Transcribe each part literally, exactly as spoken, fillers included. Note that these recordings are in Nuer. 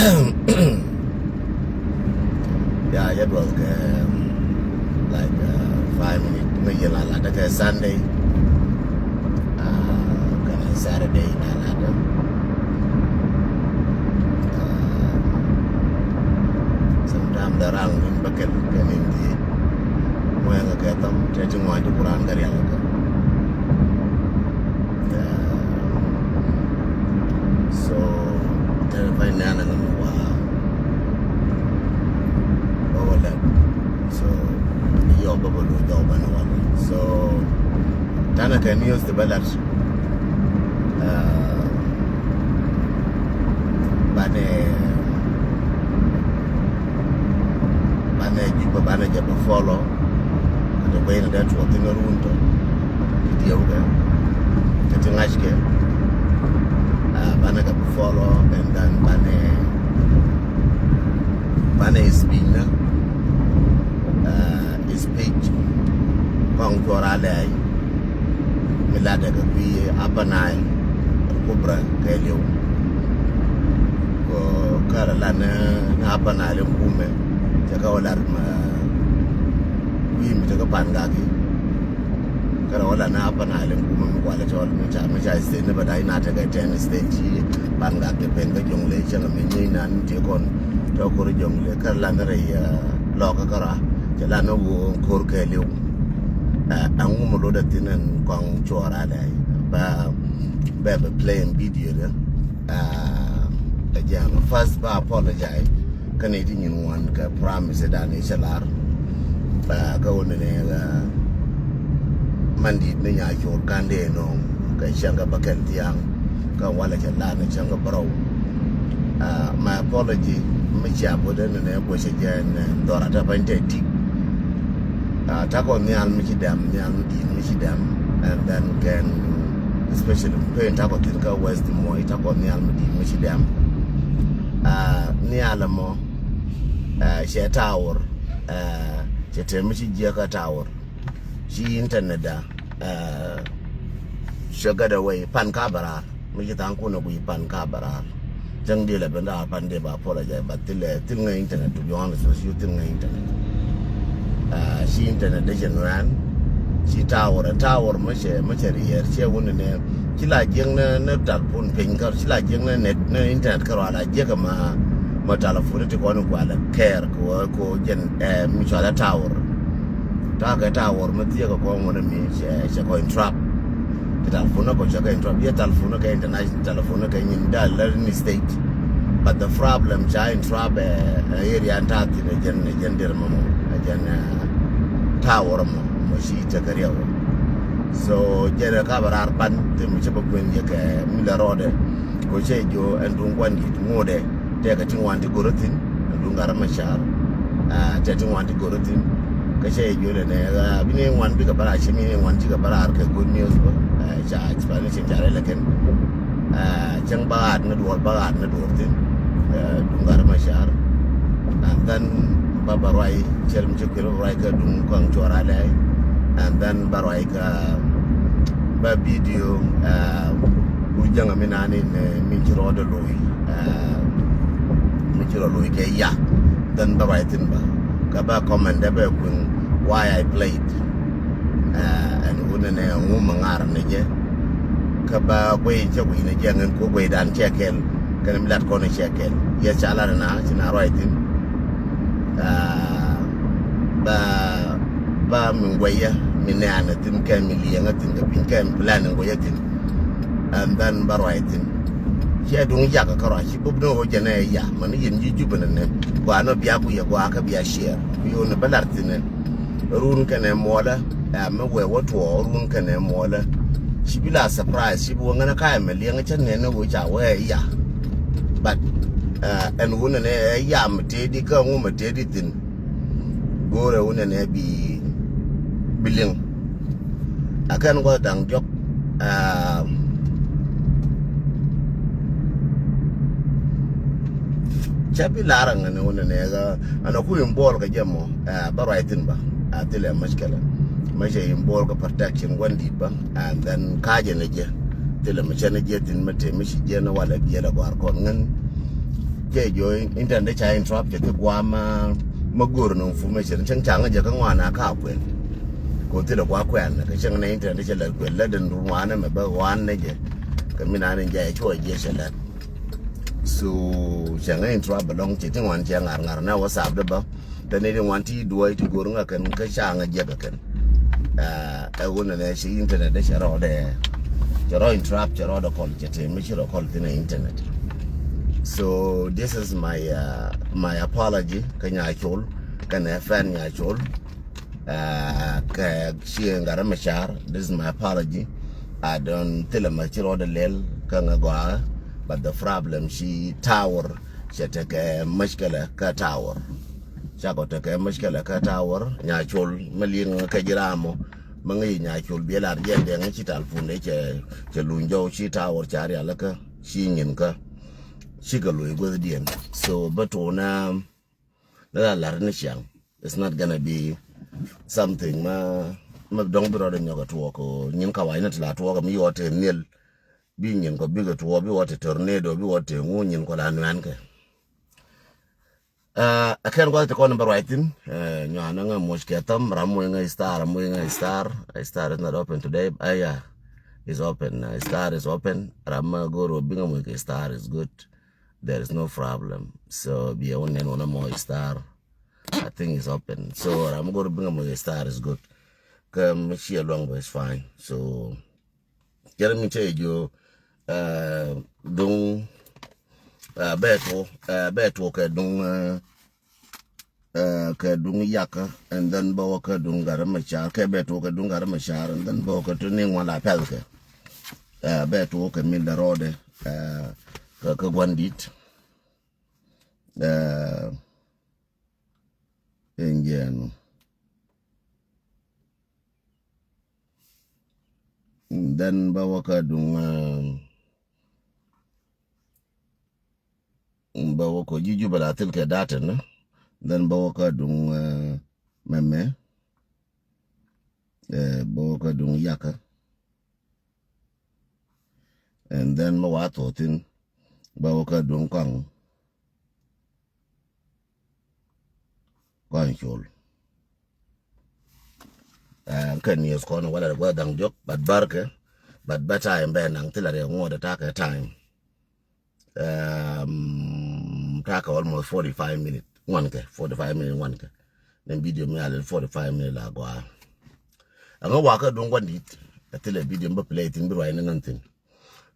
Ya, jadwal kɛ, like, uh, five minute mi yɛ la ladä kɛ Sunday. Uh, kɛ Saturday la ladä. Uh, sometime the round in bucket kɛ nin di. Mwen kɛ thom tɛ ti ŋuan ti kuran kɛ rial kɛ. So tɛ fay nɛn ŋa wa ba wa lɛp. So yɔ ba ba lu jɔ ba na wa. So tanɛ kɛ news ti ba lat. Banɛ banɛ Juba banɛ jɛ ba follow. Kɛ ti guɛy ni dee tuɔth thin run tɔ ti diɛw kɛ kɛ ti ŋa̱c kɛ. Banɛ kɛ ba follow and then banɛ banɛ speech ni speech kɔŋ cuɔr a lɛɛc. Mi latdɛ kɛ kui̱ Upper Nile Kubra kɛɛliw. Kɔ kärɛ la ni Upper Nile in kumɛ cɛ kɛ wä lat ma kui̱ mi tekɛ Pan Gak i̱. Kärɛ wä la ni Upper Nile in kumɛ mi kualɛ cɔl mi ca mi ca state ni bɛ da̱c na tekɛ ten state ci Pan Gak kɛ pen kä Jonglei cäŋ mi nyiey nan ti kɔn tɔ kor Jonglei kärɛ la ni rɛy lɔkä kärɛ cɛ la ni woo kor kɛɛliw. Ɛŋu mi lotdɛ thin ɛn kɔŋ cuɔr a lɛɛc bɛ bɛ bɛ playing video dɛ. Ɛ jɛn first ba apologize kä ni ti nyin ŋuan kɛ promise dan i̱ cɛ lar. Kä wä ni ni mandit ni nya cor kan dee nɔŋ kɛ cɛŋ kɛ bä kɛl thiaŋ kä walɛ cɛ lar ni cɛŋ kɛ bärɔw. My apology mi cia bot ɛn nɛ guecɛ jɛ ɛn dhɔra ta pany tɛ tik. Takɔ nhial mi ci dɛm, nhial mi di̱i̱t mi ci dɛm. And then kɛn especially pen takɔ thin kä West Moi, takɔ nhial mi di̱i̱t mi ci dɛm. Nhial ɛmɔ cɛ tower, cɛ tɛm mi ci jiɛ kä tower. Ci internet da cɛ gat away pan ka bɛ raar. Mi ci thaŋ kun a guiy pan ka bɛ raar. Cäŋ diɛl a ben raar pan dee ba apologize, but thil ɛ thil ŋäc internet, to be honest with you, thil ŋäc internet. Ci internet dee cɛ nuɛɛn. Ci tower, tower mi cɛ mi cɛ riɛɛr cɛ wun ni ci la jiäk ni ni telephone piny kä ci la jiäk ni net ni internet kä rɔ a la jiäk ma ma telephone ti kɔn in kualɛ kɛɛr kɛ wä kɛ wä jɛn ɛ mi cualɛ tower. Ta̱a̱ kɛ tower mi thiek kɛ kɔn wä ni mi cɛ cɛ kɔn trap. Kɛ telephone kɔ cɛ kɛ interrupt. Yɛ telephone kɛ international telephone kɛ nyin da lär ni state. But the problem ca interrupt ɛ area in ta̱a̱ thin ɛ jɛn ɛ jɛn der mɔ mɔ ɛ jɛn tower mɔ mɔ ci tekɛ riɛw. So jɛn ɛ ka bɛ raar pan thim ci bɛ kuën yɛ kɛ mi lɛ rɔɔdɛ. Kɔ cɛ jo ɛn duŋ guan dit ŋuudɛ. Tɛkɛ ti ŋuan ti go̱rä thi̱n. Ɛn duŋ Gat Macar. Tɛ ti ŋuan ti go̱rä thi̱n. Kä cɛ jɛ juɔlɛ nɛ bi ni ŋuan bikɛ bä raar ci mi ni ŋuan cikɛ bä raar kɛ good news bä. Ca ci pa ni cin ca rɛl ɛ kɛn. Cäŋ bä ɣaat ni duɔl bä ɣaat ni duɔl thi̱n. Duŋ Gat Macar. And then bä bä ruac cɛl mi ci kuil bä ruac kä duŋ kɔaŋ cuɔr a lɛɛc. And then bä ruac kä bä video wur jäŋä mi naan in mi ci rɔɔdɛ lo̱c. Mi ci rɔ lo̱c kɛ ya. Then bä ruac thi̱n bä kä bä comment dɛ bɛ kuiŋ why I played. Ɛn wun ɛnɛ ŋu mi ŋa̱r ni jɛ. Kä bä guey cɛ guey ni jɛ ŋän ku guey dan cɛ kɛl. Kɛn mi lat kɔn cɛ kɛl yɛ ca lat na ci na ruac thi̱n. Bä bä mi gueyä mi nɛɛnä thi̱n kɛ mi liɛŋä thi̱n kɛ piny kɛ mi plan gueyä thi̱n. And then bä ruac thi̱n. Cɛ duŋ yak kä ruac ci bop ni ɣöö jɛn ɛ ya mani yɛn ji̱ Jubɛ ni nɛ gɔaa ni bia ku yɛ gɔaa kä bia share ku yɛ ɣöö ni bä lar thi̱n ɛ. Run kɛnɛ muɔlä ɛ mi wee wä tuɔɔk run kɛnɛ muɔlä. Ci bi la surprise ci bi wä ŋänä ka̱a̱c mɛ liɛŋä cä nɛn ni ɣöö ca wee ya. But ɛn ɣöö nɛnɛ ɛ ya mɛ tëëdi kä ŋu mɛ tëëdi thi̱n. Go̱o̱rɛ wun ɛnɛ bi bi liŋ. A kɛn gua̱th da̱ŋ diɔ̱k. Cä bi lar ɛŋɛ ni wun ɛnɛ ɣä ɛn ɛ ku in buɔl kɛ jɛ mɔ. Bä ruac thi̱n bä a thilɛ mushkila. Mɛ cɛ in buɔl kɛ protection gua̱n di̱t bä. And then ka̱cɛ ni jɛ thilɛ mɛ cɛ ni jɛ thi̱n mɛ te mi ci jɛ ni walɛ biɛl ɛ gɔ̱a̱r kɔn ŋän. Kɛ jɔ internet ca interrupt kɛ ti guam ma go̱r ni information cäŋ caŋ jɛ kä ŋuan a ka kuɛn. Ko thilɛ gua kuɛn kɛ cäŋ ni internet cɛ lɛ kuɛn lɛ den ruan mɛ bä wan ni jɛ. Kɛ mi na ni jɛ cuɔ jɛ cɛ lɛ. So cäŋ interrupt bɛ lɔŋ cɛ ti ŋuan cɛ ŋar ŋar na WhatsApp de bä. Tɛ ni di ŋuan ti duɔy ti go̱r ŋa kɛn kä caŋ jɛ kɛ kɛn. Ɛ wun ni ci internet de cɛ rɔ de cɛ rɔ interrupt cɛ rɔ de kɔl cɛ ti mi ci rɔ kɔl thin internet. So this is my uh, my apology kä Nyacol kä nɛ fan Nyacol. Uh, kä ci ŋarɛ mɛ car, this is my apology. I don't thilɛ mɛ ci rɔ de lɛl kä ŋa gɔaa. But the problem ci tower cɛ tekɛ mushkila kä tower. Cakɔ tekɛ mushkila kä tower Nyacol mɛ liŋ kä jiramɔ. Mɛ ŋa yi Nyacol biɛ lar jɛ dɛŋ ci talpun de cɛ cɛ luny jɔw ci tower ca rial kä ci nyin kä. Cikɛ luny gueth diɛn. So bä tuunɛ ni la lar ni ciaŋ. It's not gonna be something ma ma dɔŋ bi rɔdɛ nyɔk a tuɔk o nyin ka wany ni ti la tuɔk mi yɔ te niel. Bi nyin kɔ bikɛ tuɔk bi wɔ te tornado bi wɔ te ŋu nyin kɔ la nuan kɛ. Ɛ kɛn guath ti kɔn bä ruac thin. Nyuan ŋä muc kɛ thäm ram muc ŋä star muc ŋä star. Star is not open today. Aya is open. Star is open. Ram ma goro bi ŋä muc kɛ star is good. There is no problem. So bi a wun nɛn wun a muc star. I think is open. So ram ma goro bi ŋä muc kɛ star is good. Kä mi ciɛ luaŋ bä is fine. So Jɛn mi cɛ jiö duŋ bɛ tuɔ bɛ tuɔ kɛ duŋ kɛ duŋ yakä. And then bä wä kɛ duŋ garä mɛ car kɛ bɛ tuɔ kɛ duŋ garä mɛ car and then bä wä kɛ tu ni ŋuan la pɛl kɛ bɛ tuɔ kɛ mil dɛ rɔɔdɛ kɛ guandit. Ɛn jɛɛnu. Then bä wä kä duŋ bä wä kɔ ji̱ Jubɛ la thil kɛ da̱tɛn. Then bä wä kä duŋ mɛmɛ bä wä kä duŋ yakä. And then mɛ wa thothin bä wä kä duŋ kɔaŋ. Kɔn col. Ɛn kɛ nieth kɔn wala rɛ gua̱th da̱ŋ diɔk but bärkɛ. But bä time bɛ naŋ thilɛ rɛ ŋuɔt ɛ takɛ time. Takɛ almost forty five minute ŋuankɛ forty five minute ŋuankɛ. Ni video mi alɛ forty five minute la gɔaa. Ɛŋä wakä duŋ gua̱n dit ɛ thilɛ video mi bä play thin bi ruac ni ŋän thin.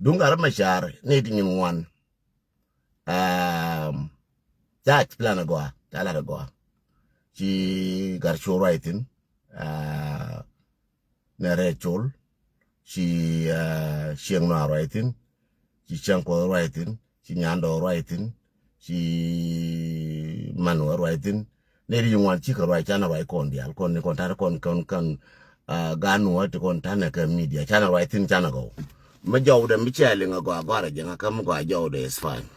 Duŋ garä mɛ car ni ti nyin ŋuan. Ca plan agɔa ca lat agɔa. Ci gar col ruac thin. Nɛ rɛɛ col ci cieŋ nua ruac thin. Ci cieŋ kuɔth ruac thin ci nyandɔ ruac thin. Ci man wä ruac thin. Ni ri ŋuan cikɛ ruac canɛ ruac kɔn diaal kɔn ni kɔn ta̱rɛ kɔn kɔn kɔn. Gan wä ti kɔn ta̱nɛ kɛ media canɛ ruac thin canɛ gɔw. Mi jɔwdɛ mi cɛ liŋ a gɔa gɔarɛ jiŋ a kä mi gɔa jɔwdɛ is fine.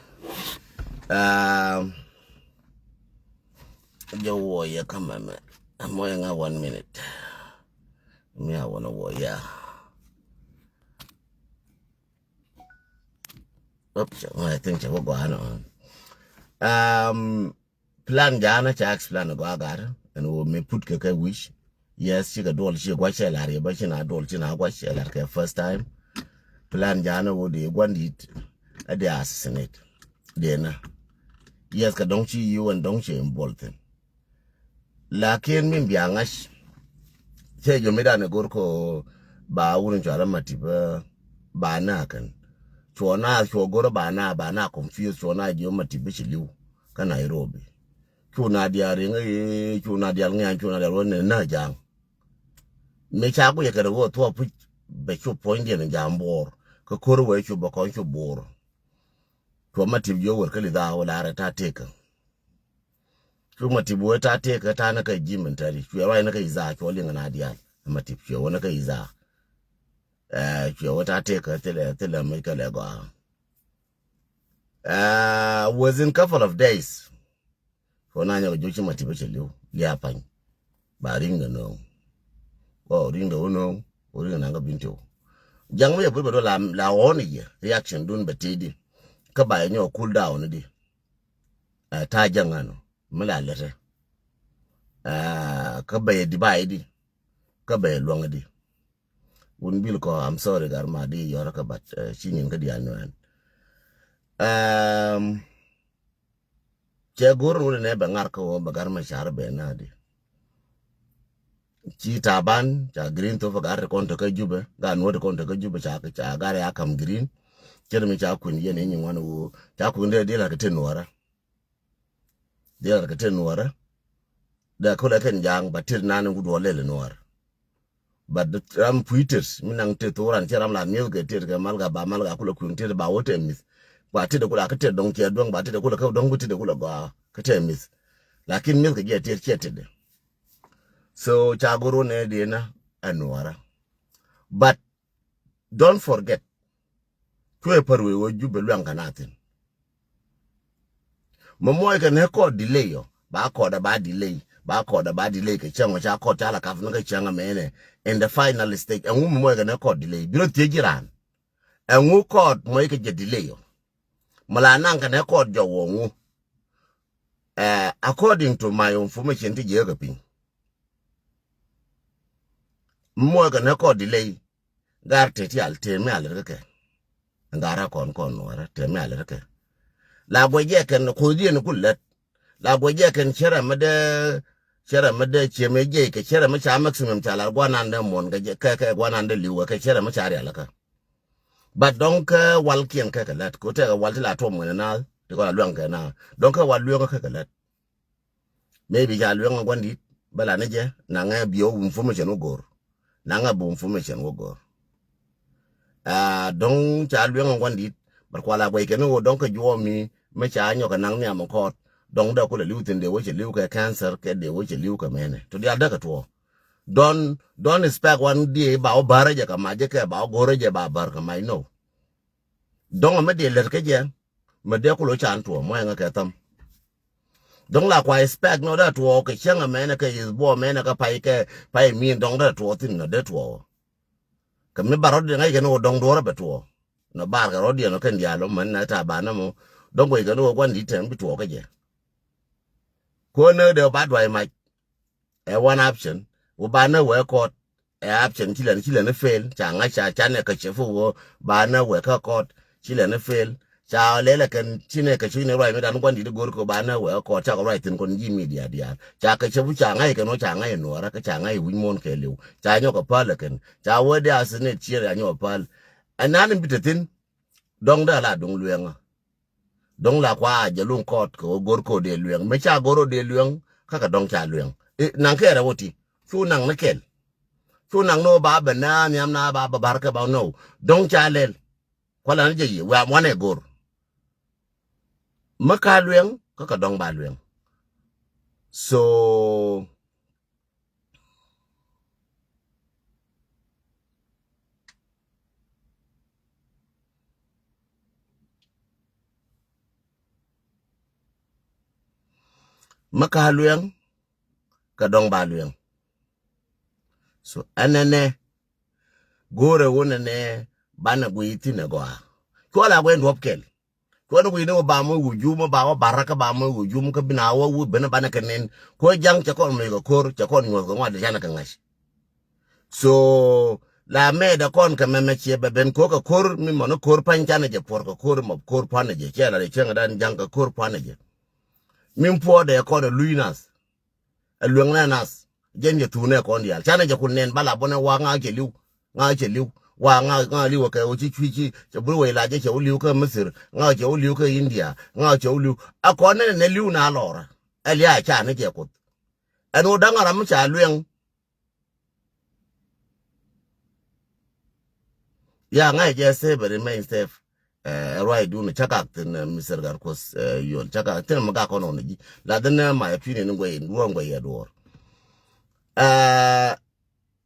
Jɛ wɔ yɛ kä mɛmɛ. Amɔ yɛ ŋa one minute. Mi a wɔn a wɔ yɛ. Oops, I think cɛ wä gɔa nɔ. Plan janä ca explain a gɔaa gat ɛn wä mi put kɛ kɛ wish. Yes cikɛ duɔl ci gua̱c cɛ lar yɛ bä ci na duɔl ci na gua̱c cɛ lar kɛ first time. Plan janä wä di gua̱n dit a di assassinate. Di na yes kɛ dɔŋ ci yiw ɛn dɔŋ ci involve thin. Lakin min bia ŋa̱c cɛ jɔ mi dan a gor ko ba wun cual a matip ba na kɛn. Cuɔ na cuɔ gor ba na ba na confuse cuɔ na jɔ matip bi ci liw. Kä Nairobi. Cu na dial riŋä i̱ cu na dial ŋiany cu na dial wä nɛ nä ja̱a̱ŋ. Mi ca ku yɛ kɛn wä thuɔ̱ɔ̱p puc bɛ cu puɔ̱ny diɛn ja̱a̱ŋ buɔɔr kä ko̱r wee cu bɛ kɔn cu buɔɔr. Cu ma tip jiö wër kä lidhaa wä laarɛ ta̱a̱ tekä. Cu ma tip wee ta̱a̱ tekä ta̱a̱ nä kä ji̱ mɛn tɛri cu yɛ ruac nä kä idhaa cu liŋ na dial. Ma tip cu yɛ wä nä kä idhaa. Cu yɛ wä ta̱a̱ tekä thilɛ thilɛ mec kä lɛ gɔaa. Within couple of days. Kɔ na nyɔk joc ci ma tip cɛ liw lia pany. Ba riŋ dɛ no̱o̱ŋ. Kɔ riŋ dɛ wä no̱o̱ŋ. Wä riŋ dɛ naŋ kä bin tiw. Jaŋ mi yɛ put bɛ do la ɣɔn i̱ yɛ reaction dun bɛ tëë di. Kä ba yɛ nyɔk cool down di. Ɛ, ta̱a̱ jäŋ ɛnɔ mi la lɛtɛ. Ɛ, kä bɛ yɛ di ba yɛ di kä bɛ yɛ luäŋ di. Wun bil kɔ, I'm sorry, gar ma di yɔrä kä, but, ɛ, ci nyin kä diaal ni ɛn. Ɛm, cɛ go̱r wun nɛ bɛ ŋar kä wä bɛ gar ma car bɛ na di. Ci Taban ca green thop gar ti kɔn te kä Jubɛ, gar nuɔt ti kɔn te kä Jubɛ ca, ca gar ya kam green. Cɛ mi ca kun yɛn i̱ nyi ŋuan wä ca kun dee di la kɛ te nuɔrä. Diɛɛr kɛ tet nuɔrä. Dee kulɛ kɛn ja̱a̱ŋ ba tet nan in ku duɔl lɛl nuɔr. But ram puitet mi naŋ tet thok ran cɛ ram la mi̱eth kɛ tet kɛ malga ba malga kulɛ kui̱ŋ tet ba wä tɛ mi̱th. Ba tet kulɛ kä tet dɔŋ cɛ duäŋ ba tet kulɛ kä dɔŋ ku tet kulɛ gɔaa kä tɛ mi̱th. Lakin mi̱eth kɛ jɛ tet cɛ tet. So ca go̱r wä nɛ diɛn na ɛ nuɔrä. But don't forget, cuɛ pär wee wä Jubɛ luɛŋ kɛ na thin. Mɛ muɔc kɛ nɛ kɔɔt delay ɔ, ba kɔɔt ɛ ba delay, ba kɔɔt ɛ ba delay kɛ cäŋ ɔ ca kɔɔt ca la kap ni kɛ cäŋ ɛmɛnɛ. In the final stage ɛŋu mɛ muɔc kɛ nɛ kɔɔt delay, bi rɔ thiec ji̱ raan. Ɛŋu kɔɔt muɔc kɛ jɛ delay ɔ? Mɛ la naŋ kɛ nɛ kɔɔt jɔk wä ŋu? Ɛ, according to my information ti jiɛ kɛ piny, mɛ muɔc kɛ nɛ kɔɔt delay. Gar te ti al te mi al rikɛ. Gar a kɔn kɔn nuɔrɛ te mi al rikɛ. La guɛ jɛ kɛn ko dien ku lɛt. La guɛ jɛ kɛn cɛrɛ mi dɛ, cɛrɛ mi dɛ cɛ mi jɛ kɛ cɛrɛ mi ca maximum ca la guanan dɛ mon kɛ jɛ kɛ, kɛ guanan dɛ liwɛ kɛ cɛrɛ mi ca rial kɛ. But dɔŋ kɛ wal kiɛn kɛ kɛ lɛt ko tɛ kɛ wal ti la tuɔm ŋɛn na ti kɔ la luɛŋ kɛ na. Dɔŋ kɛ wal luɛŋ kɛ kɛ lɛt. Maybe ca lueŋ a guandit bä la ni jɛ naŋɛ bi o information wä gor. Naŋɛ bi information wä gor. Ah, dɔŋ ca lueŋ a guandit, but kuala guay kɛn wä dɔŋ kɛ juɔmi mi ca nyɔk a naŋ niam a kɔt. Dɔŋ dɛ kulɛ liw thin dee wä cɛ liw kɛ cancer kɛ dee wä cɛ liw kɛ mɛnɛ to dial dɛ kɛ tuɔ. Don't, don't expect wan die ba wä bärä jɛ kɛ mac jɛ kɛ ba wä gorä jɛ ba bär kɛ mac, no. Dɔŋ a mi dee lät kä jɛ mɛ dee kulo can tuɔ mɔ ɛŋɛ kɛ thäm. Dɔŋ la kua expect nɔ dee tuɔ kɛ cäŋ a mɛnɛ kɛ is buɔ mɛnɛ kɛ pay kɛ pay min dɔŋ dee tuɔ thin nɔ dee tuɔ. Kɛ mi bar rɔdiɛn ŋa̱c kɛ ni wä dɔŋ duɔrä bɛ tuɔ. Nɔ bar kɛ rɔdiɛn nɔ kɛn diaal mɛn na ta ba nɛ mɔ dɔŋ guɛc kɛ ni wä guan di tɛm bi tuɔ kɛ jɛ. Kuɔ nɛ dee ba duay mac. Ɛ one option wä ba nɛ wee kɔt. Ɛ option ci lɛn ci lɛn fail ca ŋa̱c ca ca nɛ kɛ cɛ fu wä ba nɛ wee kä kɔt ci lɛn fail. Ca lɛl ɛ kɛn ci nɛ kɛ ci nɛ ruac mi dan guan dit go̱r kɛ ba nɛ wee kɔt ca kɛ ruac thin kɔn ji̱ media diaal ca kɛ cɛ fu ca ŋa̱c kɛn wä ca ŋa̱c nuɔrä kä ca ŋa̱c wi̱c muɔ̱n kɛ liw ca nyɔk kɛ päl ɛ kɛn ca wee di a sinet cier ca nyɔk kɛ päl. Ɛ nan in bi te thin dɔŋ dee la duŋ lueŋä. Dɔ̱ŋ la kua jɛ luŋ kɔɔt kɛ ɣöö go̱r kɛ ɣöö dee lueŋ. Mi ca go̱r ɣöö dee lueŋ, kä kɛ dɔ̱ŋ ca lueŋ. I̱, naŋ kɛɛl ɛ wä ti. Cu naŋ ni kɛl. Cu naŋ ni ɣöö ba bɛ nääŋ nhiam na ba bɛ ba̱r kɛ ba nɔw. Dɔ̱ŋ ca lɛl. Kualɛ ni jɛ yiëë, wiam wanɛ go̱r. Mi ka lueŋ, kä kɛ dɔ̱ŋ ba lueŋ. So, mi ka lueŋ, kɛ dɔ̱ŋ ba lueŋ. So, ɛnɛnɛ, go̱rɛ wä nɛnɛ, banɛ guiy thin ɛ gɔaa. Cuɔl a guiy duɔ̱p kɛl. Cuɔn wi̱i̱ni wä ba mɔ wujum, ba wä barak, ba mɔ wujum, kä bina wä wä ben banɛ kɛ nin. Ko jaŋ cɛ kɔn mɛ kɛ kor, cɛ kɔn nyuɔth kɛ ŋuat, cɛ kɛ ŋa̱c. So, la mɛ dɛ kɔn kɛ mɛmɛ ciɛ bɛ ben ko kɛ kor, mi mɔni kor pany canɛ jɛ puɔr kɛ kor, mɔ kor panɛ jɛ, cɛ la dɛ cɛŋ dan jaŋ kɛ kor panɛ jɛ. Min puɔ dɛ kɔn ɛ luy nath. Ɛ lueŋnɛ nath. Jɛn jɛ thunɛ kɔn diaal. Canɛ jɛ kun nɛn bala bɔnɛ wa ŋa cɛ liw. Ŋa cɛ liw. Wa ŋa, ŋa liw kɛ wä ci cui̱ ci, cɛ bur wä ilacɛ cɛ wä liw kä Misir. Ŋa cɛ wä liw kä India. Ŋa cɛ wä liw. A kɔn nɛn nɛ liw na lɔrä. Ɛ lia canɛ jɛ kuth. Ɛn wä daŋ ram mi ca lueŋ. Ya ŋa̱c jɛ safe, remain safe. Ɛ ruac dun cä kak thin, ɛ, Mister Garkos, ɛ, Yol cä kak thin mi gak kɔn ɔn ji̱. La thin, ɛ, my opinion in guɛy in ruɔn guɛy yɛ duɔr. Ɛ,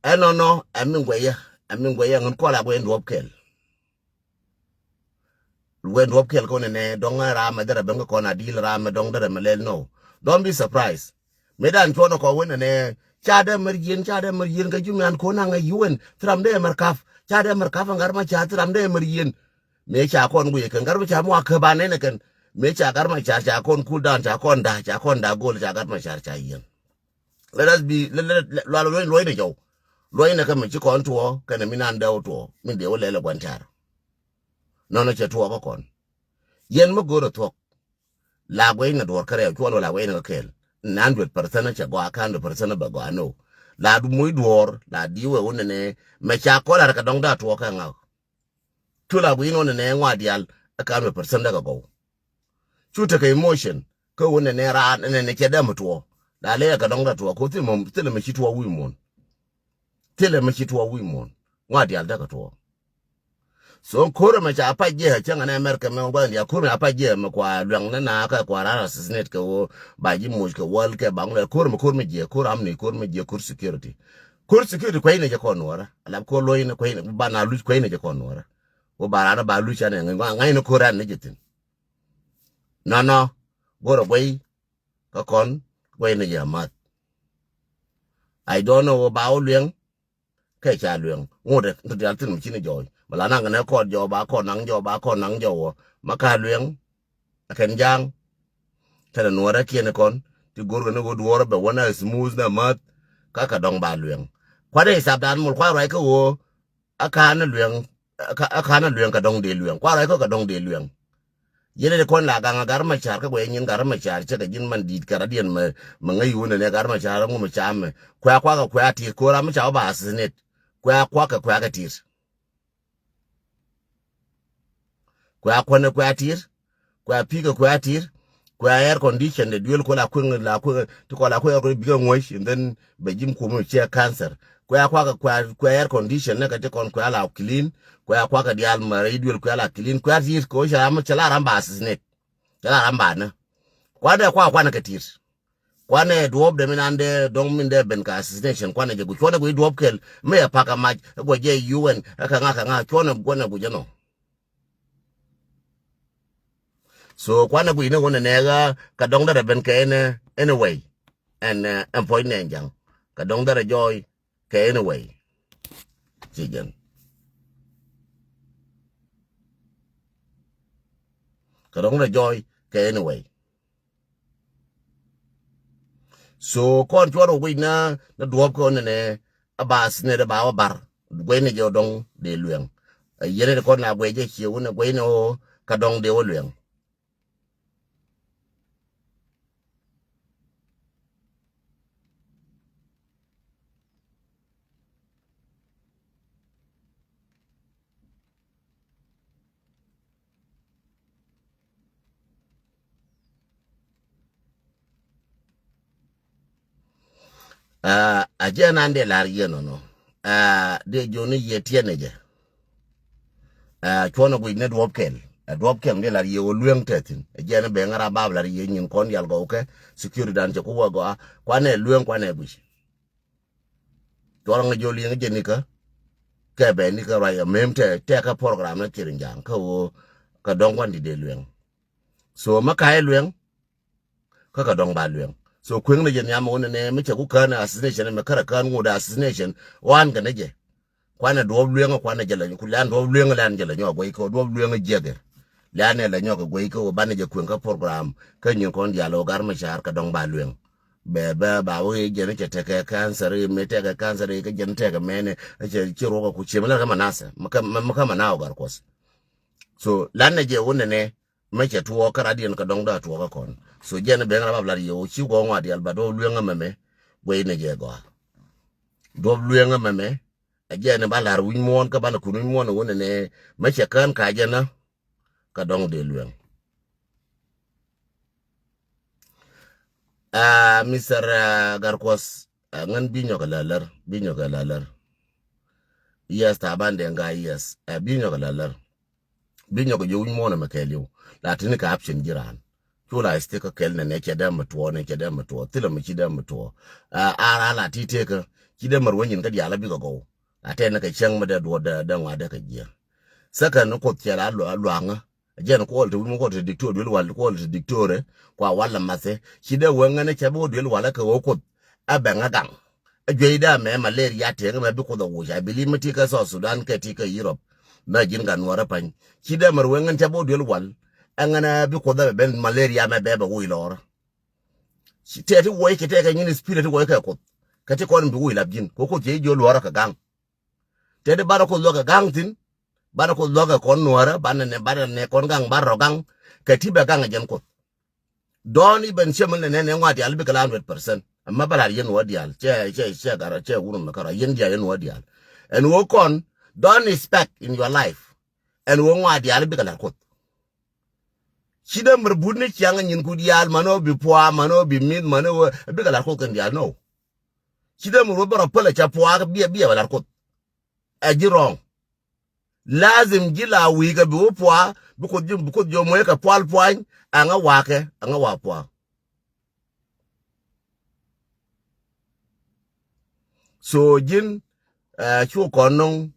ɛ nɔnɔ, ɛ min guɛy yɛ, ɛ min guɛy yɛ ŋun kɔla guɛy in duɔp kɛl. Wɛn duɔp kɛl kɔn nɛ dɔŋ ram mɛ derɛ ben kɔn a dil ram mɛ dɔŋ derɛ mɛ lɛl nɔ. Don't be surprised. Mɛ dan cuɔn kɔ wen nɛ ca dɛ mɛr yen, ca dɛ mɛr yen kɛ jumi an kɔn aŋɛ yuwen. Thiram dɛ mɛr kaf. Ca dɛ mɛr kaf ŋar ma ca thiram dɛ mɛr yen. Mɛ ca kɔn guiy kɛ ŋar ma ca mɔ a kɛ ba nɛn kɛn. Mëë ca Gat Macar ca kɔn cool down, ca kɔn da̱, ca kɔn da̱ go̱l, ca Gat Macar ca yiɛn. Let us be, let, let, let, lual luɔ̱ny, luɔ̱ny ni jɔw. Luɔ̱ny ni kä mi ci kɔn tuɔɔ, kɛnɛ mi nan dee wä tuɔɔ, min dee wä lɛl ɛ gua̱n car. Nɔnɔ cɛ tuɔɔ kä kɔn. Yɛn mi go̱r ɛ thuɔ̱k. La guɛy ni duɔ̱ɔ̱r kä rɛw cuɔl wä la guɛy ni kä kɛɛl. Ni hundred percent cɛ gɔaa kä hundred percent bɛ gɔaa no. La du muc duɔ̱ɔ̱r, la di wee wä nɛnɛ, mɛ ca kɔl ar kɛ dɔŋ da̱ tuɔɔ kɛ ŋak. Cu la gui̱n wä nɛnɛ ŋɔa diaal, ɛ ka hundred percent dɛ kɛ gɔw. Cu tekɛ emotion, kä wä nɛnɛ raan, nɛnɛ cɛ dɛm tuɔɔ. La lɛ kɛ dɔŋ da̱ tuɔɔ, ko thil mɔ, thil mɛ ci tuɔɔ wi̱i̱ muɔ̱n. Thilɛ mi ci tuɔɔk wi̱i̱ muɔ̱ɔ̱n. Ŋɔak diaal tekɛ tuɔɔk. So ko̱r ɛmɛ ca pac jiɛ cäŋ ɛn America mɛ gua̱n diaal ko̱r ɛmɛ ca pac jiɛ mɛ kua luɛŋ ni na kɛ kua ran assassinate kɛ ɣöö ba ji̱ moc kɛ wäl kɛ ba ŋuɔt ko̱r ɛmɛ ko̱r mi jiɛ ko̱r amni ko̱r mi jiɛ ko̱r security. Ko̱r security kuecni jɛ kɔn nuɔrä. Alap ko̱r luɔ̱cni kuecni ba na luc kuecni jɛ kɔn nuɔrä. Wä ba ran ba luc canɛ ŋa̱cni ko̱r ran ni jɛ thi̱n. Nɔnɔ. Go̱rɛ guey kä kɔn guey ni jɛ math. I don't know ba wä luɛŋ kɛ ca luɛŋ ŋut ɛ ti dial thin mi cini jɔɔc. Bɛ la naŋ kɛ nɛ kɔn jɔɔk ba kɔn naŋ jɔɔk ba kɔn naŋ jɔɔk wä ma ka luɛŋ. Ɛ kɛn ja̱a̱ŋ kɛnɛ nuɔrɛ kiɛn kɔn ti go̱rkɛ ni wä duɔrɛ bɛ wä na smooth na math. Ka kɛ dɔŋ ba luɛŋ kuat ɛ isap dan mul kuat ruac kä wä. A ka̱n luɛŋ, a ka̱n luɛŋ kɛ dɔ̱ŋ dee luɛŋ. Kuarɛ kɛ kɛ dɔ̱ŋ dee luɛŋ. Yɛn ni kɔn la gaŋ a Gat Macar kä guɛ nyin Gat Macar cɛ kɛ ji̱n man di̱i̱t kɛ radiɛn mɛ mɛ ŋäc yun ni Gat Macar ŋu mɛ camɛ. Kuɛ kuakɛ kuɛ a tit ko̱ra mi ca wä ba assassinate. Kuɛ kuakɛ kuɛ kɛ tit. Kuɛ kuɛnɛ kuɛ a tit. Kuɛ pikɛ kuɛ a tit. Kuɛ air condition de duel ko la kueŋ la kueŋ ti kɔ la kueŋ ko bikɛ ŋuɔ̱c and then bɛ jim kuɔmi ciɛ cancer. Kuɛ a kuakɛ kuɛ air condition ne kɛ ti kɔn kuɛ a la clean. Kuɛ a kuakɛ dial mɛ rɛy duel kuɛ a la clean kuɛ a tit ko cɛ ram cɛ la ram ba assassinate. Cɛ la ram ba ne. Kuanɛ kuakɛ kuanɛ kɛ tit. Kuanɛ duɔ̱ɔ̱p dɛ mi nan dɛ dɔ̱ŋ min dɛ ben kɛ assassination kuanɛ jɛ guic cuɔnɛ guic duɔ̱ɔ̱p kɛl mi ɛ pak ɛ mac ɛ guɔ jɛ U N ɛ kɛ ŋa kɛ ŋa cuɔnɛ guɔnɛ guic ɛnɔ. So kuanɛ guic ni wunɛ nɛɛkä kɛ dɔ̱ŋ därɛ ben kɛ ɛn anyway. Ɛn ɛn puɔ̱ny nɛn ja̱ŋ kɛ dɔ̱ŋ därɛ jɔɔy kɛ anyway. Ci jɛn kɛ dɔ̱ŋ därɛ jɔɔy kɛ anyway. So kɔn cuɔr wä guic na na duɔ̱ɔ̱p kɔn nɛ a ba sinɛ dɛ ba wä bar guic ni jɛ dɔŋ dee luɛŋ. Yɛn ni kɔn na guic jɛ cie wun guic ni wä ka dɔŋ dee wä luɛŋ. A jɛ nan dee lar yɛ nɔnɔ. A dee joni yɛ tiɛnɛ jɛ. A cuɔnɛ guic ni duɔp kɛl. A duɔp kɛl dee lar yɛ wä lueŋ tɛthin a jɛ ni bɛ ŋa̱ra bab lar yɛ nyin kɔn yal gɔw kɛ security dan cɛ ku wä gɔa. Kuanɛ lueŋ kuanɛ guic. Cuɔl ŋa jol yieŋ jɛ nikä. Kɛ bɛ nikä ruac a mem tɛ tɛ kä program na kir jaŋ kä wo kä dɔŋ kuan di dee lueŋ. So ma ka̱ ɛ lueŋ. Kä kä dɔŋ ba lueŋ. So kueŋ ni jɛ nhiam wä ni nɛ mi cɛ ku kään assassination mi kärɛ kään ŋut assassination. Wan kɛ ni jɛ. Kuanɛ duɔp lueŋ kuanɛ jɛ lɛ ku lɛn duɔp lueŋ lɛn jɛ lɛ nyɔk guey kɛ duɔp lueŋ jiɛkɛ. Lɛn ɛ lɛ nyɔk guey kɛ wä banɛ jɛ kueŋ kä program kä nyin kɔn dial wä gar mi car kä dɔŋ ba lueŋ. Bɛ bɛ ba wä jɛ ni cɛ tekɛ cancer mi tekɛ cancer kä jɛ ni tekɛ mɛnɛ cɛ ci ruɔk ku ciem lɛ kä manasɛ mi kä manasɛ gar kuɔth. So lanɛ jɛ wä nɛnɛ mɛ cɛ tuɔɔk kä radiɛn kä dɔŋ da tuɔɔk kä kɔn. So jɛ ni ben rap lar yɛ wä ci gɔŋ wa dial ba duɔp lueŋ mɛmɛ guey ni jɛ gɔa. Duɔp lueŋ mɛmɛ. Ɛ jɛ ni ba lar wi̱ny muɔ̱ɔ̱n kä banɛ kun wi̱ny muɔ̱ɔ̱n wä nɛnɛ mɛ cɛ kään ka jɛ na. Kä dɔŋ dee lueŋ. A Mister Garkuɔth ɛ ŋän bi nyɔk ɛ la lär bi nyɔk ɛ la lär. Yes taban dee ŋa yes ɛ bi nyɔk ɛ la lär. Bi nyɔk ɛ jɛ wi̱ny muɔ̱ɔ̱n ɛmɛ kɛɛliw. La tini kɛ option ji̱ raan. Cu la stek kä kɛl nɛ nɛ cɛ dee mɛ tuɔɔ nɛ cɛ dee mɛ tuɔɔ thilɛ mɛ ci dee mɛ tuɔɔ. A ran la ti tekä ci dee mɛ ruɔ̱ny nyin kä diaal a bikɛ gɔw. A tɛn kɛ cäŋ mɛ dee duɔt dee ŋuat dee kɛ jiɛ. Second ni kuoth cɛ la luaŋä. Jɛn kuɔl ti wi̱c mi kuɔl ti diktor duel wal kuɔl ti diktor ɛ kua wal la mathɛ ci dee wee ŋäni cɛ bi wä duel wal ɛ kɛ wee kuoth. Ɛ bɛŋ ɛ gaŋ ɛ juey dee amɛ malaria tiɛŋ mɛ bi kuoth ɛ wuc a bili mi ti kɛ South Sudan kɛ ti kɛ Europe. Mɛ ji̱n gat nuɔrɛ pany ci dee mɛ rueŋ in cɛ bi wä duel wal. Ɛŋɛn ɛ bi Kuoth ɛ bɛ ben malaria mɛ bɛ bɛ wuc lɔɔrä. Tɛt ti wuɔc kɛ tɛkɛ nyin spirit ti wuɔc kɛ Kuoth. Kɛ ti kɔn bi wuc lap ji̱n. Kɛ Kuoth cɛ ji̱ jiö luɔrä kɛ gaŋ. Tɛt ti banɛ Kuoth luɔk kɛ gaŋ thi̱n. Banɛ Kuoth luɔk kɛ kɔn nuɔrä. Banɛ nɛ, banɛ nɛ kɔn gaŋ, banɛ rɔ gaŋ. Kɛ ti bɛ gaŋ ɛ jɛn Kuoth. Don't even cɛ mi nɛ nɛ nɛ ŋuat diaal bikɛ la hundred percent. Ɛmɛ bɛ lar yɛn wä diaal. Cɛ, cɛ, cɛ garɔ, cɛ wurun mɛ kärɔ. Yɛn diaal yɛn wä diaal. Ɛn wä kɔn, don't expect in your life. Ɛn wä ŋuat diaal bikɛ lar Kuoth. Ci dee mɛr but ni ciaŋ nyin ku diaal, mani wä bi puaa, mani wä bi mith, mani wä bikɛ lar Kuoth kɛn diaal, no. Ci dee mɛr wä bɛ rɔ pälɛ ca puaa, biɛ, biɛ bɛ lar Kuoth. Ɛ ji̱ wrong. Lazim ji̱ la wi̱i̱ kɛ bi wä puaa, bi Kuoth ji̱, bi Kuoth ji̱ wä muɔ̱c kɛ pual puany, ɛŋa wakɛ, ɛŋa wa puaa. So ji̱n, ɛ, cu kɔn nɔŋ,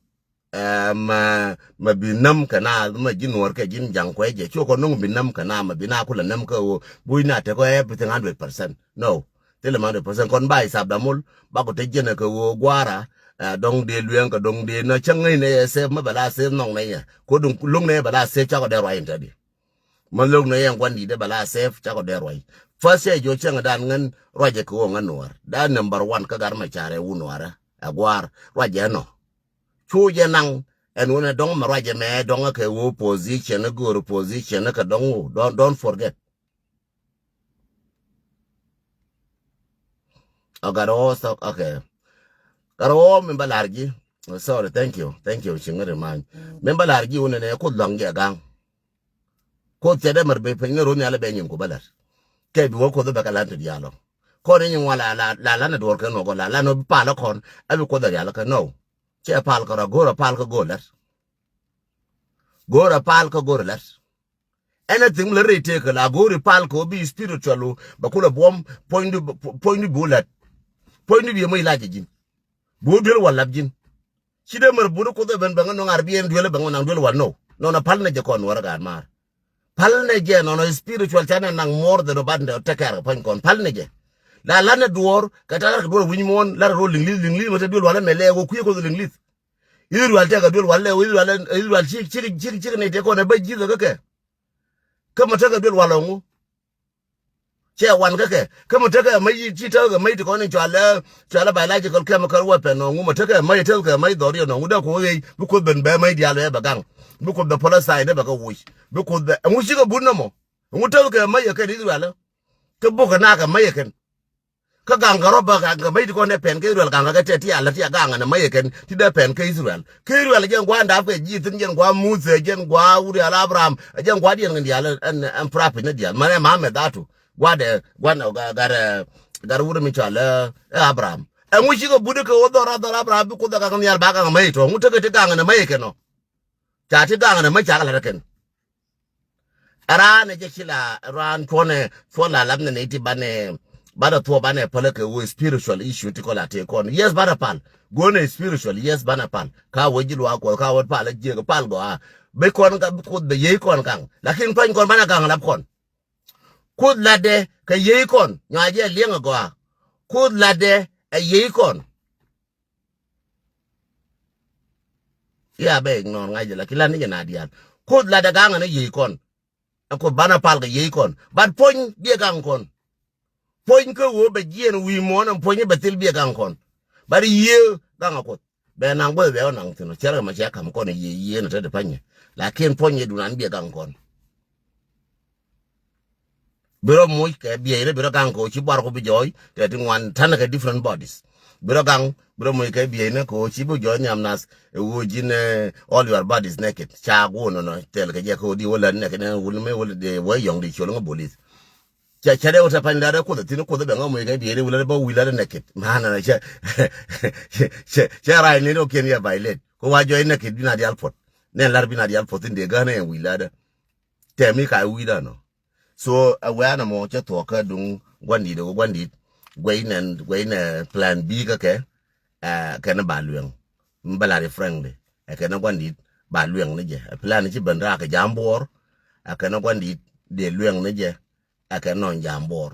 ɛ, mɛ, mɛ bi näm kɛ na, mɛ ji̱ nuɔr kɛ ji̱n jaŋ kuɛ jɛ. Cu kɔn nɔŋ bi näm kɛ na, mɛ bi na kulɛ näm kɛ ɣöö buc na tekɔ everything hundred percent. No. Thilɛ mɛ hundred percent. Kɔn ba isap da mul, bakɔ te jiɛn kɛ ɣöö gua̱a̱ra, ɛ, dɔŋ dee lueŋ kɛ dɔŋ dee nä cäŋ ŋäc nɛ yɛ save, mɛ bɛ la save nɔŋ nɛ yɛ. Ko duŋ lo̱ŋ nɛ yɛ bɛ la save cakɔ dee ruac in te di. Mɛ lo̱ŋ nɛ yɛ ŋuan di dee bɛ la save cakɔ dee ruac. First cɛ jiɔ cäŋ dan ŋän ruacɛ kɛ ɣöö ŋän nuɔr. That number one kä gat mɛ carɛ wun nuɔrä. Ɛ gua̱a̱r ruacɛ nɔ. Cu jɛ naŋ ɛn wun ɛ dɔŋ mɛ ruacɛ mɛ dɔŋ kɛ ɣöö position, go̱o̱r position kɛ dɔŋ wun. Don't, don't forget. Ɔ gat ɣɔɔ thɔk, okay. Gat ɣɔɔ mi ba lar ji̱. Oh, sorry, thank you. Thank you, ci ŋäri many. Mi ba lar ji̱ wun ɛ nɛ Kuoth luaŋ jɛ gaŋ. Kuoth cɛ dee mɛr ben piny ni ro̱o̱ nhial bɛ nyin ku bä lät. Kɛ bi wä Kuoth bɛ kɛ lät ti diaal ɔ. Kɔn i̱ nyin ŋuan la, la, la, la ni duɔr kɛ nɔ gɔ la, la ni bi pal kɔn, ɛ bi Kuoth ɛ rial kɛ nɔ. Cɛ pal kɛ rɔ go̱o̱r ɛ pal kɛ go̱o̱r lät. Go̱o̱r ɛ pal kɛ go̱o̱r lät. Anything mi lät rɛy tëëkä la go̱o̱r ɛ pal kɛ wä bi spiritual wä, bɛ kulɛ buɔ̱m, puɔ̱nydu, puɔ̱nydu bi wä lät. Puɔ̱nydu bi ɛ moc lac ɛ ji̱n. Bi wä duel wal lap ji̱n. Ci dee mär buni Kuoth ɛ ben bäŋ nɔŋ ar bi ɛn duel ɛ bäŋ naŋ duel wal no. Nɔnɔ pal nɛ jɛ kɔn wär ɛ gaat maar. Pal nɛ jɛ nɔnɔ spiritual canɛ naŋ more than ɔ bat nɛ ɔ take care kɛ puɔ̱ny kɔn. Pal nɛ jɛ. La lanɛ duɔɔr kɛ take care kɛ duɔɔr wi̱ny muɔ̱ɔ̱n lar ɛ ro̱l liŋli̱th, liŋli̱th mɛ te duel wal ɛ mɛ lɛ ɛ wä kui̱ Kuoth liŋli̱th. Israel tɛkɛ duel wal lɛ, Israel, Israel cik, cik, cik, cik nɛy tëë kɔn ɛ bä ji̱th ɛ kä kɛ. Kä mɛ tekɛ duel wal ɛ ŋu. Cɛ wan kä kɛ. Kä mɛ tekɛ mɛ yi, ci tekɛ mɛ yi ti kɔn in cualɛ, cualɛ biological chemical weapon nɔ ŋu, mɛ tekɛ mɛ yi tekɛ mɛ yi dhɔriɛ nɔ ŋu dee kuɔ ɣɛy, bi Kuoth ben bɛ mɛ yi diaal bɛ bɛ gaŋ. Bi Kuoth bɛ Palestine dee bɛ kɛ wuc. Bi Kuoth bɛ, ɛŋu cikɛ but nɔmɔ. Ɛŋu tekɛ mɛ yi kɛn Israel. Kä bukɛ nakɛ mɛ yi kɛn. Kä gaŋ kɛ rɔ bä gaŋ kɛ mec ti kɔn dee pɛn kä Israel gaŋ kɛ kɛ tɛt ti alä ti a gaŋ ɛn mɛ yɛ kɛn ti dee pɛn kä Israel. Kä Israel jɛn gua̱a̱n dap kɛ ji̱ thi̱n jɛn gua̱a̱n Muthɛ jɛn gua̱a̱n Uriel Abraham jɛn gua̱a̱diɛn kɛ diaal ɛn, ɛn prophet ni diaal mɛn ɛ mamɛ dhatu. Gua̱dɛ gua̱n ɛ, gat ɛ, gat wurɛ mi cɔal ɛ, ɛ Abraham. Ɛŋu cikɛ but kɛ wä dhɔr a dhɔr Abraham bi Kuoth ɛ gaŋ nhial ba gaŋ mec tɔ ŋu tekɛ ti gaŋ ɛn mɛ yɛ kɛn ɔ. Ca ti gaŋ ɛn mɛ ca kɛ la̱t ɛ kɛn. Raan ɛ jɛ ci la raan cuɔnɛ cuɔn la lam nɛ ni ti banɛ banɛ thuɔ banɛ pälä kɛ wee spiritual issue ti kɔn la tëë kɔn. Yes banɛ pal. Guɔnɛ spiritual, yes banɛ pal. Ka wee ji̱ luaak kuɔth ka wee pal jiɛk pal gɔaa. Bi kɔn ka bi Kuoth bɛ yiey kɔn kaŋ. Lakin pa̱ny kɔn banɛ gaŋ lap kɔn. Kuoth latdɛ kɛ yiey kɔn nyɔa jɛ liɛŋ ɛ gɔaa. Kuoth latdɛ ɛ yiey kɔn. I̱ a bɛ ignore ŋa̱c jɛ lakin lat ni jɛ na diaal. Kuoth latdɛ gaŋ ɛn ɛ yiey kɔn. Ɛ Kuoth banɛ pal kɛ yiey kɔn. But puɔ̱ny biɛ gaŋ kɔn. Puɔ̱ny kä ɣöö bɛ jiɛɛn wi̱i̱ muɔ̱ɔ̱n ɛn puɔ̱ny bɛ thil biɛ gaŋ kɔn. But yiëë gaŋ ɛ Kuoth. Bɛ naŋ guäth bɛ ɣä naŋ thi̱n ɔ cärkɛ mɛ cɛ ka̱m kɔn ɛ yiëë yiëë nɛ te di pa̱nyɛ. Lakin puɔ̱ny yɛ dunan biɛ gaŋ kɔn. Bi rɔ moc kɛ bieyni bi rɔ gaŋ kɛ ɣöö ci buar ku bi jɔɔc tɛ ti ŋuan ta̱n kɛ different bodies. Bi rɔ gaŋ bi rɔ moc kɛ bieyni kɛ ɣöö ci bi jɔɔc nhiam nath ɛ ɣöö ji̱n, eh, all your bodies naked. Ca guun nɔnɔ thɛl kɛ jɛ kɛ ɣöö di wä lät naked ɛn wul mi wul di wä yɔŋ di ciöl ŋä bolis. Cɛ cɛ dee wä tɛ pany lät ɛ Kuoth ɛ thi̱n Kuoth ɛ bɛ ŋä moc kɛ bieyni wul lät ɛ bä wi̱i̱ lät ɛ naked. Maana cɛ cɛ cɛ rac ni ni wä kiɛn yɛ violate. Kɛ wa jɔɔc naked bi na diaal puɔt. Nɛn lar bi na diaal puɔt thi̱n dee gäänä ɛn wi̱i̱ lät ɛ. Tɛm i̱ ka wi̱i̱ dan ɔ. So ɛ wɛ̈ɛ̈n ɛmɔ cä thuɔ̱k kä duŋ gua̱ndit ɛ wä gua̱ndit. Guɛy nɛn guɛy nɛ plan B kä kɛ, ɛ, kɛn ba lueŋ. Mi bä la̱r i̱ frankly ɛ kɛn gua̱ndit ba lueŋ ni jɛ. Ɛ plan ci ben raak kɛ jam buɔɔr. Ɛ kɛn gua̱ndit dee lueŋ ni jɛ. Ɛ kɛn nɔn jam buɔɔr.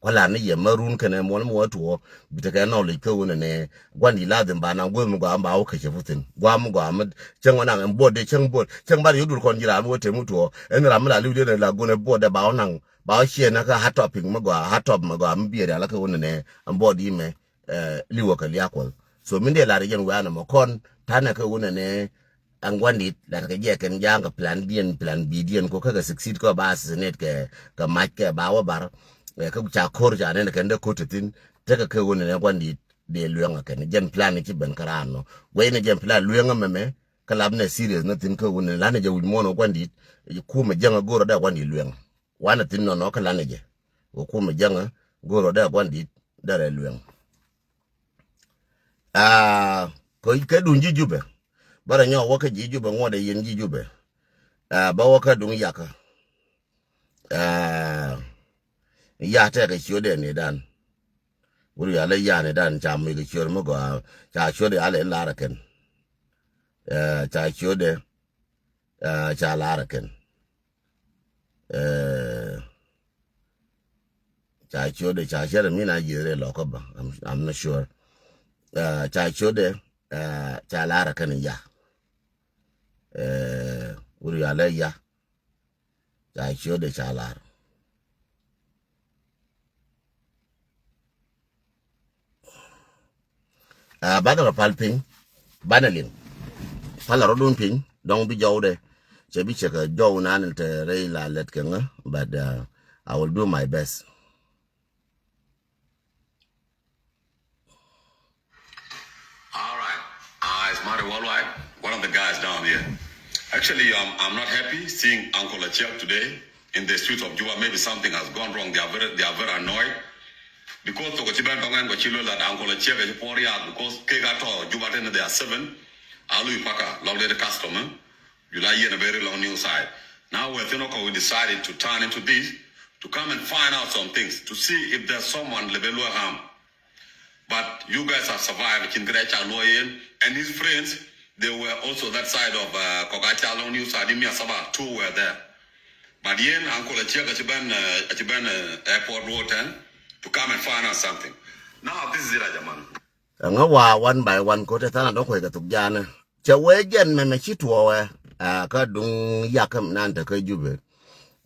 Kua̱ lar ni yɛ mä run kɛnɛ muɔl mi wä tuɔɔ bi tekɛ knowledge kä wunɛ nɛ. Gua̱n di la dhim ba naŋ guäth mi gɔaa mi ba wä kecɛ puthin gɔaa mi gɔaa mi cäŋ wä naŋ ɛn buɔt de cäŋ buɔt cäŋ bar yodul kɔn ji̱ ram wä tem mi tuɔɔ ɛn ram mi la liw diɛn la gunɛ buɔt de ba wä naŋ ba wä ciɛ nä kä hot topic mi gɔaa hot topic mi gɔaa mi biɛ rial kä wunɛ nɛ ɛn buɔt di mɛ. Liwä kɛ liak kuɔth so min dee lar yɛn wianɛ mɔ kɔn tanɛ kä wunɛ nɛ. Ɛn guandit lat kɛ jɛ kɛn ja̱a̱ŋ kɛ plan diɛn plan bi diɛn ko kä kɛ succeed kɔ ba assassinate kɛ kɛ mac kɛ ba wä bar. Kä ca ko̱r ca nɛn kɛn dee ko̱r te thin tekɛ kɛ wun nɛ guandit dee lueŋ kɛn jɛn plan ci ben kä raan nɔ guɛy ni jɛn plan lueŋ mɛmɛ. Kä lap nɛ serious ni thin kä wun nɛ lan jɛ wi̱c muɔn guandit. Kumɛ jäŋ go̱r dee guandit lueŋ. Wanɛ thin nɔ nɔ kä lan jɛ. Kumɛ jäŋ go̱r dee guandit dee rɛ lueŋ. Aa, kɛ duŋ ji̱ Jubɛ. Bä rɔ nyɔk wä kä ji̱ Jubɛ ŋuɔ̱t ɛ yɛn ji̱ Jubɛ. Aa, bä wä kä duŋ yakä. Aa, ya tɛkɛ ciötdɛ ni dan. Wur ya lɛ ya ni dan ca muc kɛ ciöt mi gɔaa ca ciötdɛ alɛ lar kɛn. Aa, ca ciötdɛ. Aa, ca lar kɛn. Aa, ca ciötdɛ ca cɛrɛ mi na ji̱ rɛ lɔkä bä. I'm, I'm not sure. Aa, ca ciötdɛ aa, ca lar kɛn ya. Aa, wur ya lɛ ya. Ca ciötdɛ ca lar. Aa, banɛ rɔ pal piny. Banɛ liŋ. Pal rɔ dun piny dɔŋ bi jɔwdɛ. Cɛ bi cɛ kɛ jɔw nan te rɛy la lɛt kɛ ŋä. But uh, I will do my best. All right. Uh, it's Mari Worldwide, one of the guys down here. Actually, um, I'm not happy seeing Uncle Achiel today in the streets of Juba. Maybe something has gone wrong. They are very, they are very annoyed. Because tɔkɔ ci bɛn tɔŋɛn kɔ ci luel that Uncle Achiel kɛ ci puɔr yath because kek a tɔ Juba tɛn they are seven. A lui paka lɔk de custom, eh? You like in a very long news side. Now we're thin, okay, we decided to turn into this to come and find out some things to see if there's someone lebelua harm. But you guys have survived. Chin kre cha luo yen and his friends, they were also that side of uh, Kogacha long news side. Mia Saba two were there. But yen Uncle Achiek achiban uh, achiban uh, airport road ten to come and find out something. Now this is it, Ajaman. Ɛŋä wa one by one kote than a dɔ̱ŋ kuec kɛ thuk janɛ. Cɛ wee jɛn mɛmɛ ci tuɔɔwɛ. Aa, kä duŋ yakä nan te kä Jubɛ.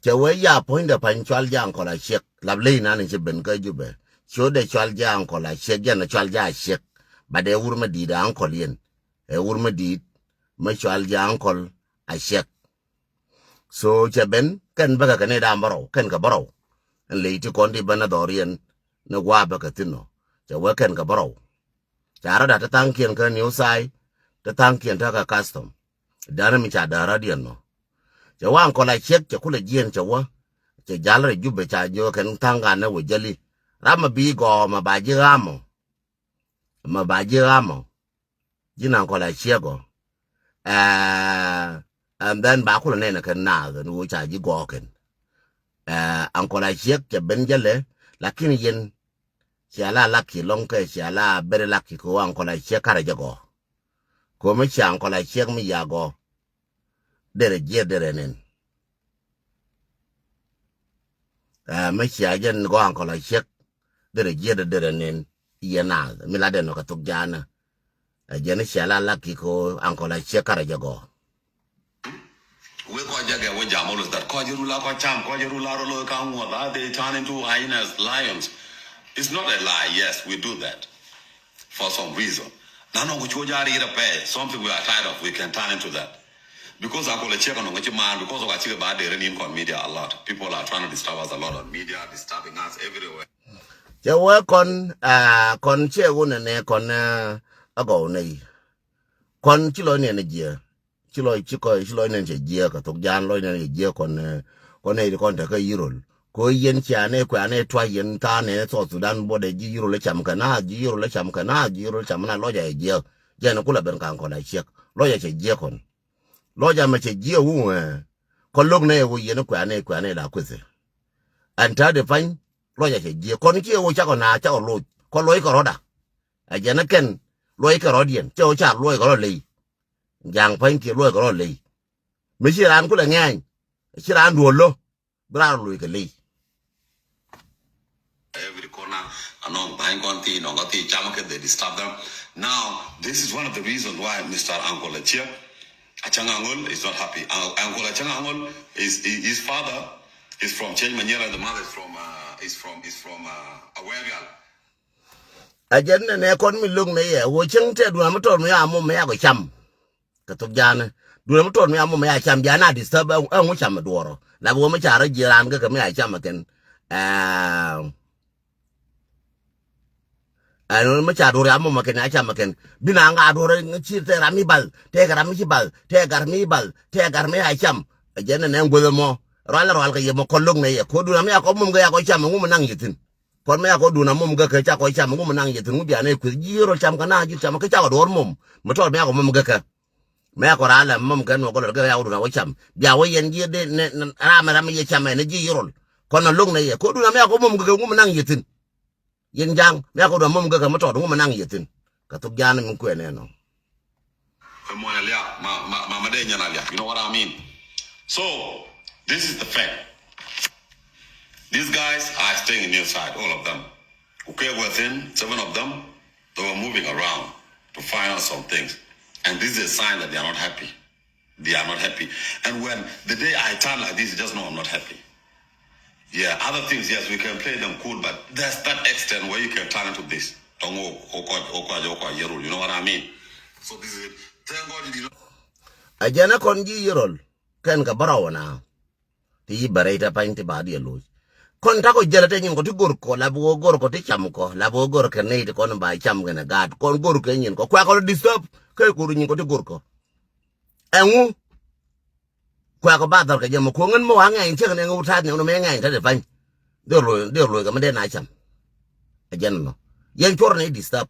Cɛ wee ya puɔ̱nydɛ pa̱ny cual jɛ Uncle Achiek. Lap ley nan ci ben kä Jubɛ. Ciötdɛ cual jɛ Uncle Achiek, jɛn cual jɛ Achiek. Bat ɛ wur mä di̱i̱t Uncle yɛn. Ɛ wur mä di̱i̱t mä cual jɛ Uncle Achiek. So cɛ ben kɛn bäkɛ kɛ ni da̱a̱m bärɔw kɛn kɛ bärɔw. Ɛn ley ti kɔn di ben a dhɔriɛn ni gua̱a̱ bäkɛ thi̱n nɔ. Cɛ wee kɛn kɛ bärɔw. Ca rɔ̱da te tha̱a̱ŋkiɛn kä New Side, te tha̱a̱ŋkiɛn te kä custom. Da̱rä mi ca da̱rä diɛn nɔ. Cɛ wee Uncle Achiek cɛ kulɛ jiɛn cɛ wä. Cɛ jal rɛ Jubɛ ca jiök kɛn tha̱a̱ŋ ganɛ wä jäli. Ram mi bi gɔɔ ma ba ji̱ ɣamɔ. Ma ba ji̱ ɣamɔ. Ji̱n Uncle Achiek ɔ. Ɛɛ, and then ba kulɛ nɛn kɛn naath ni wä ca ji̱ gɔɔ kɛn. Ɛɛ, Uncle Achiek cɛ ben jälɛ, lakin yɛn cia la laki lɔŋ kɛ cia la beri laki kɛ wä Uncle Achiek karɛ jɛ gɔɔ. Kɛ wä mi cia Uncle Achiek mi ya gɔɔ. Derɛ jiɛth derɛ nɛn. Ɛɛ, mi cia jɛn gɔɔ Uncle Achiek. Derɛ jiɛth derɛ nɛn. Yɛ naath mi la dɛn nɔ kɛ thuk jaanä. Ɛ jɛn cia la laki kɛ wä Uncle Achiek karɛ jɛ gɔɔ. We kɔc jɛ gɛ we jam always that kɔc jɛ rula kɔc cam kɔc jɛ rula rolo ka ŋuɔth, are they turn into hyenas, lions? It's not a lie. Yes, we do that for some reason. Na nɔ ku cuɔ jari ira pɛ something we are tired of, we can turn into that. Because Uncle Achiek nɔ ŋa ci man because of Achiek ba dere ni in kɔn media a lot. People are trying to disturb us a lot on media, disturbing us everywhere. Cɛ wee kɔn, aa, kɔn cɛ wunɛ nɛ kɔn, aa, a gɔw nɛ yi. Kɔn ci lɔc nɛ nɛ jiɛ. Ci lɔc ci kɔc ci lɔc nɛn cɛ jiɛk kɛ thok jaan lɔc nɛn cɛ jiɛk kɔn, ɛ, kɔn nɛy ti kɔn tekɛ yirol. Ko yɛn cia nɛ kua nɛ tuac yɛn tha̱a̱n nɛ South Sudan bɔdɛ ji̱ yirol cam kɛ naath, ji̱ yirol cam kɛ naath, ji̱ yirol cam na lɔc a jiɛk. Jɛn kulɛ ben ka̱n kɔn a ciɛk. Lɔc a cɛ jiɛk kɔn. Lɔc a mɛ cɛ jiɛk wuŋ, ɛ, kɔn lo̱k nɛ wä yɛn kua nɛ kua nɛ la kuethɛ. Ɛn ta̱a̱ de pa̱ny, lɔc a cɛ jiɛk. Kɔn kiɛ wä cakɔ na cakɔ loc. Kɔn loc kɛ rɔ̱da. A jɛn ɛ kɛn luɔc kɛ rɔ̱diɛn cɛ ɣöö ca luɔc kɛ rɔ̱ ley. Ja̱a̱ŋ pa̱ny kiɛ luɔc kɛ rɔ̱ ley. Mi ci raan kulɛ ŋɛ̈ny ci raan duɔ̱ɔ̱r lo̱ bi raan luɔc kɛ ley. Nɔŋ ba̱ny kɔn ti nɔŋ kɔ ti cam kɛ, they disturb them. Now, this is one of the reasons why Mister Uncle Achieng Acang Aŋol is not happy. Un-, Uncle Acang Aŋol is, is, his father is from Cheny Manyel and the mother is from, uh, is from, is from, uh, Awerial. A jɛn nɛ nɛ kɔn mi lo̱k nɛ yɛ wä cieŋ tɛ duun a mi tɔr mi a mum mi a kɔ cam. Kɛ thok ja̱a̱ni duun a mi tɔr mi a mum mi a cam ja̱a̱ni a disturb ɛ ŋu cam mi duɔrɔ la bi wä mi ca rɔ ji̱ raan kä kɛ mi a cam kɛn. Ɛɛ. Ɛn mi ca duɔr a mum kɛn a cam kɛn bi na ŋa duɔr ci tɛ ram mi bal tɛ kɛ ram mi ci bal tɛ gar mi bal tɛ gar mi a cam. A jɛn nɛ nɛ ŋueth mɔ rual rual kɛ yɛ mɔ kɔn lo̱k nɛ yɛ ko duun a mi a kɔ mum kɛ a kɔ cam ŋu mi naŋ yɛ thi̱n. Kɔn mi yakɔ duun a mom gäkä ca kɔ cam ŋu mi naŋ yɛ thi̱n ŋu bia nɛ kueth ji̱ rol cam kä na ji̱ cam kä ca kɔ duɔr mom mi tɔt mi yakɔ mom gäkä. Mi yakɔ raa lɛ mom kɛ nuɔk gɔlɔt gäkä yakɔ duun a wä cam bia wä yɛn ji̱ dee nɛ ram ram yɛ cam ɛn ji̱ rol. Kɔn a loŋ nɛ yɛ ko duun a mi yakɔ mom gäkä ŋu mi naŋ yɛ thi̱n. Yɛn ja̱ŋ mi yakɔ duun a mom gäkä mi tɔt ŋu mi naŋ yɛ thi̱n. Kɛ thok ja̱a̱n mi kuɛn ɛnɔ. Ɛ mɔny a liak, ma, ma, ma, ma dee nyɛn a liak. You know what I mean? So, this is the fact. These guys are staying in hillside, all of them. Okay, within seven of them, they were moving around to find out some things. And this is a sign that they are not happy. They are not happy. And when the day I turn like this, just know I'm not happy. Yeah, other things, yes, we can play them cool, but there's that extent where you can turn into this. Don't go, oh, God, oh, God, oh, God, yerul. You know what I mean? So this is it. Thank God you did not. A jɛn ɛ kɔn ji̱ yerul kɛn kɛ bärɔw na. Ti yi bärɛ ita pany ti ba diɛ loc. Kɔn takɔ jɛlɛ tɛ nyin kɔ ti gor kɔ la bi wä gor kɔ ti cam kɔ la bi wä gor kɛ ney ti kɔn ba cam kɛn ɛ gaat kɔn gor kɛ nyin kɔ kua kɔ disturb kɛ gor nyin kɔ ti gor kɔ. Ɛŋu. Kuɛ kɔ ba dhɔr kɛ jɛ mɛ kuɔŋ in mɛ wa ŋɛny cek ni ŋɛ wut ta̱a̱th ni ŋɛ wut mɛ ŋɛny ta̱a̱th i̱ pa̱ny. Dhil lo̱c dhil lo̱c kɛ mɛ dee na cam. Ɛ jɛn mɛ yɛn cuɔr ni disturb.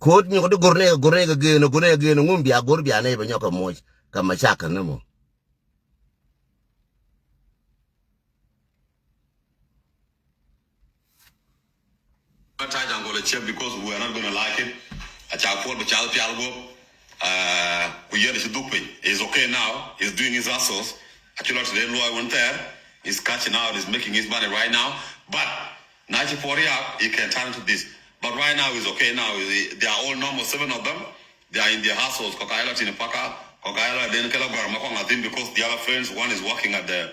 Ko̱o̱t nyɔk di go̱r ni kɛ go̱r ni kɛ gëën go̱r ni kɛ gëën ŋum bia go̱r bia ni bɛ nyɔk kɛ moc kɛ mɛ cak kɛ ni mɔ. Attack Angola chef because we are not gonna like it. A ca puɔl bi cath pial guɔp. Ku yɛn ci dhuk piny. He's okay now. He's doing his hustles. A ci lɔ ti dee luɔi wun thɛɛr. He's cashing out. He's making his money right now. But na ci puɔl riak, he can turn to this. But right now he's okay now. They are all normal, seven of them. They are in their households. Kɔka yɛlɛ tin paka. Kɔka yɛlɛ den kɛlɛ gɔr Makuaŋ a thin because the other friends, one is working at the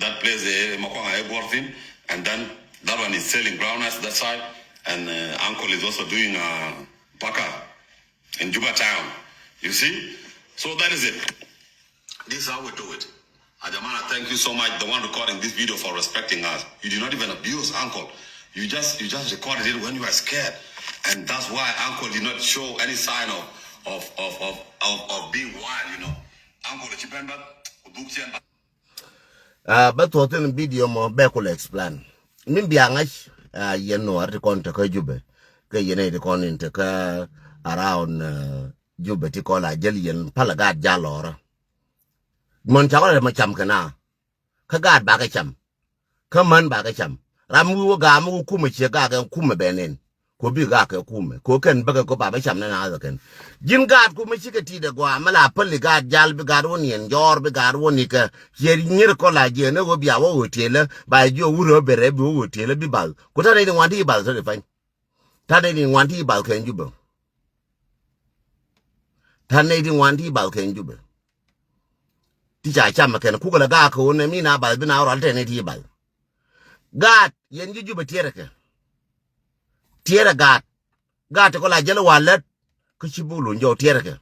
that place, eh, Makuaŋ a gɔr thin, and then that one is selling brown rice that side, and uh, uncle is also doing uh, paka in Juba town. You see, so that is it. This is how we do it. Ajamana, thank you so much, the one recording this video, for respecting us. You did not even abuse uncle. You just you just recorded it when you were scared. And that's why uncle did not show any sign of of of of, of, of being wild, you know. Uncle ci ben ba buk cien ba. Ah, ba thuɔth in video mɔ bɛ kul explain. Min bia ŋa̱c ah, yɛn nuɔr ti kɔn te kä Jubɛ. Kä yɛn ti kɔn in te kä around ah, Jubɛ ti kɔn la jɛl yɛn pal gaat jal lɔrä. Mɔn cakɔ rɛ mɔ cam kɛ na. Kä gaat bakɛ cam. Kä män bakɛ cam. Ram wi̱i̱ wä gaam wä kumɛ ciɛ gaakɛ kumɛ bɛ nɛn. Ko bi gaakɛ kumɛ ko kɛn bäkɛ ko babɛ cam nɛn a kɛn. Ji̱n gaat kumɛ cikɛ ti̱i̱t ɛ gɔaa mɛ la päli gaat jal bi gaat wä niɛn jɔɔr bi gaat wä nikɛ. Ciɛ nyir kɔ la jiɛn ɛ wä bia wä wä tiɛlä ba jiɔ wurɛ wä bɛrɛ bi wä wä tiɛlä bi bal. Ku tanɛ ni ŋuan ti bal thäri pany. Tanɛ ni ŋuan ti bal kɛn Jubɛ. Tanɛ ni ŋuan ti bal kɛn Jubɛ. Ti ca cam kɛn kukɛ lɛ gaak kɛ wun ɛ mi na bal bi na rual tɛn ɛ ti bal. Gaat yɛn ji̱ Jubɛ tiɛrɛ kɛ. Tiɛrɛ gaat. Gaat ti kɔ la jɛl wa lät. Kä ci buk luny jɔw tiɛrɛ kɛ.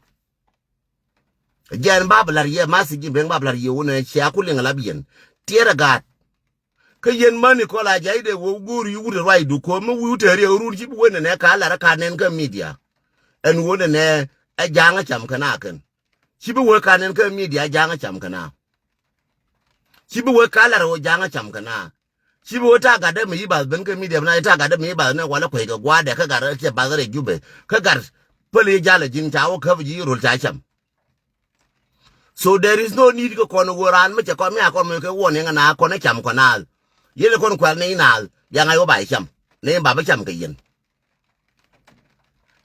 Jɛn ba bi lar yɛ ma si ji̱ ben ba bi lar yɛ wun ɛ cia ku liŋ la bi yɛn. Tiɛrɛ gaat. Kä yɛn mani kɔl a jay dee wä go̱o̱r yi wut ruacdu ko̱o̱m mi wi̱i̱ wut tɛɛri ɛ run ci bi wen nɛ ka lar ka nɛn kä media. Ɛn wä nɛ nɛ ɛ ja̱a̱ŋ ɛ cam kɛ na kɛn. Ci bi wä ka nɛn kä media ɛ ja̱a̱ŋ ɛ cam kɛ na. Ci bi wä ka lar wä ja̱a̱ŋ ɛ cam kɛ na. Ci bi wä ta gatdä mi yi bath ben kä media bi na ta gatdä mi yi bath nɛ walɛ kuec kɛ gua̱a̱dɛ kä gat rɛ cɛ bath rɛ Jubɛ kä gat päl yi jalɛ ji̱n ca wä käp ji̱ rol ca cam. So there is no need kä kɔn ɣöö raan mi cɛ kɔn mi a kɔn mi kɛ warning na kɔn ɛ cam kɔn naath. Yɛn ɛ kɔn kuɛl ni naath bia ŋa̱c wä ba cam ni ba bä cam kɛ yɛn.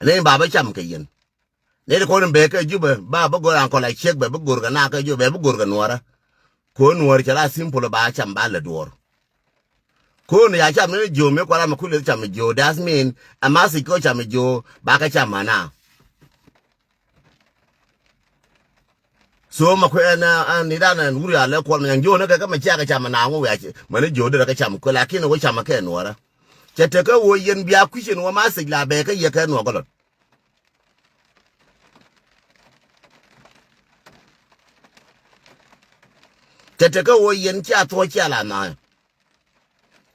Ni ba bä cam kɛ yɛn. Ni kɔn bɛ kɛ Jubɛ ba bä go̱r an kɔn la ciek bɛ bä go̱r kɛ na kɛ Jubɛ bɛ bä go̱r kɛ nuɔrä. Kɔn nuɔr cɛ la simple ba cam ba lɛ duɔr. Kun ya cam ni jiö mi kua̱r amɛ kul i̱ cam jiö, das min a ma thic kɛ cam jiö ba kɛ cam mana. So ma kuɛ ɛn ɛn ni dan ɛn wuri alɛ kuɔl ma nyaŋ jiö ni kɛ kɛ ma cia kɛ cam na ŋu wiac ma ni jiö derɛ kɛ cam kuɛ lakin wä cam kɛ nuɔrä. Cɛ tekɛ wä yɛn bia kui̱cin wä ma thic la bɛ kɛ yɛ kɛ nuɔ gɔlɔt. Cɛ tekɛ wä yɛn cia thuɔ̱c cia la na.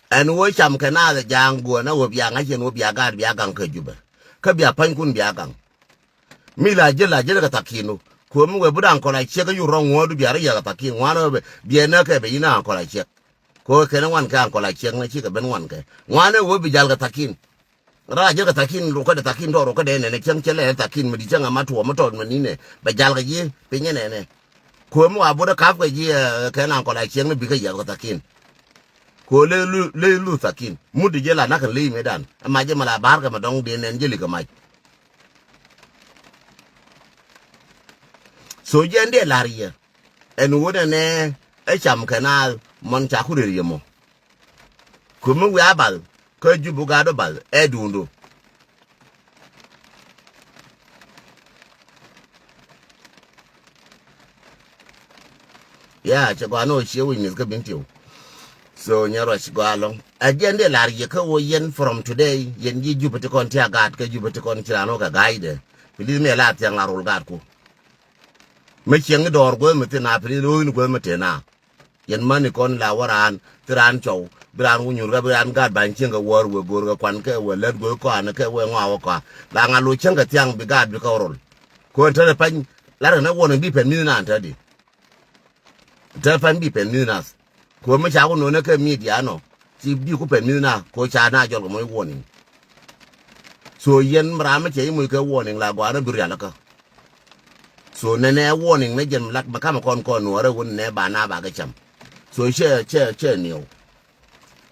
Ɛn wä cam kɛ naath ɛ ja̱a̱ŋ guɔ̱n ɛ wä bia ŋa̱c yɛn wä bia gaat bia gaŋ kä Jubɛ. Kä bia pa̱nykun bia gaŋ. Mi la jel la jel kɛ thakin wä. Kuämi wee bi da̱ŋ kɔl a ciek kä yur rɔ̱ŋ ŋuɔ̱ɔ̱du bia rɔ yɛ kɛ thakin ŋuan ɛ wä bia nä kɛ bɛ yin aŋ kɔl a ciek. Kɛ wä kɛn ŋuan kɛ aŋ kɔl a ciek nä cikɛ ben ŋuan kɛ. Ŋuan ɛ wä bi jal kɛ thakin. Ra jɛ kɛ thakin rukɛ dɛ thakin tɔ rukɛ dɛ nɛnɛ cäŋ cɛ lɛ thakin mi di cäŋ ama tuɔ mi tɔt mi ninɛ bɛ jal kɛ ji̱ piny nɛnɛ. Kuɛ mi wa bot ɛ kap kɛ ji̱ ɛ kɛn aŋkɔl a ciɛŋ ni bikɛ yiath kɛ thakin. Kuɛ le lu le lu thakin mut di jɛ la nak kɛ le mi dan ɛ ma jɛ ma la bar kɛ ma dɔŋ di nɛn jɛ li kɛ mac. So jɛ ndɛ lar yɛ ɛn wot ɛnɛ ɛ cam kɛ na mɔn ca ku rɛr yɛ mɔ. Kumi wiaa bal kä Jubɛ gat ɔ bal ɛ duundu. Ya cɛ gɔaa ni ɔ ciɛ wi̱c mi̱th kä bin tiw. So nyɛ ruac gɔaa lɔŋ ɛ jiɛn dee lar yɛ kä wä yɛn from today yɛn ji̱ Jubɛ ti kɔn ti a gaat kä Jubɛ ti kɔn ci raan wä kɛ ga̱a̱cdɛ. Pilis mi ɛ la thiaŋ la rol gaatku. Mi ciɛŋ i̱ dɔɔr guäth mi thin a pilis lo̱o̱ in guäth mi thin a. Yɛn mani kɔn la wä raan thi raan cɔw bi raan wä nyuur kä bi raan gaat ba̱ny cieŋ kɛ wäär wee go̱o̱r kɛ kuan kɛ wee lät go̱o̱r kɔan kɛ wee ŋɔa wä kɔa. La ŋa lo̱c cieŋ kɛ thiaŋ bi gaat bi kɛ wä rol. Ko̱n te pany lar kɛ nɛ wuɔn bi pɛn mi̱th naan te di. Te pany bi pɛn mi̱th nath. Ko̱n mi ca wä nonɛ kɛ midia nɔ ci bi ku pɛn mi̱th na ko̱ ca na jɔl kɛ moc wuɔniŋ. So yɛn ram mi cɛ i̱ moc kɛ wuɔniŋ la gɔaa ni bi rial kä. So nɛnɛ warning ni jɛn lat ma kamɛ kɔn kɔn nuɔrɛ wun nɛ ba na ba kɛ cam. So cɛ cɛ cɛ niw.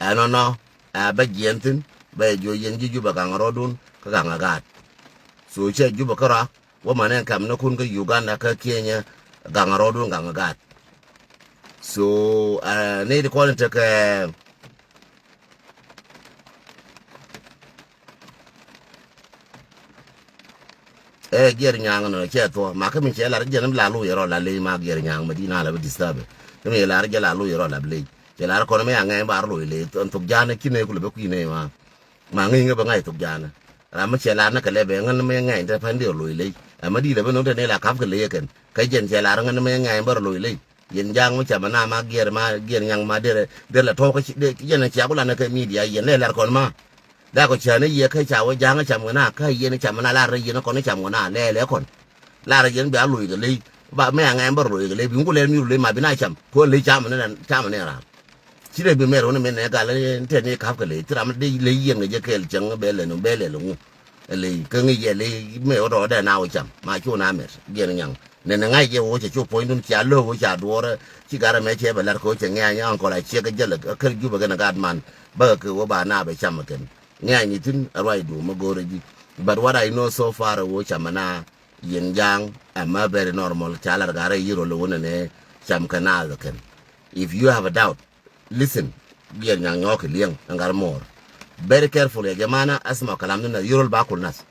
Ɛnɔnɔ ɛ bɛ jiɛn thin bɛ jiɔ yɛn ji̱ Jubɛ gaŋ rɔdun kä gaŋ a gaat. So cɛ Jubɛ kärɔa wä manɛ kam ni kun kä Uganda kä Kenya gaŋ rɔdun gaŋ a gaat. So ɛ ni di kɔn tekɛ Ɛ giɛr nyaŋ nɔ cɛ thuɔ ma kä mi cɛ lar jɛn mi la lu yɛrɔ la ley ma giɛr nyaŋ ma di na la bi disturb. Kä mi lar jɛ la lu yɛrɔ la bi ley cɛ lar kɔn mi a ŋɛny bar lu ley thok janɛ ki ne ku lɛ bɛ kui̱ ne ma. Ma ŋi̱i̱ŋ bɛ ŋa̱c thok janɛ. Ram mi cɛ lar ni kɛ lɛ bɛ ŋän mi ŋɛny te pɛn di lu ley. Ɛ ma di lɛ bɛ no̱ŋ te ne la kap kɛ ley kɛn kä jɛn cɛ lar ŋän mi ŋɛny bar lu ley. Yɛn ja̱a̱ŋ mi camɛ na ma giɛr ma giɛr nyaŋ ma derɛ derɛ la tɔ̱ɔ̱k kä ci- de- yɛn a ciak wä lanɛ kɛ midia yɛn lɛ lar kɔn ma. Dak kɔ cäänä yiëë kä ca wä ja̱a̱ŋ cam kɛ na kä yɛn cam na lar yɛn kɔn cam kɛ na lɛ lɛ kɔn. Lar yɛn bia loc kɛ ley ba mɛ a ŋɛn bär loc kɛ ley bi ŋu lɛ mi ru ley ma bi na cam kɔ ley cam ni cam ni ram. Ci dee bi mɛr wä ni mɛ nɛ gal ni tɛ ni kap kɛ ley ti ram dee ley yɛn kɛ jɛ kɛɛl cäŋ bɛ lɛ ni bɛ lɛ lɛ ŋu. Ley kä ŋi̱i̱c yɛ ley mɛ wä rɔɔdɛ na wä cam ma cu na mɛr giɛn nyaŋ. Nɛn ŋa̱c jɛ wä cɛ cu puɔ̱nydun cia lo̱k wä ca duɔɔrä ci garɛ mɛ cɛ bɛ la̱r kɛ wä cɛ ŋi̱a̱c aŋkɔl a ciek jɛ lɛ kär Jubɛ kɛn gat man bäkɛ kɛ wä ba na bɛ cam kɛn ŋi̱a̱c ni thi̱n a ruacdu mɛ go̱o̱rä ji̱. But what I know so far wä cam na yɛn ja̱a̱ŋ ɛmɛ very normal ca la̱r garɛ yirol wä nɛnɛ cam kɛ naath kɛn. If you have a doubt, listen. Giɛn nyaŋ nyɔɔk kɛ liɛŋ ɛn gat mɔɔr. Very careful ya jamana asma kalam ni na yirol ba kul nas.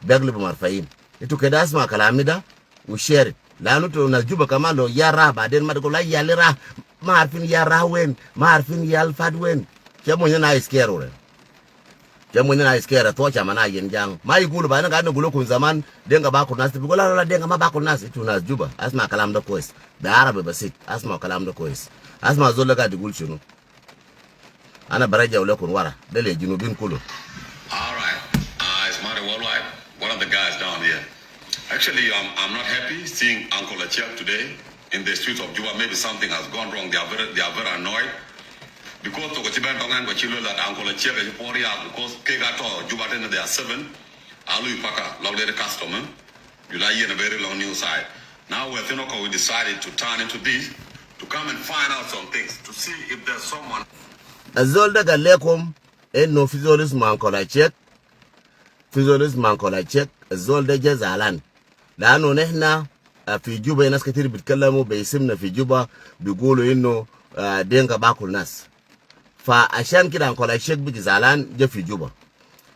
Bɛk li bi marfain itu kɛ da asma kalam ni da. Wu share it. Lanu to na Juba kama lo ya ra ba den ma de ko la ya le ra. Ma arfin ya ra wen ma arfin ya alfad wen. Kɛ mo nyɛ na iskɛr wure. Kɛ mo nyɛ na iskɛr a thɔ cama na yɛn jaŋ ma igulu ba na ga na gulo kun zaman. Denga ba kun nas ti bi ko la la denga ma ba kun nas itu nas Juba asma kalam da kois. Be arabi basit asma kalam da kois. Asma zol la ga di gul shunu. Ana baraja ulekun wara de le junubin kulu. All right. Uh, it's Mari Worldwide, one of the guys down here. Actually, I'm, I'm not happy seeing Uncle Achiak today in the streets of Juba. Maybe something has gone wrong. They are very, they are very annoyed. Because toko chiban tongan kwa chilo that Uncle Achiak is poor ya because kega to Juba tena they are seven. Alu paka, log the custom, eh? You like in a very long news side. Now we're thin we decided to turn into this to come and find out some things to see if there's someone. Azol da galekum. Innu fi zol ismu Uncle Achiek. Fi zol ismu Uncle Achiek. Azol da ja zalan. Lanu nihna, ah, fi Juba nas ketir bitkalamu be isimna fi Juba, bigulu innu, ah, Dinka bakul nas. Fa ashan kida Uncle Achiek bigi zalan ja fi Juba.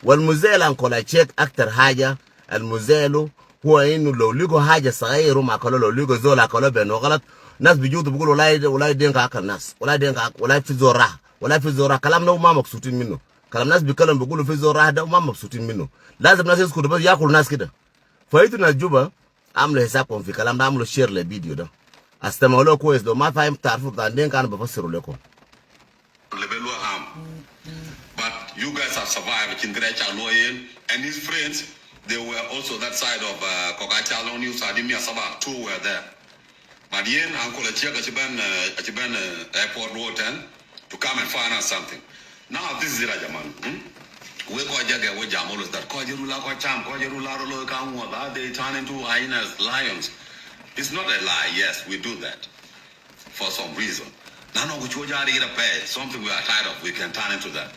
Wal muzil Uncle Achiek aktar haja al muzilu huwa inu lo ligo haja sagir um akolo, lo ligo zol akolo benu galat, nas bijutu bigulu, "Walai, walai Dinka akal nas, walai Dinka ak-, walai fi zol rah, walai fi zol rah." Kalam da hum ma mabsutin minu. Kalam nas bikalam bigulu fi zol rah da hum ma mabsutin minu. Lazim nas yaskutu bas, yakulu nas kida. Fa itu nas Juba, amlu hisabkum fi kalam da, amlu share le video da. Astamalu kwes, lo ma fahim tarfu tan Dinka, ana bafasiru lekum. Lebel wa ham. But you guys have survived. Kin kira cha lo yen. And his friends, they were also that side of, uh, Kogacha along New Sadi Mia Saba. Two were there. But yen Uncle Achiek, Achiban, uh, Achiban, uh, airport road ten to come and find out something. Now this is it, Ajaman. Hmm? We ko jage, we jam always that ko jerula ko cham, ko jerula rolo ka ngwa, that they turn into hyenas, lions. It's not a lie. Yes, we do that for some reason. Na no kuchuo jari ira pay, something we are tired of, we can turn into that.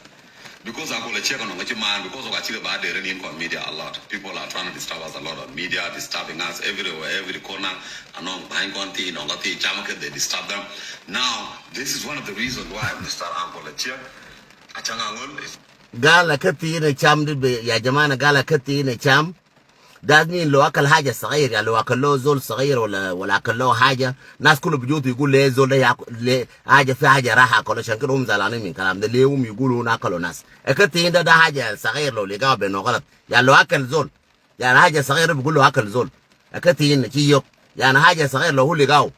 Because Uncle Achiek no ngachi man, because of Achiek ba de in con media a lot. People are trying to disturb us a lot on media, disturbing us everywhere, every corner. Anong bain kon ti, nong ti chama ke, they disturb them. Now, this is one of the reasons why Mister Uncle Achiek, Achang Angol is Gala kati ina cham di be, ya jamana, gala kati ina cham. That mean lo akal haja sagir, ya lo akal lo zol sagir wala, wala akal lo haja, nas kulu bijutu yigul le zol da ya le haja, fi haja raha kolo, shan kida hum zalanin min kalam da, le hum yigulu na akalo nas. Eka tin da, da haja sagir lo ligaw benu galat. Ya lo akal zol. Yani haja sagir bigulu akal zol. Eka tin chi yok. Yani haja sagir lo hu ligaw.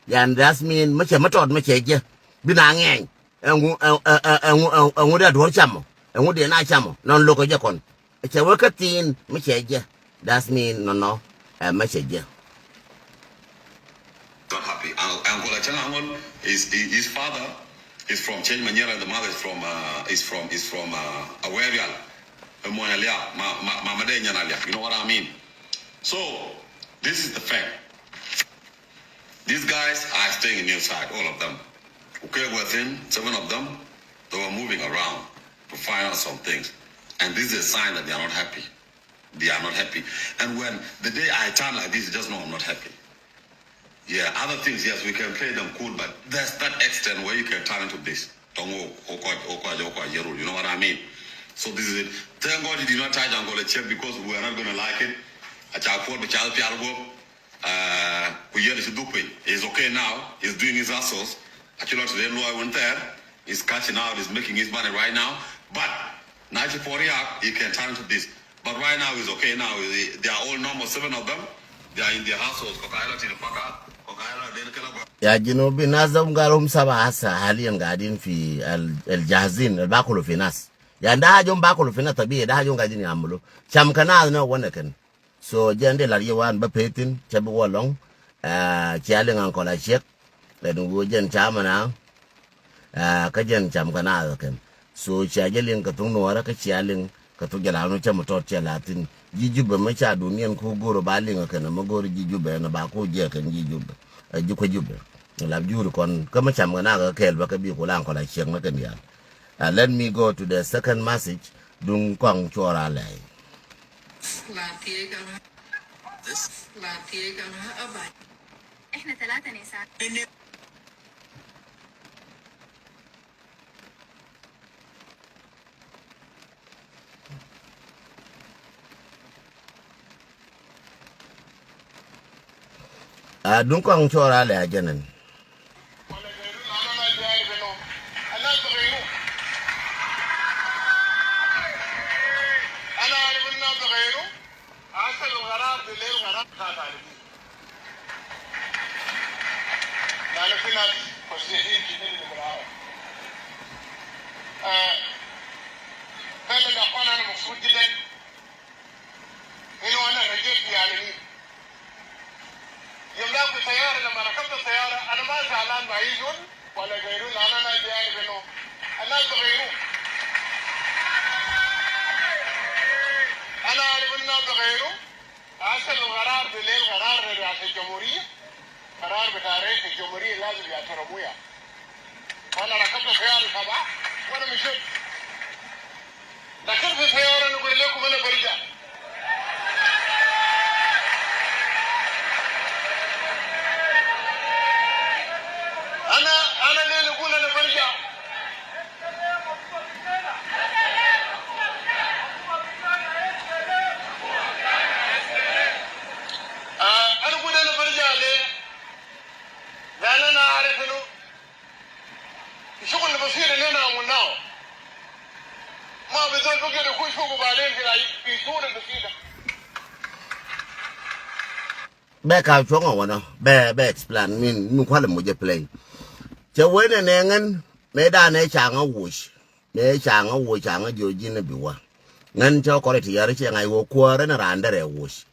Yani das mean mache matot mache je. Bina ngeny. Engu, engu, engu, engu, engu da duwar chamo. Engu de na chamo. Non loko je kon. Ece wek kä thiin mi cɛ jɛ. That's mean no, no. Ɛ mi cɛ jɛ. Not happy. Un-, Uncle Achang Angol is, his father is from Cheny Manyira and the mother is from, uh, is from, is from, uh, Awerial. Ɛ muɔny Aliap, ma, ma, mama de nyan Aliap. You know what I mean? So, this is the fact. These guys are staying in New Side, all of them. Okay, within seven of them, they were moving around to find out some things. And this is a sign that they are not happy. They are not happy. And when the day I turn like this, just know I'm not happy. Yeah, other things, yes, we can play them cool, but there's that extent where you can turn into this. Tongo, okwa, okwa, okwa, yerul, you know what I mean? So this is it. Thank God you did not touch Uncle Achiek because we are not gonna like it. Acha kuot, acha pial go. Uh, ku yɛn is duk piny. He's okay now. He's doing his hustles. Actually, today, Luai went there. He's cashing out. He's making his money right now. But ninety-four year, he can turn to this. But right now, he's okay now. He, they are all normal, seven of them. They are in their hustles. Kokaila tini paka. Kokaila den kela gwa. Ya Junubin, nas de hum galu hum saba hasa haliyan gaidin fi al, al jahzin, al bakulu fi nas. Yani da haja hum bakulu fi nas tabii, da haja hum gaidin yamulu. Cham kana na wana kan. So jɛn dee lar yɛ wan bä pethin cɛ bi wä lɔŋ. Cia liŋ Uncle Achiek. Lɛt ni wä jɛn cam na. Kä jɛn cam kɛ naath kɛn. So cia jɛ liŋ kɛ thuk nuɔrä kä cia liŋ kɛ thuk jɛ la nu cɛ mi tɔt cɛ la thin. Ji̱ Jubɛ mi ca duniɛn ku go̱r ba liŋ kɛn mi go̱r ji̱ Jubɛ ni ba ku jɛ kɛn ji̱ Jubɛ. Ji̱ kuɛ Jubɛ. Lap juri kɔn kä mi cam kɛ naath kɛ kɛɛl bä kɛ bi ku la Uncle Achiek mi kɛn diaal. Let me go to the second message. Duŋ kɔaŋ cuɔr a lɛy. A duŋ kɔaŋ cuɔr a lɛy a jɛnɛn. لأن في ناس فصيحين كتير من العرب. آه، فعلًا يا أخوان، أنا مبسوط جدًا إنه أنا رجعت يعني. يوم ده في الطيارة، لما ركبت الطيارة، أنا ما زعلان مع أي زول ولا غيره، لأن أنا عارف إنه الناس بغيروا. أنا عارف إنه الناس بغيروا. أصل القرار بالليل قرار رئاسة الجمهورية، قرار بتاع رئيس الجمهورية لازم يحترموه. وأنا ركبت سيارة صباح وأنا مشيت. لكن في سيارة نقول لكم أنا برجع. أنا، أنا ليه نقول أنا برجع؟ Bɛ ka cuɔ̱ŋ ɔ wänɔ bɛ bɛ explain min min kualɛ mucɛ play. Cɛ wen ɛ nɛ ŋän mëë danɛ caŋä wuc. Mëë caŋä wuc caŋä jiɔ ji̱n ɛ bi wä. Ŋän cɛ kɔrɛ ti yär cɛ ŋa̱c wä kuäärä ni raan derɛ wuc.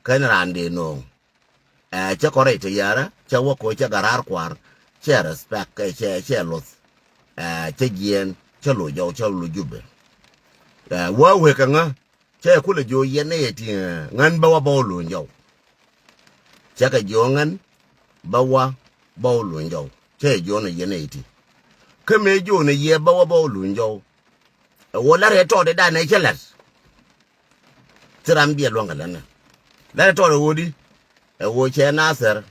Kä ni raan dee no̱o̱ŋ. Ɛ cɛ kɔrɛ ti yär cɛ wä ko̱ cɛ garaar kua̱r. Cɛ respect cɛ cɛ luth. Ɛ cɛ jiɛɛn cɛ lo̱c jɔw cɛ lo̱c jupɛ. Ɛ wä wek kɛ ŋä. Cɛ kulɛ jiɔ yɛn ni yɛ ti ŋän bä wä bä wä luny jɔw. Cɛ kɛ jiɔ ŋän bä wä bä wä luny jɔw. Cɛ jiɔ ni yɛn ni yɛ ti. Kä mëë jiɔ ni yɛ bä wä bä wä luny jɔw. Ɛ wä lar yɛ tɔɔt danɛ cɛ lat. Ti ram biɛ luäŋ kɛ länɛ. Lar yɛ tɔɔt ɛ wä di. Ɛ wä cɛ nathɛr.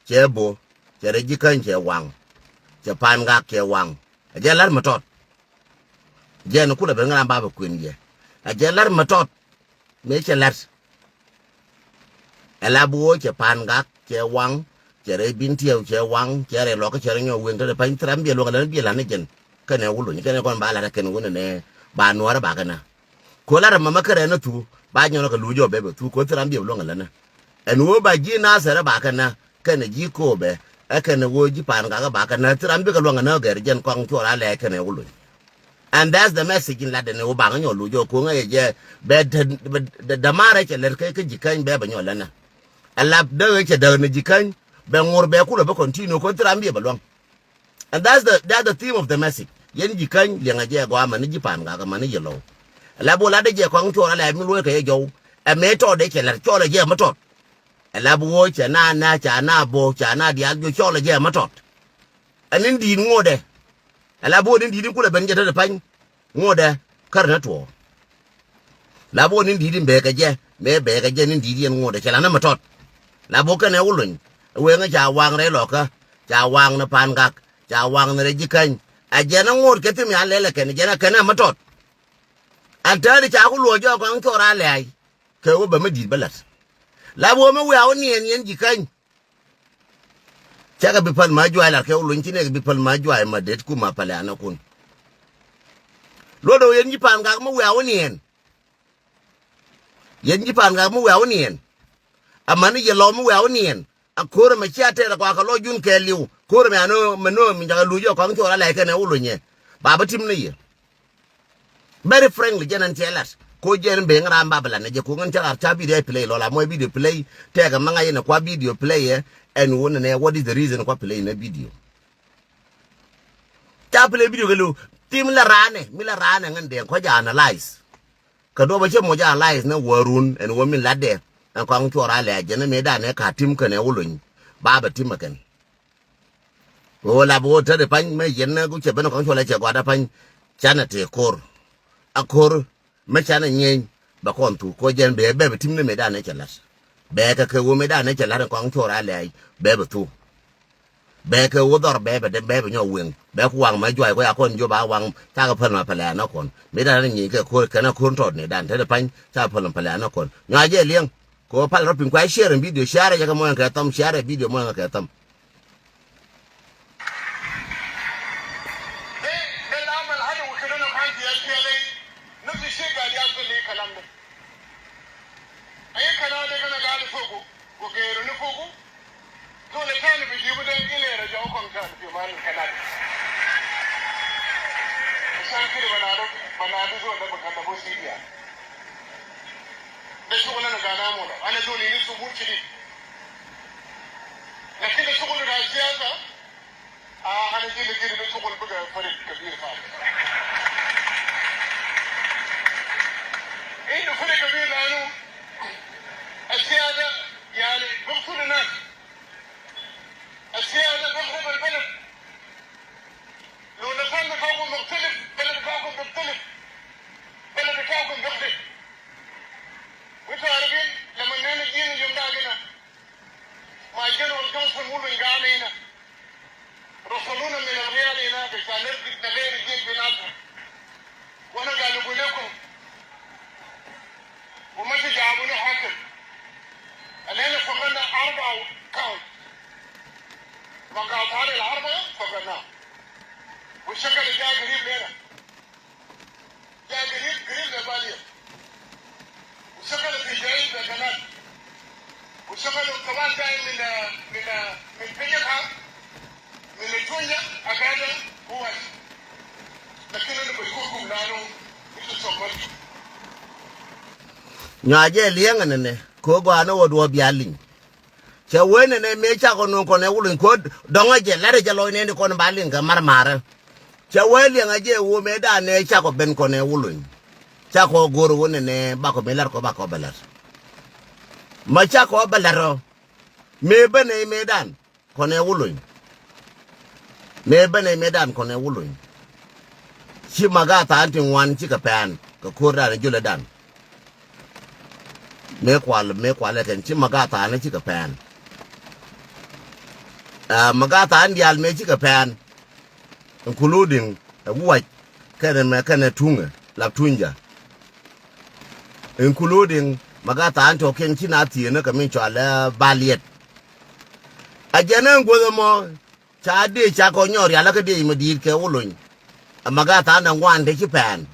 Cɛ bo. Cɛ rɛ ji̱ käny cɛ waŋ. Cɛ pa̱a̱n gak cɛ waŋ. Ɛ jɛ lar mɛ tɔɔt. Jɛn kulɛ ben ŋa̱n a bapɛ kuën yɛ. A jɛ lar mɛ tɔt. Mëë cɛ lat. Ɛ la bi woo cɛ pa̱a̱n gak cɛ waŋ. Cɛ rɛy bin tiɛw cɛ waŋ cɛ rɛy lɔk cɛ rɛy nyɔk wen te rɛy pa̱ny thram biɛ luɔk ɛ lɛn biɛ lat ni jɛn. Kɛnɛ wuluny kɛnɛ kɔn ba lat kɛnɛ wun ɛnɛ ba nuɔrɛ ba kɛnɛ. Ko lat ɛmɛ mɛ kɛ rɛn ni thu ba nyɔn kɛ luc ɔ bɛ bɛ thu ko thram biɛ luɔk ɛ lɛn. Ɛn woo ba ji̱ na thɛrɛ ba kɛnɛ. Kɛnɛ ji̱ koobɛ ɛ kɛnɛ ɣöö ji̱ pa̱a̱n kakä ba kɛ näth ti ram bikɛ luäŋ kɛ näk gɛr jɛn kɔaŋ cuɔr a lɛɛc kɛnɛ wä luny. And that's the message in latdɛ ni wä baŋä nyɔl luc ɔ ko̱ŋä yɛ jɛ bɛ dämaarɛ cɛ lɛr kä ji̱ käny bɛ bɛ nyɔl länä. Ɛ lap däk ɛ cɛ däk ni ji̱ käny bɛ ŋor bɛ kulɛ bä continue ko̱n ti ram biɛ bɛ luäŋ. And that's the, that's the theme of the message. Yɛn ji̱ käny liɛŋɛ jɛ gɔaa mani ji̱ pa̱a̱n kakä mani yɛ lɔw. Ɛ lap wä latdɛ jɛ kɔaŋ cuɔr a lɛɛc mi luɔ̱c kɛ yɛ jɔw. Ɛ mëë tɔɔt dee cɛ lɛr cɔl ɛ jɛ mɛ tɔt. Ɛ lap wä ca na na ca na bo ca na diaal juɔc cɔl ɛ jɛ mɛ tɔt. Ɛ ni̱n di̱i̱t ŋuɔ̱tdɛ. Ɛ lap wä ni̱n di̱i̱t in kulɛ ben jɛ tetdɛ pa̱ny ŋuɔ̱tdɛ kär ni tuɔɔk. Lap wä ni̱n di̱i̱t in bekɛ jɛ mëë bekɛ jɛ ni̱n di̱i̱t yɛn ŋuɔ̱tdɛ cɛ la ni mɛ tɔt. Lap wä kɛnɛ wä luny. Ɛ wee ŋä ca waŋ rɛy lɔkä ca waŋ ni pa̱a̱n gak ca waŋ ni rɛy ji̱ käny. Ɛ jɛn ɛ ŋuɔ̱t kɛ thim ya lɛl ɛ kɛn jɛn ɛ kɛn ɛ mɛ tɔt. Ɛn tääri ca ku luɔc jɔɔk kɔn cuɔr a lɛ̈ɛ̈c. Kɛ wä bä mi di̱i̱t bä la̱t. La wä mi wiaa wä niɛn yɛn ji̱ käny. Cakɛ bi päl ma juac lar kɛ wä luny ci nɛk bi päl ma juac ma det ku ma päl ɛn akun. Luɔt dɔw yɛn ji̱ pa̱a̱n gak mi wiaa wä niɛn. Yɛn ji̱ pa̱a̱n gak mi wiaa wä niɛn. Amäni yɛ lɔw mi wiaa wä niɛn. A ko̱r ɛmɛ cia tɛɛr ɛ kɔakɛ lɔ jun kɛɛliw ko̱r ɛmɛ anö mɛ nö mi jakä luc ɛ kɔaŋ cuɔr a lɛc kɛnɛ wä lunyɛ. Ba bä tim ni yɛ. Very frankly jɛn ɛn cɛ lat ko jɛn ben ram ba bɛ lat nɛ jɛ ko ŋän cɛ lar ca video play lɔ la mɔ video play. Tɛɛkɛ maŋa yɛn ɛ kua video play ɛ ɛn wä nɛ nɛ what is the reason kua play nɛ video. Ca play video kɛ liw tim la raanɛ mi la raanɛ ŋän dɛŋ kɔ ja analyze. Kɛ duɔpɛ cä moc a life ni wä run ɛn wä min latdɛ. Ɛn kɔaŋ cuɔr a lɛ a jɛn ni mëë danɛ ka tim kɛn ɛ wä lony. Ba bɛ tim ɛ kɛn. Ɣöö lap ɣöö tätdɛ pa̱ny mɛ yɛn ni ku cɛ ben kɔaŋ cuɔr lɛ cɛ gɔatdä pa̱ny. Canɛ tëë ko̱r a ko̱r mɛ canɛ nyieny. Bɛ kɔn thuk kɔ jɛn bɛ bɛ bɛ tim ni mëë danɛ cɛ la̱t. Bɛ kɛ kɛ ɣöö mëë danɛ cɛ la̱t ɛn kɔaŋ cuɔr a lɛ bɛ bɛ thuk. Bɛ kɛ wä dhɔr bɛ bɛ dee bɛ bɛ nyɔk weŋ bɛ ku waŋ mɛ juac ku ya kɔn jiö ba waŋ. Cakɛ päl ma pɛlɛ anä kɔn mi dan ni nyieny kɛ ko̱r kɛn a ko̱r tɔt ni dan te ni pa̱ny. Cakɛ päl ma pɛlɛ anä kɔn nyɔa jɛ liɛŋ. Kɛ wä pal rɔ piny kua share in video share jɛ kɛ mɔyɛ kɛ thɔm share video mɔyɛ kɛ thɔm. Ayi kana de kana gani fogo. Ku geeru ni koku. Zol tani bi jibu den ilera jɔw kɔn tani fi mani kanadi. Asan kiri banadu banadu zol da bakanda bo sidiya. Da shugul ana gana mola ana zol ini subut shidid. Lakin da shugul da siyasa. Ah, ana jili jili da shugul bika farik kabir fa. Indu farik kabir lanu. Asiyasa. يعني بقتل الناس. السياسة بيخرب البلد. لو النظام بتاعكم مختلف، بلد بتاعكم بيختلف. بلد بتاعكم بيختلف. وانتوا عارفين لما نحن جينا يوم ده هنا، مع جنرال جونسون مولو قاعد هنا. رسلونا من الرياض هناك عشان نلقي نغير الجيش بناسنا. وانا قاعد اقول لكم، وما وشغلوا كمان تاني من، من، من بنيا كان، من الدنيا أكاد هو. لكن أنا بقول لكم لأنه أنتوا صممتوا. Nyuak jɛ liɛŋ ɛnɛnɛ kɛ ɣöö gɔaa ni ɣöö duɔ̱ɔ̱p bia liŋ. Cɛ wee nɛnɛ mëë cakɔ nuŋ kɔn ɛ Wuluny kɛ ɣöö dɔ̱ŋ ɛ jɛ la̱rɛ jɛ lɔc nɛɛni kɔn ba liŋ kɛ mar marä. Cɛ wee liɛŋ ɛ jɛ ɣöö mëëdan ɛ cakɔ ben kɔn ɛ Wuluny. Cakɔ go̱r ɣöö nɛnɛ bakɔ mëë la̱r kɔ bakɔ bɛ la̱r. Ma cakɔ bɛ la̱r ɔ. Mëë ben ɛ mëëdan kɔnɛ Wuluny. Mëë ben ɛ mëëdan kɔnɛ Wuluny. Ci Magatha an ti ŋuan cikɛ pɛn kɛ ko̱rdan ɛ jolɛ dan. Mëë kual, mëë kual ɛ kɛn ci Magatha an cikɛ pɛn. Ɛ, Magatha an diaal mëë cikɛ pɛn. Including ɛ Guac kɛnɛ mɛ kɛnɛ Tuŋɛ Lap Tunyja. Including Magatha an tɔ̱ kiɛn ci na thieenä kɛ min cɔal ɛ Baliɛt. A jɛn ɛn guäth ɛmɔ ca dee ca kɔ nyɔɔr rial kä dee mɛ di̱i̱t kɛ Wuluny. A Magatha an ɛ ŋuan te ci pɛn.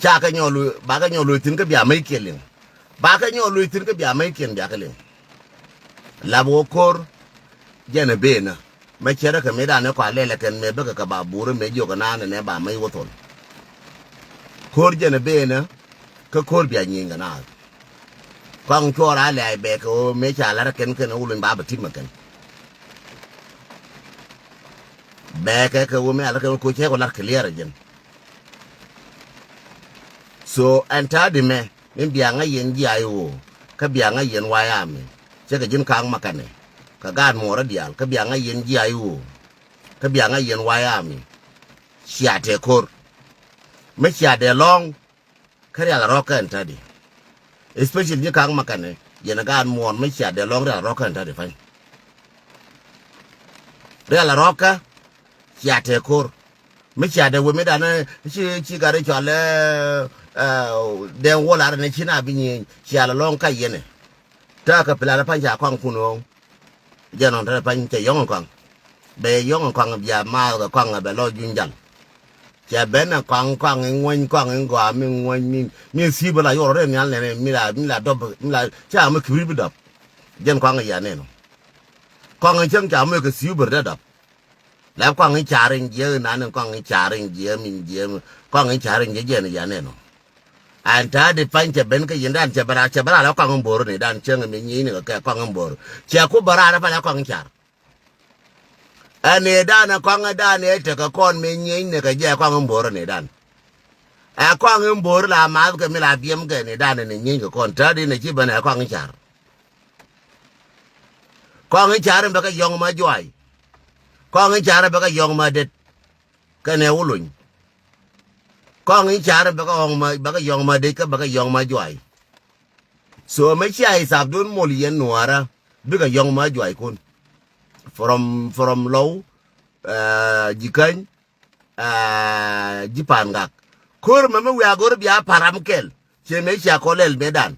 Ca kɛ nyɔɔr luth, ba kɛ nyɔɔr luth thi̱n kä bia mec kiɛn liŋ. Ba kɛ nyɔɔr luth thi̱n kä bia mec kiɛn bia kɛ liŋ. Lap wä ko̱r jɛn ɛ benä. Mɛ cärä kɛ mëëdan ɛ kɔa lɛl ɛ kɛn mëë bäkɛ kɛ ba burä mëë jiök ɛ naan ɛ nɛ ba mec wä thol. Ko̱r jɛn ɛ benä kä ko̱r bia nyieny kɛ naath. Kɔaŋ cuɔɔr a lɛ̈ɛ̈c bɛɛkɛ ɣöö mëë ca la̱r ɛ kɛn kɛn ɛ Wuluny ba bɛ ti̱mɛ kɛn. Bɛɛkɛ kɛ ɣöö mëë a la̱r kɛn ɣöö ko̱ cɛ kɔ la̱r clear ɛ jɛn. So ɛn ta̱a̱ di mɛ min bia ŋa̱c yɛn ji̱ a i̱ ɣöö kä bia ŋa̱c yɛn way ami. Cɛ kɛ ji̱n ka̱a̱ŋ ma kɛnɛ kɛ gaat muɔɔrä diaal kä bia ŋa̱c yɛn ji̱ a i̱ ɣöö kä bia ŋa̱c yɛn way ami. Cia tɛ ko̱r mi cia dee lɔ̱ŋ. Kä rial a rɔ̱kä ɛn tätdi. Especially ji̱ ka̱a̱ŋ ma kɛnɛ yɛn a gaat muɔɔr mi cia dee lɔ̱ŋ rial a rɔ̱kä ɛn tätdi pa̱ny. Rial a rɔ̱kä cia tɛ ko̱r. Mi cia dee wee mi danɛ ci ci gat i̱ cɔal ɛ dee wol arɛ ni ci na bi nyieny cia lɛ lɔ̱ŋ ka yɛnɛ. Tääkä plan pa̱ny ca kɔaŋ kun ɣöö jɛn ɣän te pa̱ny cɛ yɔ̱ŋ in kɔaŋ. Bɛ yɔ̱ŋ in kɔaŋ bia maath kɛ kɔaŋ bɛ lɔ juny jal. Cɛ ben in kɔaŋ kɔaŋ in ŋuäny kɔaŋ in gɔaa mi ŋuäny mi mi thi̱i̱p la yuɔr rɛn nhial nɛn mi la mi la dɔp mi la ca mi ki̱wi̱r bi dɔp. Jɛn kɔaŋ in ya nɛn ɔ kɔaŋ in cäŋ ca mi kɛ thi̱i̱p bi rɛ dɔp. Lɛ kɔaŋ in ca̱r in jiɛ in nan in kɔaŋ in ca̱r in jiɛ mi jiɛ mi kɔaŋ in ca̱r in jiɛ jɛn in ya nɛn ɔ. An ta̱a̱ di pa̱ny cɛ ben kä yindan cɛ bɛ raar cɛ bɛ raar ɛ kɔaŋ in bo̱o̱r ni dan cieŋ mi nyieyni kɛ kɔaŋ in bo̱o̱r. Cɛ ku bɛ raar ɛ pal ɛ kɔaŋ in ca̱r. Ɛ ni dan ɛ kɔaŋ ɛ dan ɛ tekɛ kɔn mi nyieyni kɛ jɛ ɛ kɔaŋ in bo̱o̱r ni dan. Ɛ kɔaŋ in bo̱o̱r la math kɛ mi la biɛm kɛ ni dan ni nyieny kɛ kɔn ta̱a̱ di ni ci ben ɛ kɔaŋ in ca̱r. Kɔaŋ in ca̱r in bɛ kɛ yɔ̱ŋ ma juay. Kɔaŋ in ca̱r in bɛ kɛ yɔ̱ŋ ma det. Kɛnɛ Wuluny. Kɔaŋ in ca̱r bɛ kɛ yɔ̱ŋ ma bɛ kɛ yɔ̱ŋ ma dec kä bɛ kɛ yɔ̱ŋ ma juay. So mɛ cia isap dun mol yɛn nuaarä bikɛ yɔ̱ŋ ma juay kun. From from Lɔw, ɛ, Jikäny, ɛ, Ji̱ Pa̱a̱n Gak. Ko̱r mɛ mi wiaa go̱r bia pa̱ram kɛl. Ciɛ mëë cia kɔ lɛl mëëdan.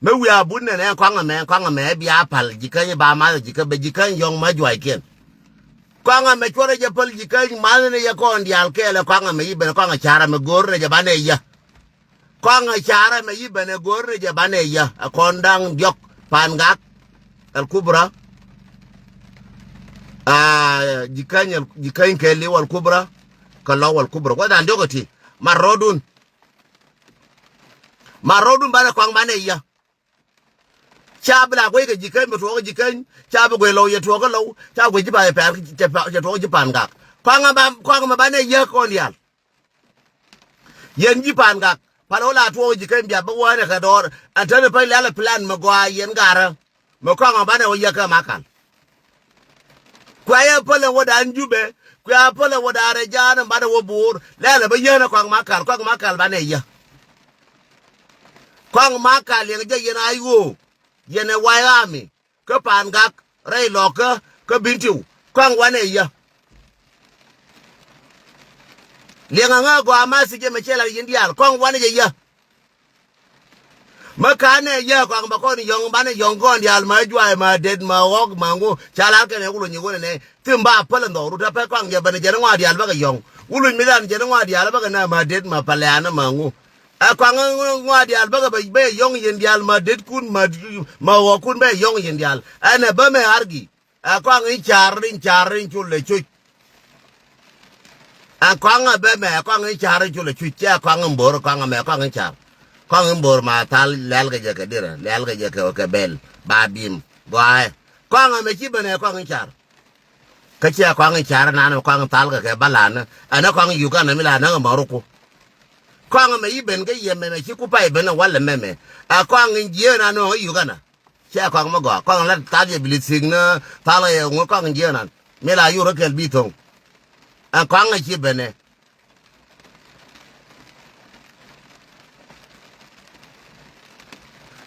Mi wiaa but nɛnɛ kɔaŋ ɛmɛ kɔaŋ ɛmɛ bia pal Jikäny ba math Jikä bɛ Jikäny yɔ̱ŋ ma juaykiɛn. Kɔaŋ ɛmɛ cuɔrɛ jɛ päl Jikäny math ni yɛ kɔn diaal kɛɛl ɛ kɔaŋ ɛmɛ i̱ ben kɔaŋ ɛ ca̱r ɛmɛ go̱o̱r ni jɛ banɛ yä. Kɔaŋ ɛ ca̱r ɛmɛ i̱ ben ɛ go̱o̱r ni jɛ banɛ yä ɛ kɔn da̱ŋ diɔ̱k Pa̱a̱n Gak. Al Kubra. Aa, Jikäny, Jikäny kɛɛl i̱ wal Kubra. Kɛ Lɔw wal Kubra gua̱dan diɔ̱k ɛ ti. Mat rɔɔdun. Mat rɔɔdun banɛ kɔaŋ banɛ yä. Ca bi la guey kɛ Jikäny bɛ tuɔɔk Jikäny ca bi guey Lɔw yɛ tuɔɔk Lɔw ca guey Ji̱ Pa̱a̱n yɛ pɛr cɛ tuɔɔk Ji̱ Pa̱a̱n Gak. Kɔaŋ ba kɔaŋ ma banɛ yä kɔn diaal. Yɛn Ji̱ Pa̱a̱n Gak pal wä la tuɔɔk Jikäny bia bä wänɛ kɛ dɔɔr ɛn tɛn pä lialɛ plan mɛ gɔaa yɛn garä. Mɛ kɔaŋ banɛ wä yä kɛ Makal. Kuɛ yɛ pälɛ wä dan Jubɛ kuɛ yɛ pälɛ wä dan rɛ jaanɛ banɛ wä bo̱o̱r lɛlɛ bä yänɛ kɔaŋ Makal kɔaŋ Makal banɛ yä. Kɔaŋ Makal yɛn jɛ yɛn a i̱ ɣöö yɛn ɛ way ami kä Pa̱a̱n Gak rɛy Lɔkä kä Bintiu kɔaŋ wanɛ yä. Liɛŋ aŋä gɔaa ma thi̱cɛ mɛ cɛ lar yɛn diaal kɔaŋ wanɛ jɛ yä. Mä ka̱n nɛ yä kɔaŋ bɛ kɔn yɔ̱ŋ banɛ yɔ̱ŋ kɔn diaal ma juay ma det ma ɣɔk ma ŋu ca lar kɛn ɛ Wuluny ɛ wunɛ nɛ thim ba päl ɛ nhɔk rut ɛ pɛ kɔaŋ jɛ bɛn jɛn ŋɔa diaal bäkɛ yɔ̱ŋ. Wuluny mi dan jɛn ŋɔa diaal bäkɛ nɛ ma det ma pɛlɛanä ma ŋu. Ɛ kɔaŋ ŋuan diaal bäkɛ bɛ, bɛ yɔ̱ŋ yɛn diaal ma detkun ma, ma ɣɔkun bɛ yɔ̱ŋ yɛn diaal. Ɛn ɛ bä mɛ argi. Ɛ kɔaŋ in car in car in cul ɛ cuc. Ɛ kɔaŋ ɛ bä mɛ ɛ kɔaŋ in car in cul ɛ cuc cɛ ɛ kɔaŋ in bo̱r ɛ kɔaŋ ɛ mɛ ɛ kɔaŋ in car. Kɔaŋ in bo̱r ma thal lɛl kɛ jɛ kɛ dirɛ lɛl kɛ jɛ kɛ, kɛ bɛl ba bim gɔaaɛ. Kɔaŋ ɛ mɛ ci ben ɛ kɔaŋ in car. Kä ciɛ kɔaŋ in car nan kɔaŋ in thal kɛ kɛ balan ɛn ɛ kɔaŋ in Uganda mi la näk ɛ mɔruku. Kɔaŋ ɛ mɛ yi ben kä yɛ mɛmɛ ci ku pay ben ɛ walɛ mɛmɛ. Ɛ kɔaŋ in jiee nan ɛ Uganda. Cɛ kɔaŋ mi gɔaa kɔaŋ la thal yɛ bili thik ni thal yɛ ŋu kɔaŋ jiɛn an mi la yur kɛl bi thoŋ. Ɛ kɔaŋ ɛ ci benɛ.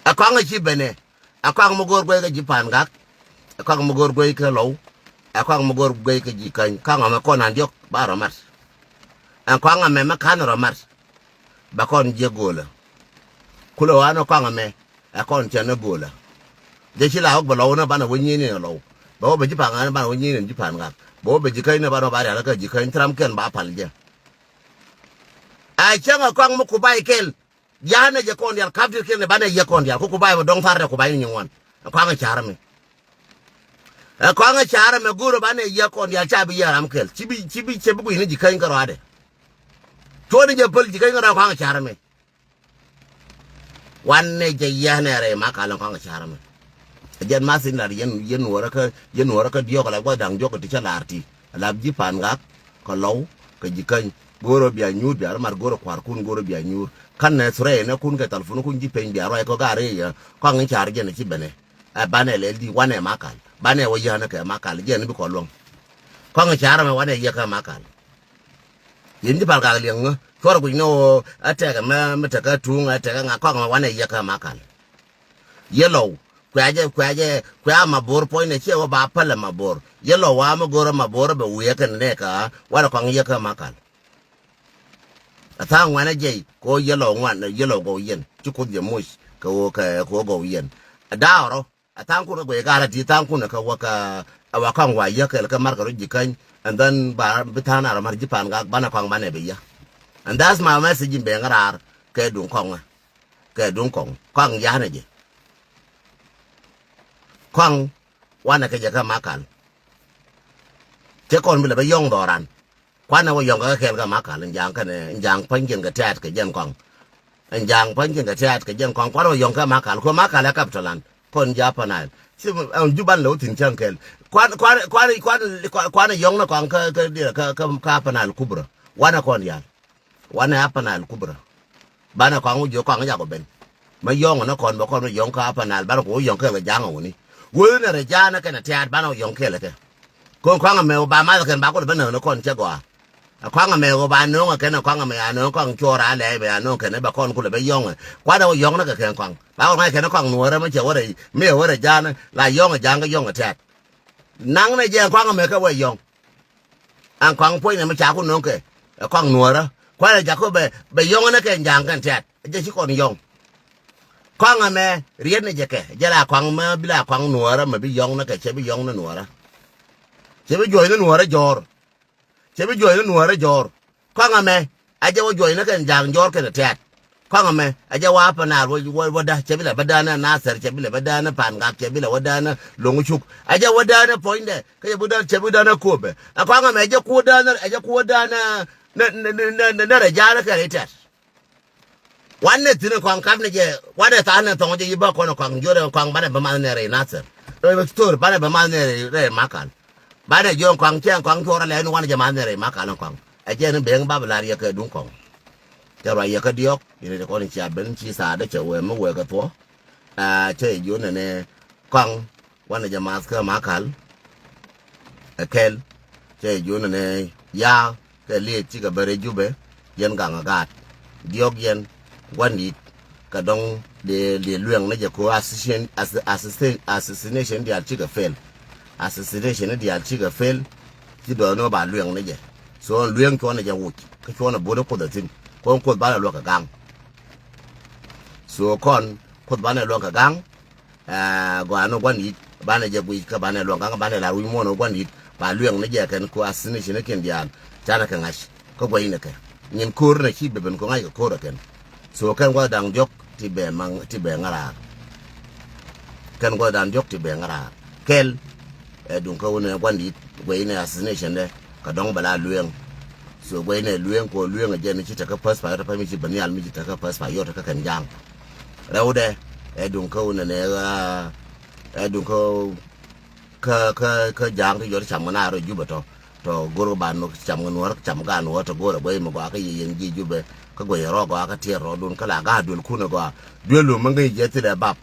Ɛ kɔaŋ ɛ ci benɛ. Ɛ kɔaŋ mi go̱o̱r guey kɛ ji̱ pa̱a̱n gak. Ɛ kɔaŋ mi go̱o̱r guey kɛ lɔw. Ɛ kɔaŋ mi go̱o̱r guey kɛ ji̱ käny kɔaŋ ɛmɛ kɔn an diɔ̱k ba rɔ mat. Ɛ kɔaŋ ɛmɛ mi ka̱n rɔ mat. Bɛ kɔn jiɛ go̱o̱lä. Kulɛ ɣɔaa ni kɔaŋ ɛmɛ ɛ kɔn cɛ ni go̱o̱lä. Jɛ ci la ɣɔk bɛ lɔw ni banɛ wä nyieni ni lɔw. Bɛ wä bɛ ji̱ pa̱a̱n ɣa̱n banɛ wä nyieni ni ji̱ pa̱a̱n ɣa̱n. Bɛ wä bɛ ji̱ käny ni banɛ wä ba rial kä ji̱ käny thram kɛn ba pal jɛ. Ɛ cäŋ ɛ kɔaŋ mi kuba̱y kɛl. Ya̱a̱n ɛ jɛ kɔn dial kap dir kɛn ni banɛ yɛ kɔn dial ku kuba̱y bɛ dɔŋ thar dɛ kuba̱y ni nyin ŋuan. Ɛ kɔaŋ ɛ car ɛmɛ. Ɛ kɔaŋ ɛ car ɛmɛ go̱o̱rä banɛ yɛ kɔn dial ca bi yɛ ram kɛl ci bi ci bi cɛ bi gui̱ni ji̱ käny kärɔadɛ. Cuɔni jɛ päl ji̱ käny kärɔa kɔaŋ ɛ car ɛmɛ. Wanɛ jɛ yɛn ɛ rɛy ma kalɛ kɔaŋ ɛ car ɛmɛ. Ɛ jɛn ma thin lar yɛn yɛn nuɔrä kä yɛn nuɔrä kä diɔk ala gua̱th da̱ŋ diɔk ti cä lar ti ala ji̱ pa̱a̱n ɣak. Kä lɔw kä ji̱ käny go̱o̱rä bia nyuur bia rɔ mat go̱o̱rä kua̱rkun go̱o̱rä bia nyuur. Kän nɛ thurɛ nɛ kun kɛ thalfunukun ji̱ peny bia ruac kɔ gar i̱ yɛ kɔaŋ in car jɛn ɛ ci benɛ. Ɛ banɛ lɛl di wanɛ ma kal banɛ wä yäänä kɛ ma kal jɛn bi kɔ luäŋ. Kɔaŋ in car ɛmɛ wanɛ yɛ kɛ ma kal. Yɛn ji̱ pal kak liɛŋ ŋä cuɔr guic ni ɣöö a tɛk ɛmɛ mi tekä tuŋ a tɛk ɛŋa kɔk ɛmɛ wanɛ yɛ kä ma kal. Yɛ lɔw kuɛ jɛ kuɛ jɛ kuɛ a ma bo̱r puɔ̱nynɛ ciɛ wä ba päl ɛ ma bo̱r yɛ lɔw wa mi go̱r ɛ ma bo̱r ɛ bɛ wiee kɛn nɛ kä wanɛ kɔŋ yɛ kä ma kal. A tha̱a̱ŋ ŋuɛnɛ jɛy kɛ ɣöö yɛ lɔw ŋuan yɛ lɔw gɔw yɛn ci kuoth jɛ moc kɛ ɣöö kɛ kɛ ɣöö gɔw yɛn. A da̱a̱ rɔ. A tha̱a̱ŋ kun ɛ guɛy ka rɛ ti tha̱a̱ŋ kun ɛ kɛ wä kɛ ɛ wa kɔaŋ wa yä kɛl kɛ mar kɛ rɔ ji̱ käny. And then ba bi tha̱a̱ŋ na rɔ mar ji̱ pa̱a̱n gak banɛ kɔaŋ banɛ bɛ yä. And that's my message in bɛŋ raar kɛ duŋ kɔaŋ ɛ kɛ duŋ kɔaŋ kɔaŋ yanɛ jɛ. Kɔaŋ wanɛ kɛ jɛ kɛ ma kal. Cɛ kɔn bi lɛ bɛ yɔ̱ŋ dhɔran. Kuanɛ wä yɔ̱ŋ kɛ kɛɛl kɛ ma kal in ja̱a̱ŋ kɛnɛ in ja̱a̱ŋ pa̱ny jiɛn kɛ tiaat kɛ jiɛn kɔaŋ. In ja̱a̱ŋ pa̱ny jiɛn kɛ tiaat kɛ jiɛn kɔaŋ kuanɛ wä yɔ̱ŋ kɛ ma kal kuɛ ma kal ɛ capital an kɔn ja̱a̱ panal. Ci ɛn juban lɛ wä thi̱n cäŋ kɛl kuan kuan kuan kuan kuan yɔ̱ŋ ni kɔaŋ kä kä diɛ kä kä kä panal kubra. Wanɛ kɔn yal. Wanɛ a panal kubra. Banɛ kɔaŋ wä jiök kɔaŋ jak wä ben. Mä yɔ̱ŋ ni kɔn bɛ kɔn wä yɔ̱ŋ kä a panal banɛ kɔ wä yɔ̱ŋ kɛl kɛ ja̱a̱ŋ wä ni. Wee nɛ rɛ ja̱a̱n kɛn a tiaat banɛ wä yɔ̱ŋ kɛl kɛ. Kɔn kɔaŋ ɛmɛ wä ba math kɛn ba kulɛ bä nööŋ ni kɔn cɛ gɔaa. Ɛ kɔaŋ ɛmɛ ɣöö ba nööŋɛ kɛn ɛ kɔaŋ ɛmɛ a nööŋ kɔaŋ cuɔɔr a lɛɛc bɛ a nööŋ kɛn ɛ bɛ kɔn kulɛ bɛ yɔ̱ŋɛ. Kuat ɛ wä yɔ̱ŋnä kɛ kɛn kɔaŋ ba wä ŋa̱c kɛn ɛ kɔaŋ nuɔ̱ɔ̱rä mi cɛ wä rɛ mi ɛ wä rɛ ja̱a̱nä la yɔ̱ŋɛ ja̱a̱ŋ kä yɔ̱ŋɛ tɛ̈t. Naŋnɛ jɛ ɛ kɔaŋ ɛmɛ kɛ wä yɔ̱ŋ. Ɛn kɔaŋ puɔ̱nynɛ mi ca ku nööŋ kɛ ɛ kɔaŋ nuɔ̱ɔ̱rä kuat ɛ jakä bɛ bɛ yɔ̱ŋnä kɛn ja̱a̱ŋ kɛn tɛ̈t ɛ jɛ ci kɔn yɔ̱ŋ. Kɔaŋ ɛmɛ rietnɛ jɛ kɛ jɛ la kɔaŋ mɛ bi la kɔaŋ nuɔ̱ɔ̱rä mɛ bi yɔ̱ŋnä kɛ cɛ bi yɔ̱ŋnä nuɔ̱ɔ̱rä. Cɛ bi juɔ̱cnä nuɔ̱ɔ̱rä jɔ̱ɔ̱r. Cɛ bi juɔ̱cnä nuɔ̱ɔ̱rä jɔ̱ɔ̱r. Kɔaŋ ɛmɛ a jɛ wä juɔ̱cnä kɛn ja̱a̱ŋ jɔ̱ɔ̱r kɛn tɛ̈t. Kɔaŋ ɛmɛ a jɛ wä a panal wä wä wä dä cɛ bi lɛ bä däänä Nathɛr cɛ bi lɛ bä däänä Pa̱a̱n Gak cɛ bi lɛ wä däänä Lo̱ŋ Cuk a jɛ wä däänä puɔ̱nydɛ kä cɛ bi däänä cɛ bi däänä Kopɛ. Ɛ kɔaŋ ɛmɛ a jɛ kuɔ däänä a jɛ kuɔ däänä nä nä nä nä nä rɛ ja̱a̱nä kɛn tɛ̈t. Wanɛ thi̱n kɔaŋ kap ni jɛ wanɛ tha̱a̱n ni thɔŋ jɛ yi bä kɔn kɔaŋ jiöt kɔaŋ banɛ bä math nɛ rɛy Nathɛr. Rɛy Victor banɛ bä math nɛ rɛy rɛy Makal. Banɛ jiöt kɔaŋ cɛ kɔaŋ cuɔr alɛ ni wanɛ jɛ math nɛ rɛy Makal ni kɔaŋ. Ɛ jɛ ni beŋ bab lar yɛ kɛ duŋ kɔaŋ. Cɛ ruac yɛ kä diɔ̱k yɛn ti kɔn cia ben ci thaadä cɛ wee mi wee kɛ thuɔ. Aa cɛ jiöt nɛ ni kɔaŋ. Wanɛ jɛ math kä Makal. Ɛ kɛl cɛ jiöt nɛ ni ya̱a̱ kɛ liet cikɛ bä rɛy Jubɛ. Yɛn gaŋ ɛ gaat diɔ̱k yɛn gua̱n di̱t. Kɛ dɔ̱ŋ dee dee luɛŋ ni jɛ ko assassination assassination diaal cikɛ fail. Assassination diaal cikɛ fail. Ci dɔɔn ni wä ba luɛŋ ni jɛ. So luɛŋ cuɔ̱n ni jɛ wuc kä cuɔ̱n ni bot ni Kuoth ɛ thi̱n kɔn Kuoth banɛ luäk kɛ gaŋ. So kɔn Kuoth banɛ luäk kɛ gaŋ. Aa gɔaa ni gua̱n di̱t banɛ jɛ guic kä banɛ luäŋ ka̱ŋ banɛ lar wi̱c muɔ̱ɔ̱n ni gua̱n di̱t ba luɛŋ ni jɛ kɛn ku assassination ni kiɛn diaal. Canɛ kɛ ŋa̱c kä gua̱c ni kɛ nyin ko̱r ni ci ben ben kɛ ŋa̱c kɛ ko̱r ɛ kɛn. So kɛn gua̱th da̱ŋ diɔ̱k ti bɛ maŋ ti bɛ ŋa̱raar. Kɛn gua̱th da̱ŋ diɔ̱k ti bɛ ŋa̱raar. Kɛl ɛ duŋ kä wunɛ gua̱n di̱t guɛy inɛ assassination dɛ kɛ dɔ̱ŋ bɛ la lueŋ. So guɛy inɛ lueŋ kɛ lueŋ ɛ jɛn ci tekä pass pa yɔt ɛ pa mi ci bɛ nhial mi ci tekä pass pa yɔt ɛ kä kɛn ja̱a̱ŋ. Rɛwdɛ ɛ duŋ kä wunɛ nɛ ɛ duŋ kä kä kä kä ja̱a̱ŋ ti jɔt cam ŋä na rɔ Jubɛ tɔ. Tɔ go̱r ba nuɔk cam ŋä nuɔr cam ga nuɔr tɔ go̱r a guey mi gɔaa kä yɛ yɛn ji̱ Jubɛ kä guey rɔ gɔaa kä tiɛɛr rɔ dun kä la ga duel kun a gɔaa. Duel lu mi ŋäc jɛ thilɛ bap.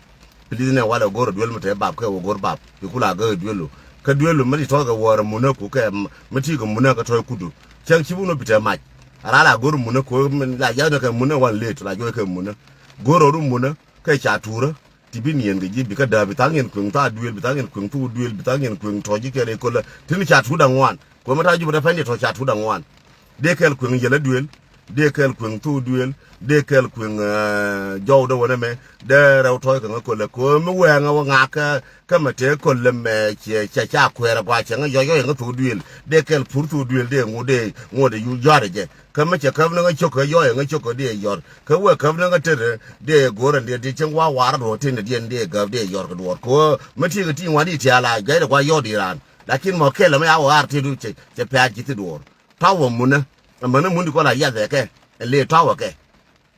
Please nɛ walɛ go̱r a duel mi te bap kɛ wä go̱r bap. Bi kula gä duel lu kä duel lu mi ti tɔth kɛ wäär a munä ku kɛ mi ti kɛ munä kɛ tɔy kudu. Cäŋ ci wun bi te mac. A ra la go̱r munä ku la ja̱a̱ŋ kɛ munä wan let la juɔy kɛ munä. Go̱r rɔ du munä kɛ ca tuurä. Ti bi niɛn kɛ ji̱ bi kä dääp bi tha̱a̱ŋ yɛn kueŋ tha̱a̱ duëël bi tha̱a̱ŋ yɛn kueŋ thuk duëël bi tha̱a̱ŋ yɛn kueŋ tɔ̱ ji̱ kɛn rɛy köl la ti ni ca tuut aŋuan. Kuɛ mi ta̱a̱ Jubɛ tɛ pɛn diɛ tɔ̱ ca tuut aŋuan. Dee kɛl kueŋ yɛl a duëël. Dee kɛl kueŋ thuk duëël. Dee kɛl kueŋ jɔw dee wänɛ mɛ. Dee rɛw tɔ̱ kɛ ŋä köl la kuɛ mi wɛɛŋä wä ŋakä kä mɛ tëë köl la mɛ ciɛ ca ca kuɛɛr a gɔaa cɛ ŋä yɔc yɔc ŋä thuk duëël. Dee kɛl pur thuk duëël dee ŋu dee ŋu dee yu jɔ̱a̱r jɛ. Kä mi cɛ käp ni ŋä cio̱k kä yɔɔyɛ ŋä cio̱k kä dee yɔr kä wee käp ni ŋä tet dee go̱o̱r ɛn diɛ ti cieŋ wa war ruɔ̱ɔ̱t tin diɛ dee gäp dee yɔr kɛ duɔɔr kɛ ɣöö mi ti kɛ ti ŋuan di tiaal a juɛc dee gua yɔɔt di raan. Lakin mɔ kɛl ɛmɛ a wä ar ti du cɛ pɛ̈ɛ̈t ci thi duɔɔr tɔ̱ wä munä. Ɛmɛn ni mun di kɔn la yath ɛ kɛ ɛn lee tɔ̱ wä kɛ.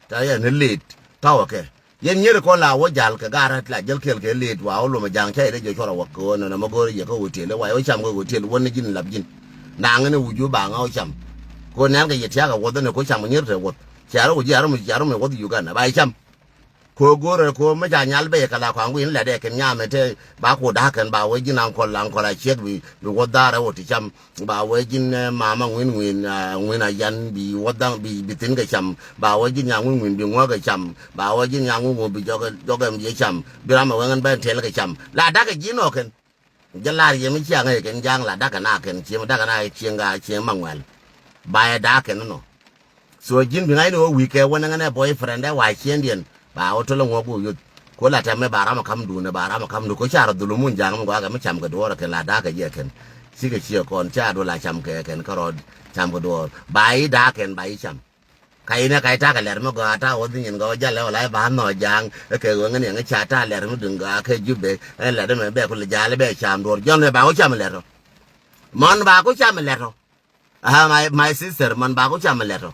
Ta yɛ ni leet tɔ̱ wä kɛ. Yɛn nyier kɔn la wä jal kɛ garä la jäl kɛl kɛ leet wa wä lomɛ ja̱a̱ŋ ca yɛ dee jɛ cuɔr a wä kɛ wä nɔnɔ mɛ go̱o̱r yɛ kä hotel wä yɛ wä cam kɛ hotel wä ni ji̱n lap ji̱n. Naŋ ni wuju ba ŋa wä cam. Ko nɛn kɛ yɛ tiak a wuɔth ni ko cam nyier te wuɔth. Cia rɔ wä ji̱ arɔ mi cia rɔ mi wuɔth Uganda ba yɛ cam. Ko go̱o̱r ko mɛ ca nyal bɛ yɛ kɛ la kɔaŋ guin lɛ dɛ kɛn nyam ɛ te ba ko da̱a̱k kɛn ba wä ji̱n aŋkɔl aŋkɔl a ciek bi bi wuɔth dhaar ɛ wä ti cam. Ba wee ji̱n mama ŋuin ŋuin ŋuin a yan bi wä dhaŋ bi bi thin kɛ cam. Ba wee ji̱n nyaŋ ŋuin ŋuin bi ŋuäk kɛ cam. Ba wee ji̱n nyaŋ ŋuin ŋuin bi jɔk jɔk ɛm jiɛ cam bi ram ɛ wee ŋän bɛn tɛl kɛ cam la dak kɛ ji̱n ɔ kɛn. Jɛ lar yɛ mi ciaŋ ɛ kɛn ja̱a̱ŋ la dak kɛ na kɛn cieŋ dak kɛ na cieŋ ka cieŋ ma ŋuɛl. Ba yɛ dak kɛn nɔ. So ji̱n bi ŋa̱cni wä wi̱i̱ kɛ wä nɛŋɛ nɛ boyfriend ɛ wa ciëndiɛn ba wä tolä ŋuɔk wä yuth. Ko la tɛmɛ ba ram ɛ ka̱m duun ɛ ba ram ɛ ka̱m duun ko ca rɔ dhulumun ja̱a̱ŋ mi gɔaa kɛ mi cam kɛ duɔɔr ɛ kɛn la da̱a̱k kɛ jiɛ kɛn. Cikɛ ciɛ kɔn ca duɔl a cam kɛ kɛn kärɔɔd cam kɛ duɔɔr ba i̱ da̱a̱k kɛn ba i̱ cam. Ka inɛ ka i̱ ta̱a̱ kɛ lɛr mi gɔaa ta̱a̱ wä dhi nyin gɔaa jalɛ wä la i̱ ba nhɔɔ ja̱a̱ŋ ɛ kɛ ɣöö ŋäni ɛŋä ca ta̱a̱ lɛr mi duŋ gɔaa kɛ jup bɛ ɛ lɛr mi bɛ ku lɛ ja̱a̱l bɛ cam duɔɔr jɔn ɛ ba wä cam lɛr ɔ. Mɔn ba ku cam lɛr ɔ. Ah, my, my sister, man ba ku cam lɛt ɔ.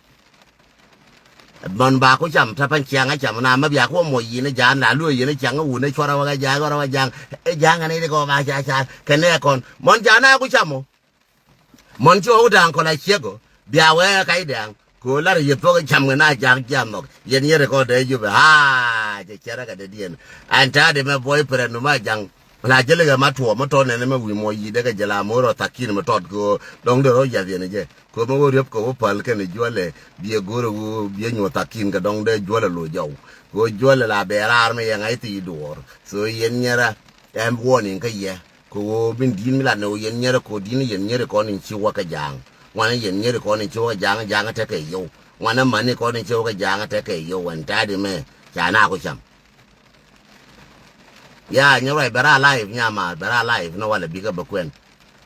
Man ba ku cam ta pan ciaŋ a cam na ma bia ku mɔ yin a jan la lu yin a ciaŋ a wun a cuara wa jaŋ cuara wa jaŋ. E jaŋ a ni ko ba ca ca kɛnɛ kɔn. Mɔn jan a ku cam ɔ. Mɔn ci ɔ daŋ kɔn a ciek ɔ. Bia wɛ ka i daŋ. Ko lar yɛ thuɔk cam ŋɛ na jaŋ jam nɔk. Yɛn yɛrɛ kɔn dee jupɛ. Haa, cɛ cɛrɛ kɛ dee diɛn. An ta de mɛ boyfriend nu ma jaŋ. La jɛ lɛ kɛ ma tuɔ ma tɔt nɛn mɛ wi̱i̱ mɔ yi̱ dee kɛ jɛ la mo̱o̱r ɔ thakin mɛ tɔt kɛ ɣöö dɔ̱ŋ dee rɔ yath yɛn jɛ. Kɛ ɣöö mɛ wä riep kɛ wä päl kɛn juɔlɛ biɛ go̱o̱r ɛ ɣöö biɛ nyuɔ̱th thakin kɛ dɔ̱ŋ dee juɔlɛ lo̱c jɔw. Kɛ ɣöö juɔlɛ la bɛ raar mɛ yɛ ŋa̱c thi̱i̱ duɔɔr. So yɛn nyɛra ɛn warning kä yɛ. Kɛ ɣöö bin di̱i̱n mi lat ni ɣöö yɛn nyɛra kɛ ɣöö di̱i̱n yɛn nyɛri kɔn in ci wä kɛ ja̱a̱ŋ. Ŋuanɛ yɛn nyɛri kɔn in ci wä kɛ ja̱a̱ŋ, ja̱a̱ŋ tekɛ yio̱w. Ŋuanɛ mani kɔn in ci wä kɛ ja̱a̱ŋ tekɛ yio̱w ɛn ta̱a̱di mɛ. Ca na ku cam. Ya nyɛ ruac bɛ ra live nyama bɛ ra live ni walɛ bikɛ bɛ kuɛn.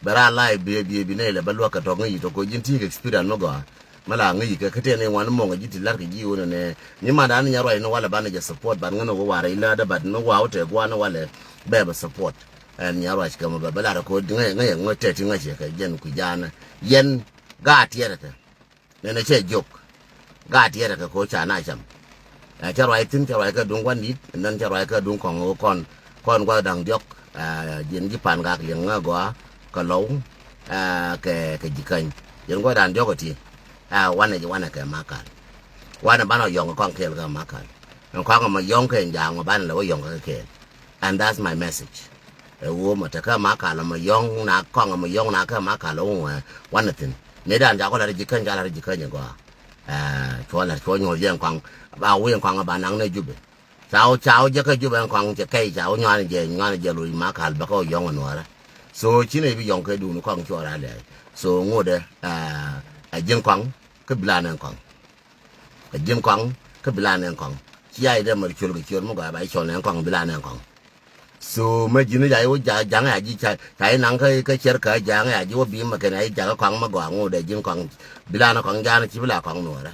Bɛ ra live bi bi bi nɛy lɛ bɛ luäk kɛ tɔk ŋäc yi tɔ koc ji̱n ti̱i̱k experience mi gɔaa. Mi la ŋäc yi kɛ kä tɛn i̱ wan muɔŋ ji̱ ti la̱r kɛ ji̱ wun ɛnɛ. Nyi man dan nyɛ ruac ni walɛ banɛ jɛ support ban ŋän wä warɛ ilä dɛ bat ni waw tɛ gua̱n ni walɛ bɛ bɛ support. Ɛn nyɛ ruac kɛ mɔ bɛ bɛ lar kɛ ŋäc ŋäc ŋäc tɛ ti ŋäc kɛ jɛn kui̱ jaanɛ. Yɛn gaat tiɛɛrɛ kɛ. Nɛnɛ cɛ jiök. Gaat tiɛɛrɛ kɛ ko̱ ca na cam. Ɛ cɛ ruac thi̱n cɛ ruac kɛ duŋ gua̱n di̱t nɛn cɛ ruac kɛ duŋ kɔŋ ɣöö kɔn kɔn gua̱th da̱ŋ diɔ̱k. Ɛ jiɛn ji̱ pa̱n gak liɛŋ ŋä gɔaa kɛ lɔw. Ɛ kɛ kɛ ji̱ käny jiɛn gua̱th da̱ŋ diɔ̱k ɛ ti. Ɛ wanɛ ji̱ wanɛ kɛ makal. Wanɛ banɛ yɔ̱ŋ kɔŋ kɛɛl kɛ makal. Ɛn kɔŋ ɛmɔ yɔ̱ŋ kɛ ɛn ja̱a̱ŋ mɔ banɛ lɛ wä yɔ̱ŋ kɛ kɛɛl. And that's my message. Ɛ ɣöö mɔ tekä ma kalɔ mɔ yɔ̱ŋ na kɔŋ mɔ yɔ̱ŋ na kä ma kalɔ wä wanɛ thi̱n. Mëë dan ca kɔ lar ji̱ käny ca lar ji̱ käny gɔaa. Ɛ cuɔ lar cuɔ nyuɔth yɛn kɔŋ ba wä yɛn kɔŋ ba naŋ ni Jubɛ. Ca wä ca wä jɛ kä Jubɛ ɛn kɔŋ cɛ kɛy ca wä nyuan jɛ nyuan jɛ loc ma kal bɛ kä wä yɔ̱ŋ ɛ nuɔrɛ. So ci nɛ bi yɔ̱ŋ kɛ duun kɔŋ cuɔ ra lɛɛc. So ŋotdɛ ɛ ji̱n kɔŋ kä bi la nɛn kɔŋ. Kɛ ji̱n kɔaŋ kä bi la nɛn kɔaŋ. Ci a idɛ mɛr ciöl kɛ ciöl mi gɔaa ba i̱ cɔl nɛn kɔaŋ bi la nɛn kɔaŋ. So mɛ ji̱n i̱ ca i̱ wä ja̱ŋ i̱ a ji̱ ca i̱ naŋ kä cɛr kä ja̱ŋ i̱ a ji̱ wä bi mɛ kɛn a i̱ jakä kɔaŋ mi gɔaa ŋot ɛ ji̱n kɔaŋ bi la nɛ kɔaŋ ja̱a̱n ci bi la kɔaŋ nuɔ̱ɔ̱rä.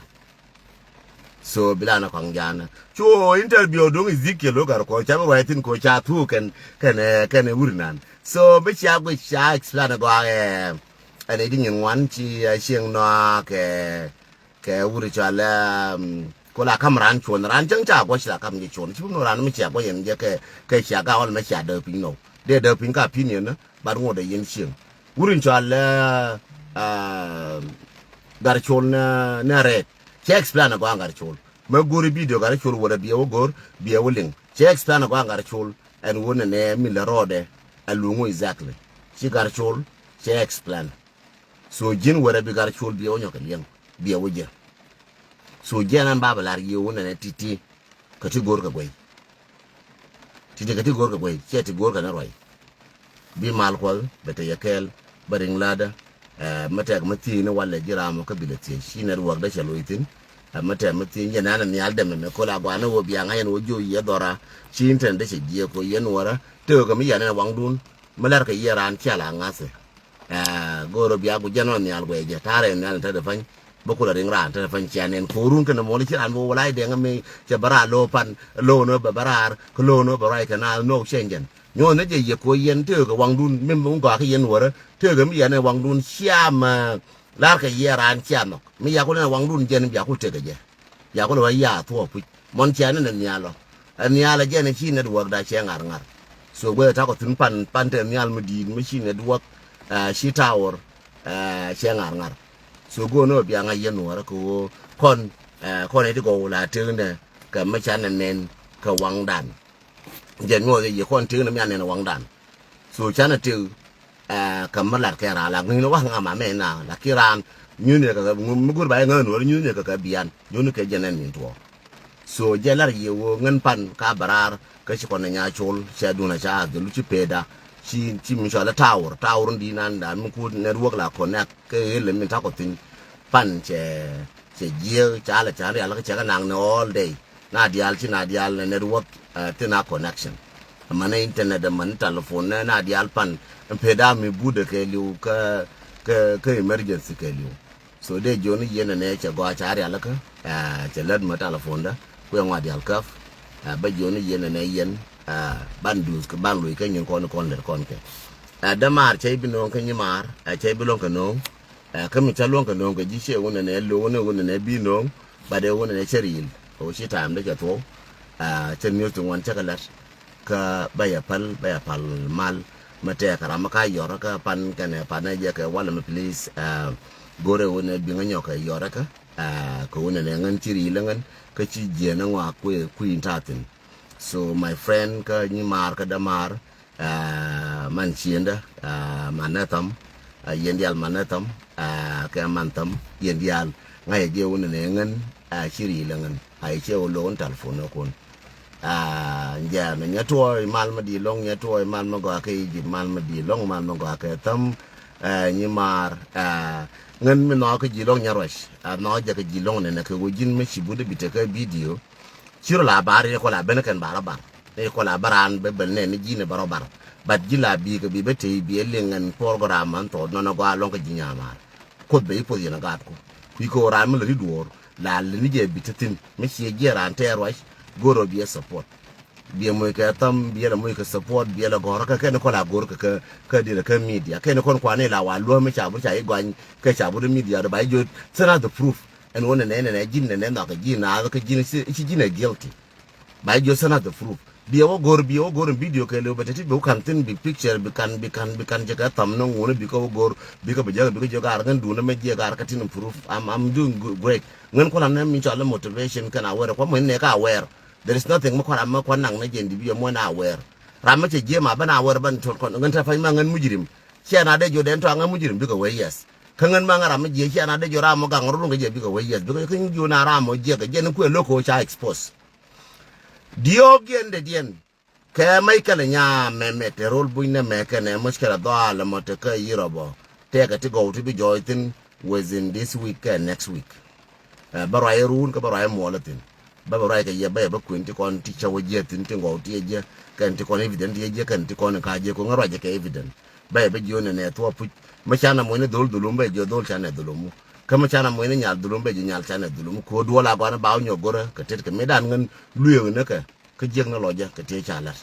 So bi la ni kɔŋ janɛ. Cu interview duŋ Ezekiel wä gar kɔ ca bi ruac thin kɔ ca thuk kɛn kɛn kɛn wur nan. So bi cia guic ca explain gɔaa ɛ ɛn ɛ di nyin ŋuan ci ɛ cieŋ nɔa kɛ kɛ wur cɔal ɛ ko la kam ran cuɔn ran cäŋ ca guɔc la kam jɛ cuɔn ci bi ran mi cia guɔc yɛn jɛ kɛ kɛ cia ga wal mɛ cia dee piny nɔ dee dee piny ka piny yɛn. Bat ŋot ɛ yɛn cieŋ wur in cɔal ɛ gar col nɛ nɛ rɛɛt. Cɛ explain agɔaa ŋa̱r col mɛ go̱ri video ŋa̱r col wala biɛ wä go̱r biɛ wä liŋ. Cɛ explain agɔaa ŋa̱r col ɛn wä nɛnɛ mi lɛ rɔɔdɛ ɛ luŋ wä exactly. Ci ŋa̱r col cɛ explain. So ji̱n wärɛ bi ŋa̱r col biɛ wä nyɔk kɛ liɛŋ biɛ wä jiɛ. So jiɛn ɛn ba bɛ lar yiëë wä nɛnɛ ti̱ti̱ kɛ ti go̱r kɛ guey. Ti̱ti̱ kɛ ti go̱r kɛ guey ciɛ ti go̱r kɛ ni ruac. Bi mal kuɔth bɛ te yɛ kɛɛl bɛ riŋ ladä. Ɛ mɛ tɛk mɛ thiec ni walɛ ji̱ ram ɔ kä bilɛ thiec ci network dä cɛ loc thi̱n. Ɛ mɛ tɛk mɛ thiec yɛn ɛn ɛ nhial dɛmɛ mɛ kola guanɛ wä biaŋ a yɛn wä jiö yiɛ dhɔra. Ci internet dä cɛ jiɛ ko yɛn wärä tëë kɛ mi yɛn ɛn ɛ waŋdun. Mi lɛr kɛ yiɛ raan cial a ŋa̱thɛ. Ɛ go̱o̱r ɔ bia guic jɛn ɔ nhial guɛc jɛ ta̱rɛ nhial in te dee pa̱ny. Bä kulɛ riŋ raan te dee pa̱ny cia nɛn ko̱o̱run kɛnɛ muɔl ci raan bi wä wä la̱c dɛŋ mi cɛ bä raar lo̱o̱ pan lo̱o̱n ɔ bɛ bä raar kä lo̱o̱n ɔ bɛ ruac kɛ na no̱o̱k cɛn jɛn. Nyuɔ̱th ni jɛ yɛ ko̱o̱r yɛn tëëkɛ waŋdun mi mi gɔaa kä yɛn wärä tëëkɛ mi yɛn ɛ waŋdun cia mɛ. La̱rkɛ yiɛ raan cia nhɔk mi yakul ɛn ɛ waŋdun jɛn bia kul tekɛ jɛ. Yakul ɛ wä ya thuɔɔk puc. Mɔn cia ni nɛ nhial ɔ. Ɛ nhial ɛ jɛn ɛ ci network da cɛ ŋa̱r ŋa̱r. So guɛ takɔ thin pan pan te nhial mi di̱i̱t mi ci network ɛ ci tower ɛ cɛ ŋa̱r ŋa̱r. So go̱o̱n ɔ bia ŋa̱c yɛn nuɔ̱ɔ̱rä kɛ ɣöö kɔn ɛ kɔn ɛ ti gɔw la teknɛ kɛ mi ca nɛ nɛn kɛ waŋdan. Jɛn nyuɔth ɛ yɛ kɔn teknɛ mi a nɛn ɛ waŋdan. So canɛ tek ɛ kɛ mi lat kɛ raan la ŋi̱n wä ŋa ma mɛ na la ki raan nyuth ni kɛ kɛ mi go̱r ba yɛ ŋäth nuɔ̱ɔ̱rä nyuth ni kɛ kɛ bian nyuth ni kɛ jɛn ɛn min tuɔɔk. So jɛ lar yiëë wä ŋän pan ka bɛ raar kä ci kɔn ɛ nya col cɛ dun a ca dhil ci peda. Ci ci mi cɔal ɛ tower tower in di̱i̱t nan da mi kut network la connect kä ɣel min takɔ thin. Pan cɛ cɛ jiëë ca lɛ ca rial kä cɛ kɛ naŋ ni all day. Na diaal ci na diaal ni network ɛ thin a connection. Mani internet mani telephone nɛ na diaal pan in peda mi budɛ kɛ liw kä kä kä emergency kɛ liw. So dee jiɔni yɛn ɛnɛ cɛ gɔaa ca rialikä ɛ cɛ lät mɛ telephone dä kuɛ ŋɔa dial käp. Ɛ bä jiɔni yɛn ɛnɛ yɛn ɛ ban duth kɛ ban loc kɛ nyin kɔn kɔn lɛt kɔn kɛ. Ɛ dämaar cɛ i̱ bi no̱o̱ŋ kɛ nyimaar ɛ cɛ i̱ bi luɔ̱ŋ kɛ no̱o̱ŋ. Ɛ kä mi cä luɔ̱ŋ kɛ no̱o̱ŋ kɛ ji̱ ciɛ wun ɛnɛ lo̱o̱ŋ ni wun ɛnɛ bi no̱o̱ŋ. Bat ɛ wun ɛnɛ cɛ riil ɛ wä ci ta̱a̱m dee cɛ thuɔ̱w. Ɛ cɛ niöth ti ŋuan cä kɛ lät. Kä bä yɛ päl bä yɛ päl mal. Mɛ tɛɛk ram mi ka yɔrä kä pan kɛnɛ pan ɛ jɛ kɛ walɛ mi please. Go̱rɛ wun ɛ biŋä nyɔk kɛ yɔrä kä kɛ wun ɛ nɛ ŋän ci riil ɛ ŋän kä ci jiɛn ɛ ŋɔak kui̱ kui̱ in ta̱a̱ thi̱n. So my friend kä nyi maar kä dämaar man ciendä man nɛ tham. Yɛn diaal man nɛ tham kɛ man tham yɛn diaal ŋa̱cä jɛ wun ɛ nɛ ŋän ci riil ɛ ŋän. Ay ciɛ wä lo̱o̱n telephone ɛ kun. Aa, njɛɛn nyɛ tuɔɔy mal mi di̱i̱t lɔ̱ŋ, nyɛ tuɔɔy mal mi gɔaa kɛ Egypt, mal mi di̱i̱t lɔ̱ŋ, mal mi gɔaa kɛ thäm. Aa, nyi maar aa, ŋän mi nhɔakä ji̱ lɔ̱ŋ nyɛ ruac. Aa, nhɔakä jɛ kɛ ji̱ lɔ̱ŋ nɛnɛ kɛ ɣöö ji̱n mi ci but bi tekä bidio. Ci rɔ la bar yɛ kɔ la ben kɛn bar ɔ bar. Ni kɔ la bar an bɛ bel nɛn ni ji̱n bɛ rɔ bar. But ji̱ la bi kɛ bi bɛ tey bi ɛ liŋ ɛn program an thɔɔt nɔnɔ gɔaa lɔ̱ŋ kɛ ji̱ nyamaar. Kuoth bɛ i̱ puɔth yɛn a gaat ku kui̱ kɛ ɣöö raan mi lät i̱ duɔ̱ɔ̱r. La lät ni jɛ bi te thi̱n mi ciɛ jiɛ raan tɛɛr ruac. Go̱r ɔ biɛ support. Biɛ moc kɛ thäm biɛ la moc kɛ support biɛ la gɔ̱rä kɛ kɛn kɔn a go̱r kɛ kɛ kɛ diɛlɛ kɛ media kɛn kɔn kuan i̱ la wa luäk mi ca bur ca i̱ gɔany kɛ ca bur media dɔ ba i̱ jiö send us the proof. Ɛn ɣöö nɛnɛ nɛnɛ ji̱n nɛnɛ nhɔakɛ ji̱n naath kä ji̱n ci ji̱n ɛ guilty. Ba jiö send us the proof. Biɛ wä go̱r biɛ wä go̱r in video kɛ liw bɛ te ti bi wä ka̱n thi̱n bi picture bi ka̱n bi ka̱n bi ka̱n jɛ kɛ thäm ni ŋuɔ̱n bi kä wä go̱r bi kä bi jɛ bi kä jiö gaar ŋän duundä mɛ jiɛ gaar kä tin in proof. I'm, I'm doing good, great. Ŋän kuɔn anɛ min cɔal in motivation kɛn aware kuɔn mɔ in nɛ kä aware. There is nothing mi kuan ram mi kuan naŋ ni jɛ in di bi jɛ muɔ̱n aware. Ram mi cɛ jiɛ ma ben aware ben tot kɔn ŋän te pany ma ŋän mujrim. Ciɛ na dee jiö dɛn tɔa ŋän mujrim bikɛ wee yes. Kä ŋän ma ŋän ram mi jiɛ ciɛ na dee jiö ram mɔ gaŋ run kɛ jɛ bikɛ wee yes bikɛ kä jiö na ram mɔ jiɛ kɛ jɛ ni kuɛ lo̱k kɛ wä ca expose. Diɔ̱ɔ̱k yɛn dee diɛn. Kɛ mec kɛnɛ nyaa mɛmɛ te rol buny nɛ mɛ kɛnɛ muckilɛ dhɔaal ɛmɔ te kä Europe ɔ. Tɛkɛ ti gɔw ti bi jɔɔc thi̱n within this week kɛ next week. Ɛ bä ruac ɛ ruun kä bä ruac ɛ muɔɔl ɛ thi̱n. Bä bä ruac kɛ yɛ bä yɛ bä kuën ti kɔn ti cä wä jiɛ thi̱n ti gɔw ti ɛ jiɛ kɛn ti kɔn evident ti ɛ jiɛ kɛn ti kɔn in ka jiɛ koŋ ɛ ruac ɛ kɛ evident. Bä yɛ bä jiö nɛ nɛ thuɔɔk puc. Mä canɛ muɔ̱ny ni dhol dhulum bä yɛ jiö dhol canɛ dhulumu. Kä mi canɛ muɔ̱cni nyal dhulum bɛ ji̱ nyal canɛ dhulum. Ku duɔl a gɔanɛ ba wä nyɔk go̱rä kɛ tet kɛ mëëdan ɣän lueek ni kɛ, kä jiäk ni lɔcä kɛ tëë ca la̱t.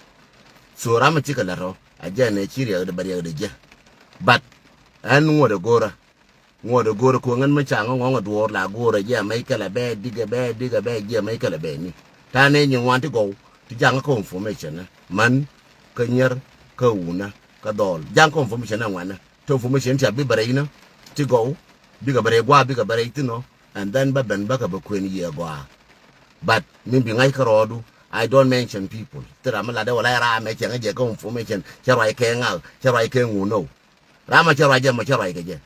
So ram mi cikɛ la̱t ɔ a jɛn ɛ ci riɛkdɛ bɛ riɛkdɛ jɛ. But ɛn ŋuɔ̱t ɛ go̱rä. Ŋuɔ̱t ɛ go̱rä ku ɣän mi ca ŋä ŋɔ̱ŋ ɛ duɔɔr la go̱rä jɛ mɛc kɛlɛ bɛ dikɛ bɛ dikɛ bɛ jɛ mɛc kɛlɛ bɛ ni. Ta̱a̱ nɛ nyin ŋuan ti gɔw ti jaŋä kä information ni. Män kä nyier kä wunä kä dhɔl jaŋ kä information ni ŋuanä. Ti information ti a bi bɛ rɛy ni ti gɔw bikɛ bɛ rɛy gua̱a̱ bikɛ bɛ rɛy thin ɔ. And then bä ben bä kɛ bɛ kuën yiëë gɔaa. But min bi ŋa̱c kärɔɔdu, I don't mention people. Thil ram mi latdɛ wala ram mɛ cɛ ŋäc jɛ kä information cɛ ruac kɛ ŋa̱k cɛ ruac kɛ ŋu no. Ram mɛ cɛ ruac jɛ mɛ cɛ ruac kɛ jɛ.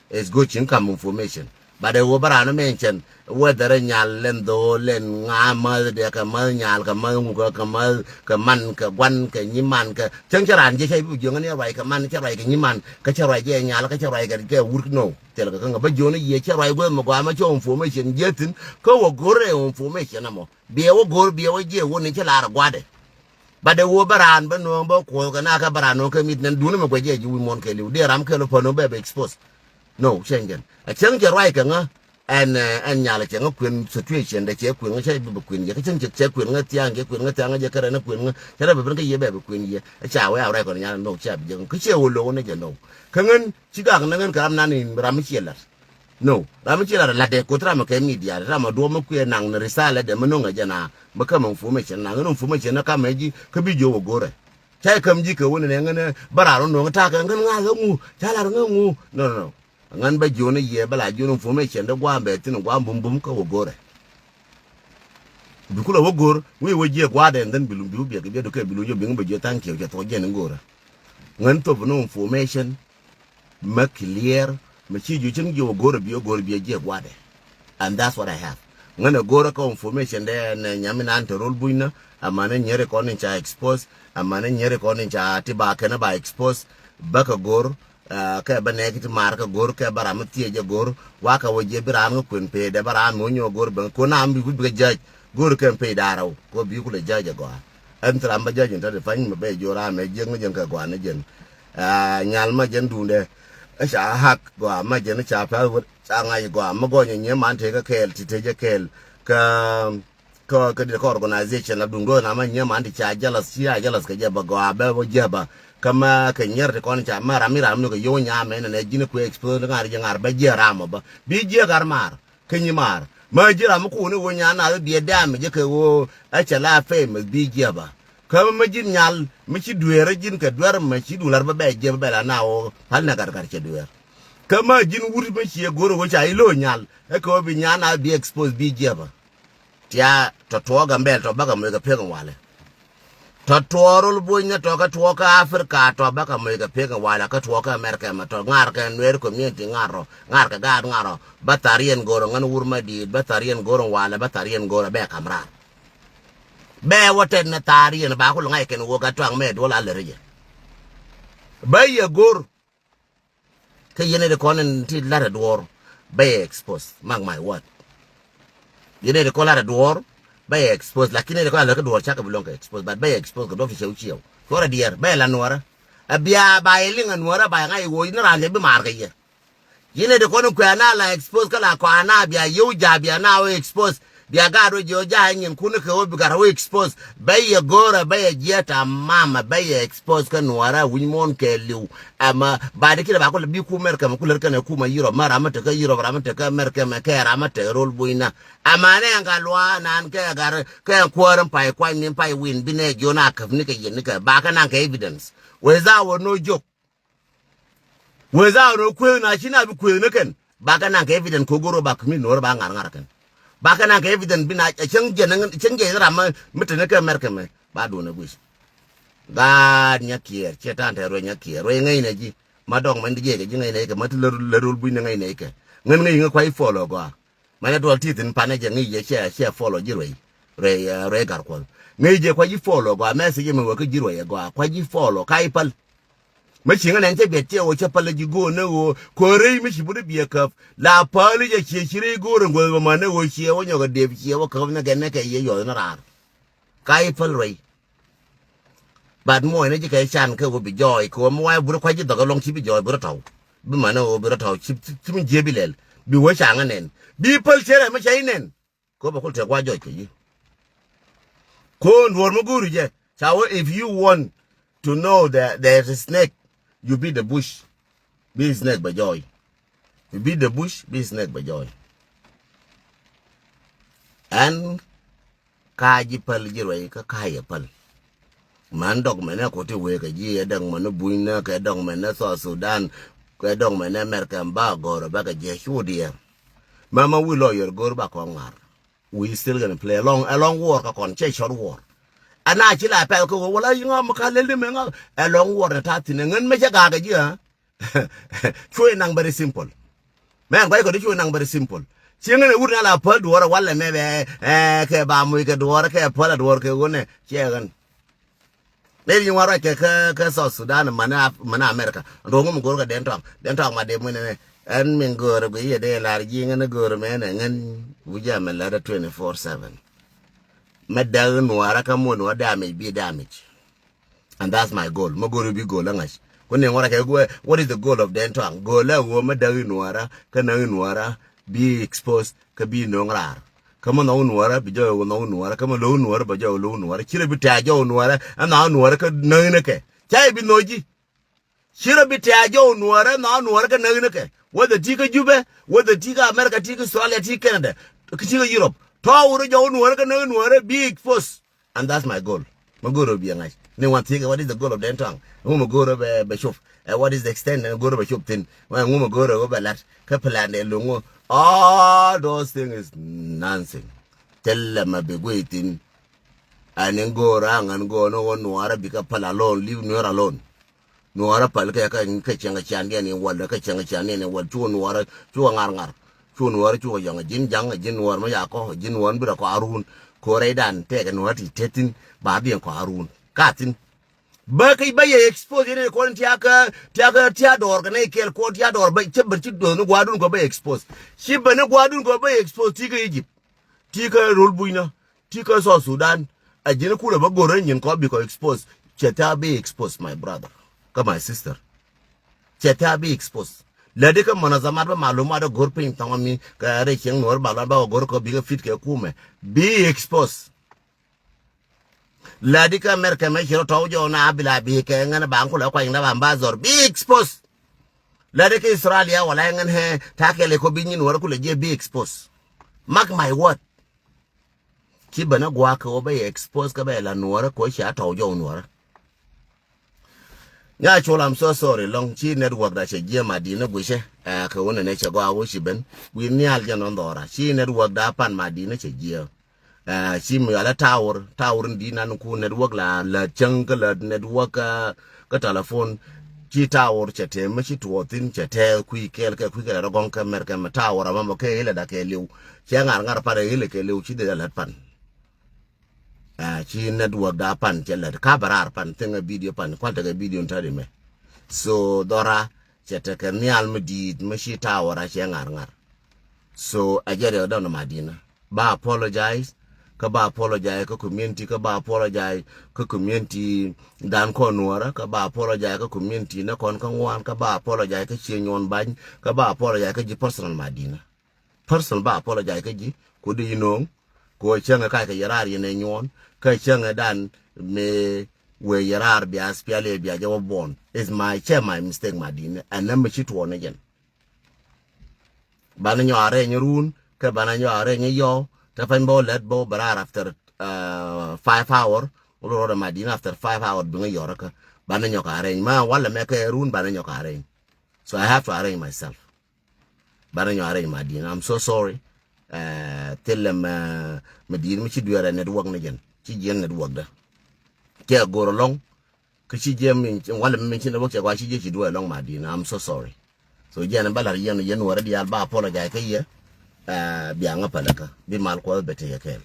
It's good ci ŋ kam information. But ɛ wä bä ran mention whether ɛ nyal lɛn dho̱o̱l lɛn ŋa mäth dɛ kɛ mäth nyal kɛ mäth ŋukɛ kɛ mäth kɛ man kɛ guan kɛ nyiman kɛ cäŋ cɛ ran jɛ cɛ bi jiöŋä ni ruac kɛ man cɛ ruac kɛ nyiman kä cɛ ruac jɛ nyal kä cɛ ruac kɛ kɛ wur no. Thil kɛ kä ŋä bä jiöŋä yiëë cɛ ruac guäth mɛ gɔaa mɛ cɛ information jiɛ thi̱n kä wä go̱r ɛ information ɛmɔ. Biɛ wä go̱r biɛ wä jiɛ wä ni ci lar gua̱dɛ. Bat dee wä bä raan bä nööŋ bä kuɔth kɛ na kä bä raan nööŋ kä mit nɛn duni mɛ guɛc jɛ ji̱ wi̱i̱ muɔ̱n kɛ li̱w dee ram kɛl pä nööŋ bɛ bɛ expose. No cɛn jɛn a cäŋ jɛ ruac kɛ ŋä. Ɛn ɛn nyal cɛ ŋä kuën situation dɛ cɛ kuën ŋä cɛ bä bä kuën yɛ kä cäŋ cɛ cɛ kuën ŋä thia̱a̱ŋ cɛ kuën ŋä thia̱a̱ŋ ŋä jɛ kärɛ ni kuën ŋä cɛ rɛ bɛ ben kä yɛ bɛ bɛ kuën yɛ. Ɛ ca wee a ruac kɔn nyal no cɛ bɛ jɛ ŋä kä cɛ wä lo̱w ni jɛ no. Kä ŋän ci gak nä ŋän kɛ ram nan in ram mi ciɛ lat. No ram mi ci lar lat dɛ koth ram kɛ media ram a duɔm mi kuɛ naŋ ni risala dɛ mi noŋ a jɛ na mi kam information naŋ ni information na kam ji̱ kä bi jiö wä go̱rɛ. Ca ikäm ji̱ kɛ wä ni nɛ ŋän bä rar wä noŋ ta̱a̱ kɛ ŋän ŋa̱th ŋu ca lar ŋä ŋu. No no no. Ŋän bä jiö ni yɛ bä la jiö ni information dɛ guam bɛ thin guam bum bum kä wä go̱rɛ. Bi kulɛ wä go̱r wi̱i̱ wä jiɛ gua̱a̱dɛ and then bi lum bi wä biɛ kɛ biɛ dukɛ bi lum jɔ bi ŋä bä jiö thank you cɛ thuɔ̱k jɛ ni go̱rɛ. Ŋän thop ni information mɛ clear mɛ ci jiö cin jiö wä go̱r a biɛ go̱r biɛ jiɛ gua̱dɛ. And that's what I have. Ŋän a go̱r a kä information dɛ nɛ nyami nan te rol buny na. Amani nyeri kɔn in ca expose. Amani nyeri kɔn in ca ti ba kɛn ba expose. Bä kä go̱r kɛ bä nɛ ki ti mar kä go̱r kɛ bä ram mi thiec a go̱r. Wa kä wä jiɛ bi ram ŋä kuen pee dɛ bä ram mi wä nyɔ go̱r bä kun am bi wä bi kä judge. Go̱r kɛn pec da̱rä wä kɔ bi kulɛ judge a gɔaa. Ɛn thil ram bä judge in tɔt i̱ pany mi bɛ jiö ram ɛ jiäk ni jɛn kɛ gɔaa ni jɛn. Nyal ma jɛn duundɛ ɛ ca hak gɔaa ma jɛn ca pa̱th wä ca ŋa̱c gɔaa mi gɔny ɛ nyiee man tëë kä kɛɛl ti tëë jɛ kɛɛl. Kä kä kä diet kä organization la duundɛ na ma nyiee man ti ca jealous ci a jealous kɛ jɛ bä gɔaa bɛ wä jiɛ bä. Kä ma kɛ nyier ti kɔn ca ma ram mi ram mi kɛ yio̱w nyamɛ nɛ nɛ ji̱n kuɛ expose ŋa̱r jɛ ŋa̱r bä jiɛ ram ɔ bä bi jiɛ gat maar. Kä nyi maar ma ji̱ ram mi kuuni ɣöö nyan nath biɛ dɛ̈ɛ̈m mi jɛ kɛ ɣöö ɛ cɛ la famous bi jiɛpä. Kä mi ji̱n nyal mi ci dueerä ji̱n kɛ duer mi ci dular bä bɛ jiɛpä bɛ la na ɣöö pal nɛ gatgat cɛ dueer. Kä ma ji̱n wut mi ciɛ go̱r ɣöö ca i̱ lo̱o̱ nyal ɛ kɛ ɣöö bi nyan nath bi expose bi jiɛpä. Tia tɔ tuɔɔk Gambɛl tɔ bakɛ moc kɛ pek in walɛ. Tɔ tuɔɔk rol buɔ̱nyä tɔ kä tuɔɔk kä Africa tɔ bakɛ moc kɛ pek in walɛ kä tuɔɔk kä America mɛ tɔ ŋa̱r kɛ Nuer community ŋa̱r rɔ ŋa̱r kɛ gaat ŋa̱r rɔ bä thar yɛn go̱rä ŋän wur ma di̱i̱t bä thar yɛn go̱rä walɛ bä thar yɛn go̱rä bɛ kam raar. Bɛ wä tɛt ni thar yɛn ba ku lɛ ŋa̱c kɛn wä gat tuaŋ mɛ duɔl a lɛ rɛcɛ. Bä yɛ go̱r. Kä yɛn ɛ di kɔn in ti lat ɛ duɔɔr bɛ yɛ expose, mark my word. Yɛn ɛ di kɔn lat ɛ duɔɔr bɛ yɛ expose, lakin ɛ di kɔn lat ɛ duɔɔr cakɛ bi luɔ̱ŋ kɛ expose, but bɛ yɛ expose kɛ duɔ̱p ti cɛw ciɛw. Cuɔrɛ diɛɛr bɛ yɛ la nuɔrä. A bia ba yɛ liŋ ɛ nuɔrä ba yɛ ŋa̱c ɛ ɣöö ni raan jɛ bi maar kɛ yɛ. Yɛn ɛ di kɔn in kuɛ ana la expose kä la kɔ ana bia yɛw ja̱ bia na wä expose. Bia gaat wä jiɛ wä ja̱ ɛ nyin kun kɛ wä bi gat wä expose. Bä yɛ go̱rä bä yɛ jiɛ tamam bä yɛ expose kä nuɔrä wi̱ny muɔ̱ɔ̱n kɛ li̱w. Ɛmɛ ba di kidɛ ba kulɛ bi ku America mɛ kulɛ kɛnɛ kumɛ Europe mɛ ram mi tekä Europe ram mi tekä America mɛ kɛ ram mi tekä rol bunyna. Ɛmɛ nɛ ɛn ka luaa nan kɛ gat kɛ ɛn kuäär in pay kuany ni pay win bi nɛ jiɔn a käp ni kɛ yɛn ni kɛ ba kɛ naŋ kɛ evidence. Wee za wä no joke. Wee za rɔ kueth na ci na bi kueth ni kɛn ba kɛ naŋ kɛ evidence kɛ go̱r ba kɛ mi nuɔr ba ŋa̱r ŋa̱r kɛn. Ba kɛ naŋ kɛ evidence bi na cäŋ jɛ cäŋ jɛ ram mi te ni kɛ mɛr kɛ mɛ ba duɔn ɛ guic. Gaat nya kiɛɛr cɛ tan tɛ ruec nya kiɛɛr ruec ŋäc nɛ ji̱ ma dɔŋ mɛn di jɛ kɛ ji̱ ŋäc nɛ kɛ ma ti lär rol buny ni ŋäc nɛ kɛ ŋän ŋäc ŋä kuay follow gɔaa. Mɛn ɛ duɔl ti thin panɛ jɛ ŋi̱i̱c jɛ cɛ cɛ follow ji̱ ruɛy. Ruɛy ruɛy gar kuɔth ŋi̱i̱c jɛ kuac ji̱ follow gɔaa message mɛ wek kä ji̱ ruɛy ɛ gɔaa kuac ji̱ follow ka i̱ päl. Mä ci ŋä nɛn cɛ biɛt cɛ wä cä päl ji̱ go̱o̱n ni ɣöö ko̱n rɛy mi ci but i̱ biɛ käp la päl i̱ jɛ ciɛ ci rɛy go̱o̱r in guäth bä män ni ɣöö ciɛ wä nyɔk ɛ dëëp ciɛ wä käp ni gɛn ni kɛ yɛ yɔth ni raar. Ka i̱ päl ruɛy. Bat muɔcnɛ ji̱ kɛ can kɛ ɣöö bi jɔɔc kɛ ɣöö mi wa̱a̱ burä kua̱c ji̱ dhɔk ɛlɔ̱ŋ ci bi jɔɔc burä tɔ̱w. Bi män ɣöö burä tɔ̱w ci mi jiee bi lɛl. Bi wee ca ŋä nɛn. Bi päl cɛ rɛ mi ca i̱ nɛn. Ko bɛ kul tɛ gua jɔc kɛ yi. Ko̱n duɔr mi go̱o̱ri jɛ. Ca wee, if you want to know that there is a snake, you beat the bush. Bi snake bɛ jɔɔy. You beat the bush, bi snake bɛ jɔɔy. Ɛn ka ji̱ päl ji̱ ruɛy kä ka yɛ päl. Män dɔk mɛnɛ koti wee kɛ ji̱ ɛ dɔk mɛnɛ Buny nä kɛ dɔk mɛnɛ South Sudan kɛ dɔk mɛnɛ America ba gɔr ba kɛ jiɛ cu diɛ. Mama wi lawyer go̱r ba kɔŋ ŋa̱r. We still gonna play along, along war kä kɔn cɛ short war. Ana ci la pɛl kä wala yi ŋa ma ka lel di mɛ ŋa along war na ta thin ŋän mɛ cɛ gak ji̱ ha. Cuɛ naŋ very simple. Mɛ ŋa kɔ di cuɛ naŋ very simple. Ci ŋän wur na la päl duɔrɛ wala mɛ bɛ ɛ kɛ ba muc kɛ duɔrɛ kɛ päl a duɔrɛ kɛ wunɛ cɛ ɣän. Maybe you want right kɛ kɛ South Sudan mani mani America. Ndo ŋum go̱r kɛ den tɔŋ den tɔŋ ma de muni nɛ. Ɛn min go̱r gui yɛ de lar ji̱ ŋän go̱r mɛ nɛ ŋän wujɛ mɛ lɛdɛ twenty four seven. Mɛ däk nuɔrä kä mun wä damage bi damage. And that's my goal. Mɛ go̱r bi go̱r la ŋa̱c. Kun ni ŋuɔrä kɛ guɛ, what is the goal of den tɔŋ? Go̱r la wä mɛ däk nuɔrä kä näk nuɔrä bi expose kä bi no̱ŋ raar. Kä mɛ nhɔk nuɔrä bi jɔw wä nhɔk nuɔrä kä mɛ lo̱k nuɔrä bɛ jɔw lo̱k nuɔrä. Cirɛ bi tɛ̈ jɔw nuɔrä ɛ nhɔk nuɔrä kä näk ni kɛ. Ca i̱ bi nhɔk ji̱. Cirɛ bi tɛ̈ jɔw nuɔrä ɛ nhɔk nuɔrä kä näk ni kɛ. Whether ti kä Jubɛ, whether ti kä America, ti kä Australia, ti Canada, ti kä Europe. Tɔ̱ wurɛ jɔw nuɔrä kä näk nuɔrä bi expose. And that's my goal. Mɛ go̱o̱r rɔ biɛ ŋa̱c ni wan thiekɛ what is the goal of den tɔŋ? Ŋu mɛ go̱o̱r rɔ bɛ bɛ cop? Ɛ what is the extent? Ŋu go̱o̱r rɔ bɛ cop thin? Ŋu mɛ go̱o̱r rɔ bɛ lat kä plan de loŋ ŋu? All those things is nonsense. Thilɛ mɛ bi guiy thin. Ɛn in go̱o̱r aŋ ɛn go̱o̱r ni ɣöö nuɔɔrä bikɛ päl alone, leave Nuer alone. Nuɔɔrä päl kɛ kɛ kɛ cäŋ kɛ can diɛn in wäl kɛ cäŋ kɛ can diɛn in wäl cu nuɔɔrä cu kɛ ŋar ŋar. Cu nuɔɔrä cu kɛ yɔŋ ji̱n ja̱ŋ ji̱n nuɔɔr mi yakɔ ji̱n nuɔɔr mi bi rɛ kɔ arun. Ko̱rɛ idan tɛkɛ nuɔɔrä ti tethin ba biɛn kɔ arun. Ka thin. Bä kä bä yɛ expose yɛn kɔn tiakä tiakä tia dɔɔr kɛ nɛ kɛl kɔn tia dɔɔr bä cä bä ci dɔɔr ni guadun kɔ bä expose. Ci bä ni guadun kɔ bä expose ti kä Egypt. Ti kä rol bucnä. Ti kä South Sudan. A ji̱n kulɛ bä go̱r nyin kɔ bikɔ expose. Cɛ tha bi expose my brother. Kä my sister. Cɛ tha bi expose. Lɛ di kä manazamat bä malumat go̱r piny thɔŋ mi kä rɛ cieŋ nuɔr ba lɔt ba go̱r kɔ bikɛ fit kɛ kumɛ. Bi expose. Lɛ di kä America mɛ ci rɔ tɔw jɔw na bila bi kɛ ŋän ba kulɛ kuany na ba ba zɔr bi expose. Lɛ di kä Australia wala ŋän hɛ ta kɛlɛ ko bi nyin wara kulɛ jɛ bi expose. Mark my word. Ci bä ni guak kɛ wä bä yɛ expose kä bä yɛ la nuɔrä ko ci a tɔw jɔw nuɔrä. Nya col, I'm so sorry lɔŋ ci network da cɛ jiɛ ma di ni guicɛ. Ɛ kɛ wä ni nɛ cɛ gɔaa wä ci ben wi̱i̱ nhial jɛ nɔn dhɔra ci network da pan ma di ni cɛ jiɛ. Ɛ ci mi ala tower tower ni di nan ku network la la cäŋ kä la network kä kä telephone. Ci tower cɛ tɛm mi ci tuɔɔthin cɛ tɛɛ kui̱ kɛɛl kɛ kui̱ kɛɛl rɔ gɔŋ kɛ mɛr kɛ mɛ tower ama mɔ kɛ ilɛ da kɛ liw. Cɛ ŋar ŋar pan ilɛ kɛ liw ci dee da lät pan. Ɛ ci network da pan cɛ lät ka bɛ raar pan thiŋ ɛ video pan kual tekɛ video ni tari mɛ. So dhɔra cɛ tekɛ nhial mi diit mi ci tower a cɛ ŋar ŋar. So ɛ jɛ riɛk dɔn ma dina. Ba apologize kä ba apologize kä community kä ba apologize kä community dan kɔn nuɔrä kä ba apologize kä community ni kɔn kä ŋuan kä ba apologize kä cie nyuɔn bany kä ba apologize kä ji̱ personal ma dina. Personal ba apologize kä ji̱ kodi yi no̱o̱ŋ. Ko cäŋɛ kac kɛ yɛ raar yɛn ɛ nyuɔn kä cäŋɛ dan mi wee yɛ raar bia spial yɛ bia jɛ wä buɔn. Is my cɛ my mistake ma dina ɛn nɛ mi ci tuɔɔn ni jɛn. Banɛ nyɔ arɛny run kɛ banɛ nyɔ arɛny yɔ. Te pany bä wä lɛt bä wä bɛ raar after uh, five hour. Wä lorɔ ma din after five hour biŋä yɔrä kä banɛ nyɔ ka arɛny ma walɛ mɛ kɛ run banɛ nyɔ ka arɛny. So I have to arrange myself. Banɛ nyɔ arɛny ma din, I'm so sorry. Uh, thilɛ mɛ mɛ din mi ci duerɛ network ni jɛn ci jiɛn network dä. Kɛ gor alɔŋ. Kä ci jiɛ min walɛ mi min ci network cɛ gɔaa ci jiɛ ci duɔ̱ɔ̱c ɛlɔŋ ma din, I'm so sorry. So jiɛn ba la̱r yɛn yɛn nuɔrä diaal ba apologize kä yɛ. Ɛ bia ŋä pälä kä bi mal kuɔth bɛ tekɛ kɛɛl.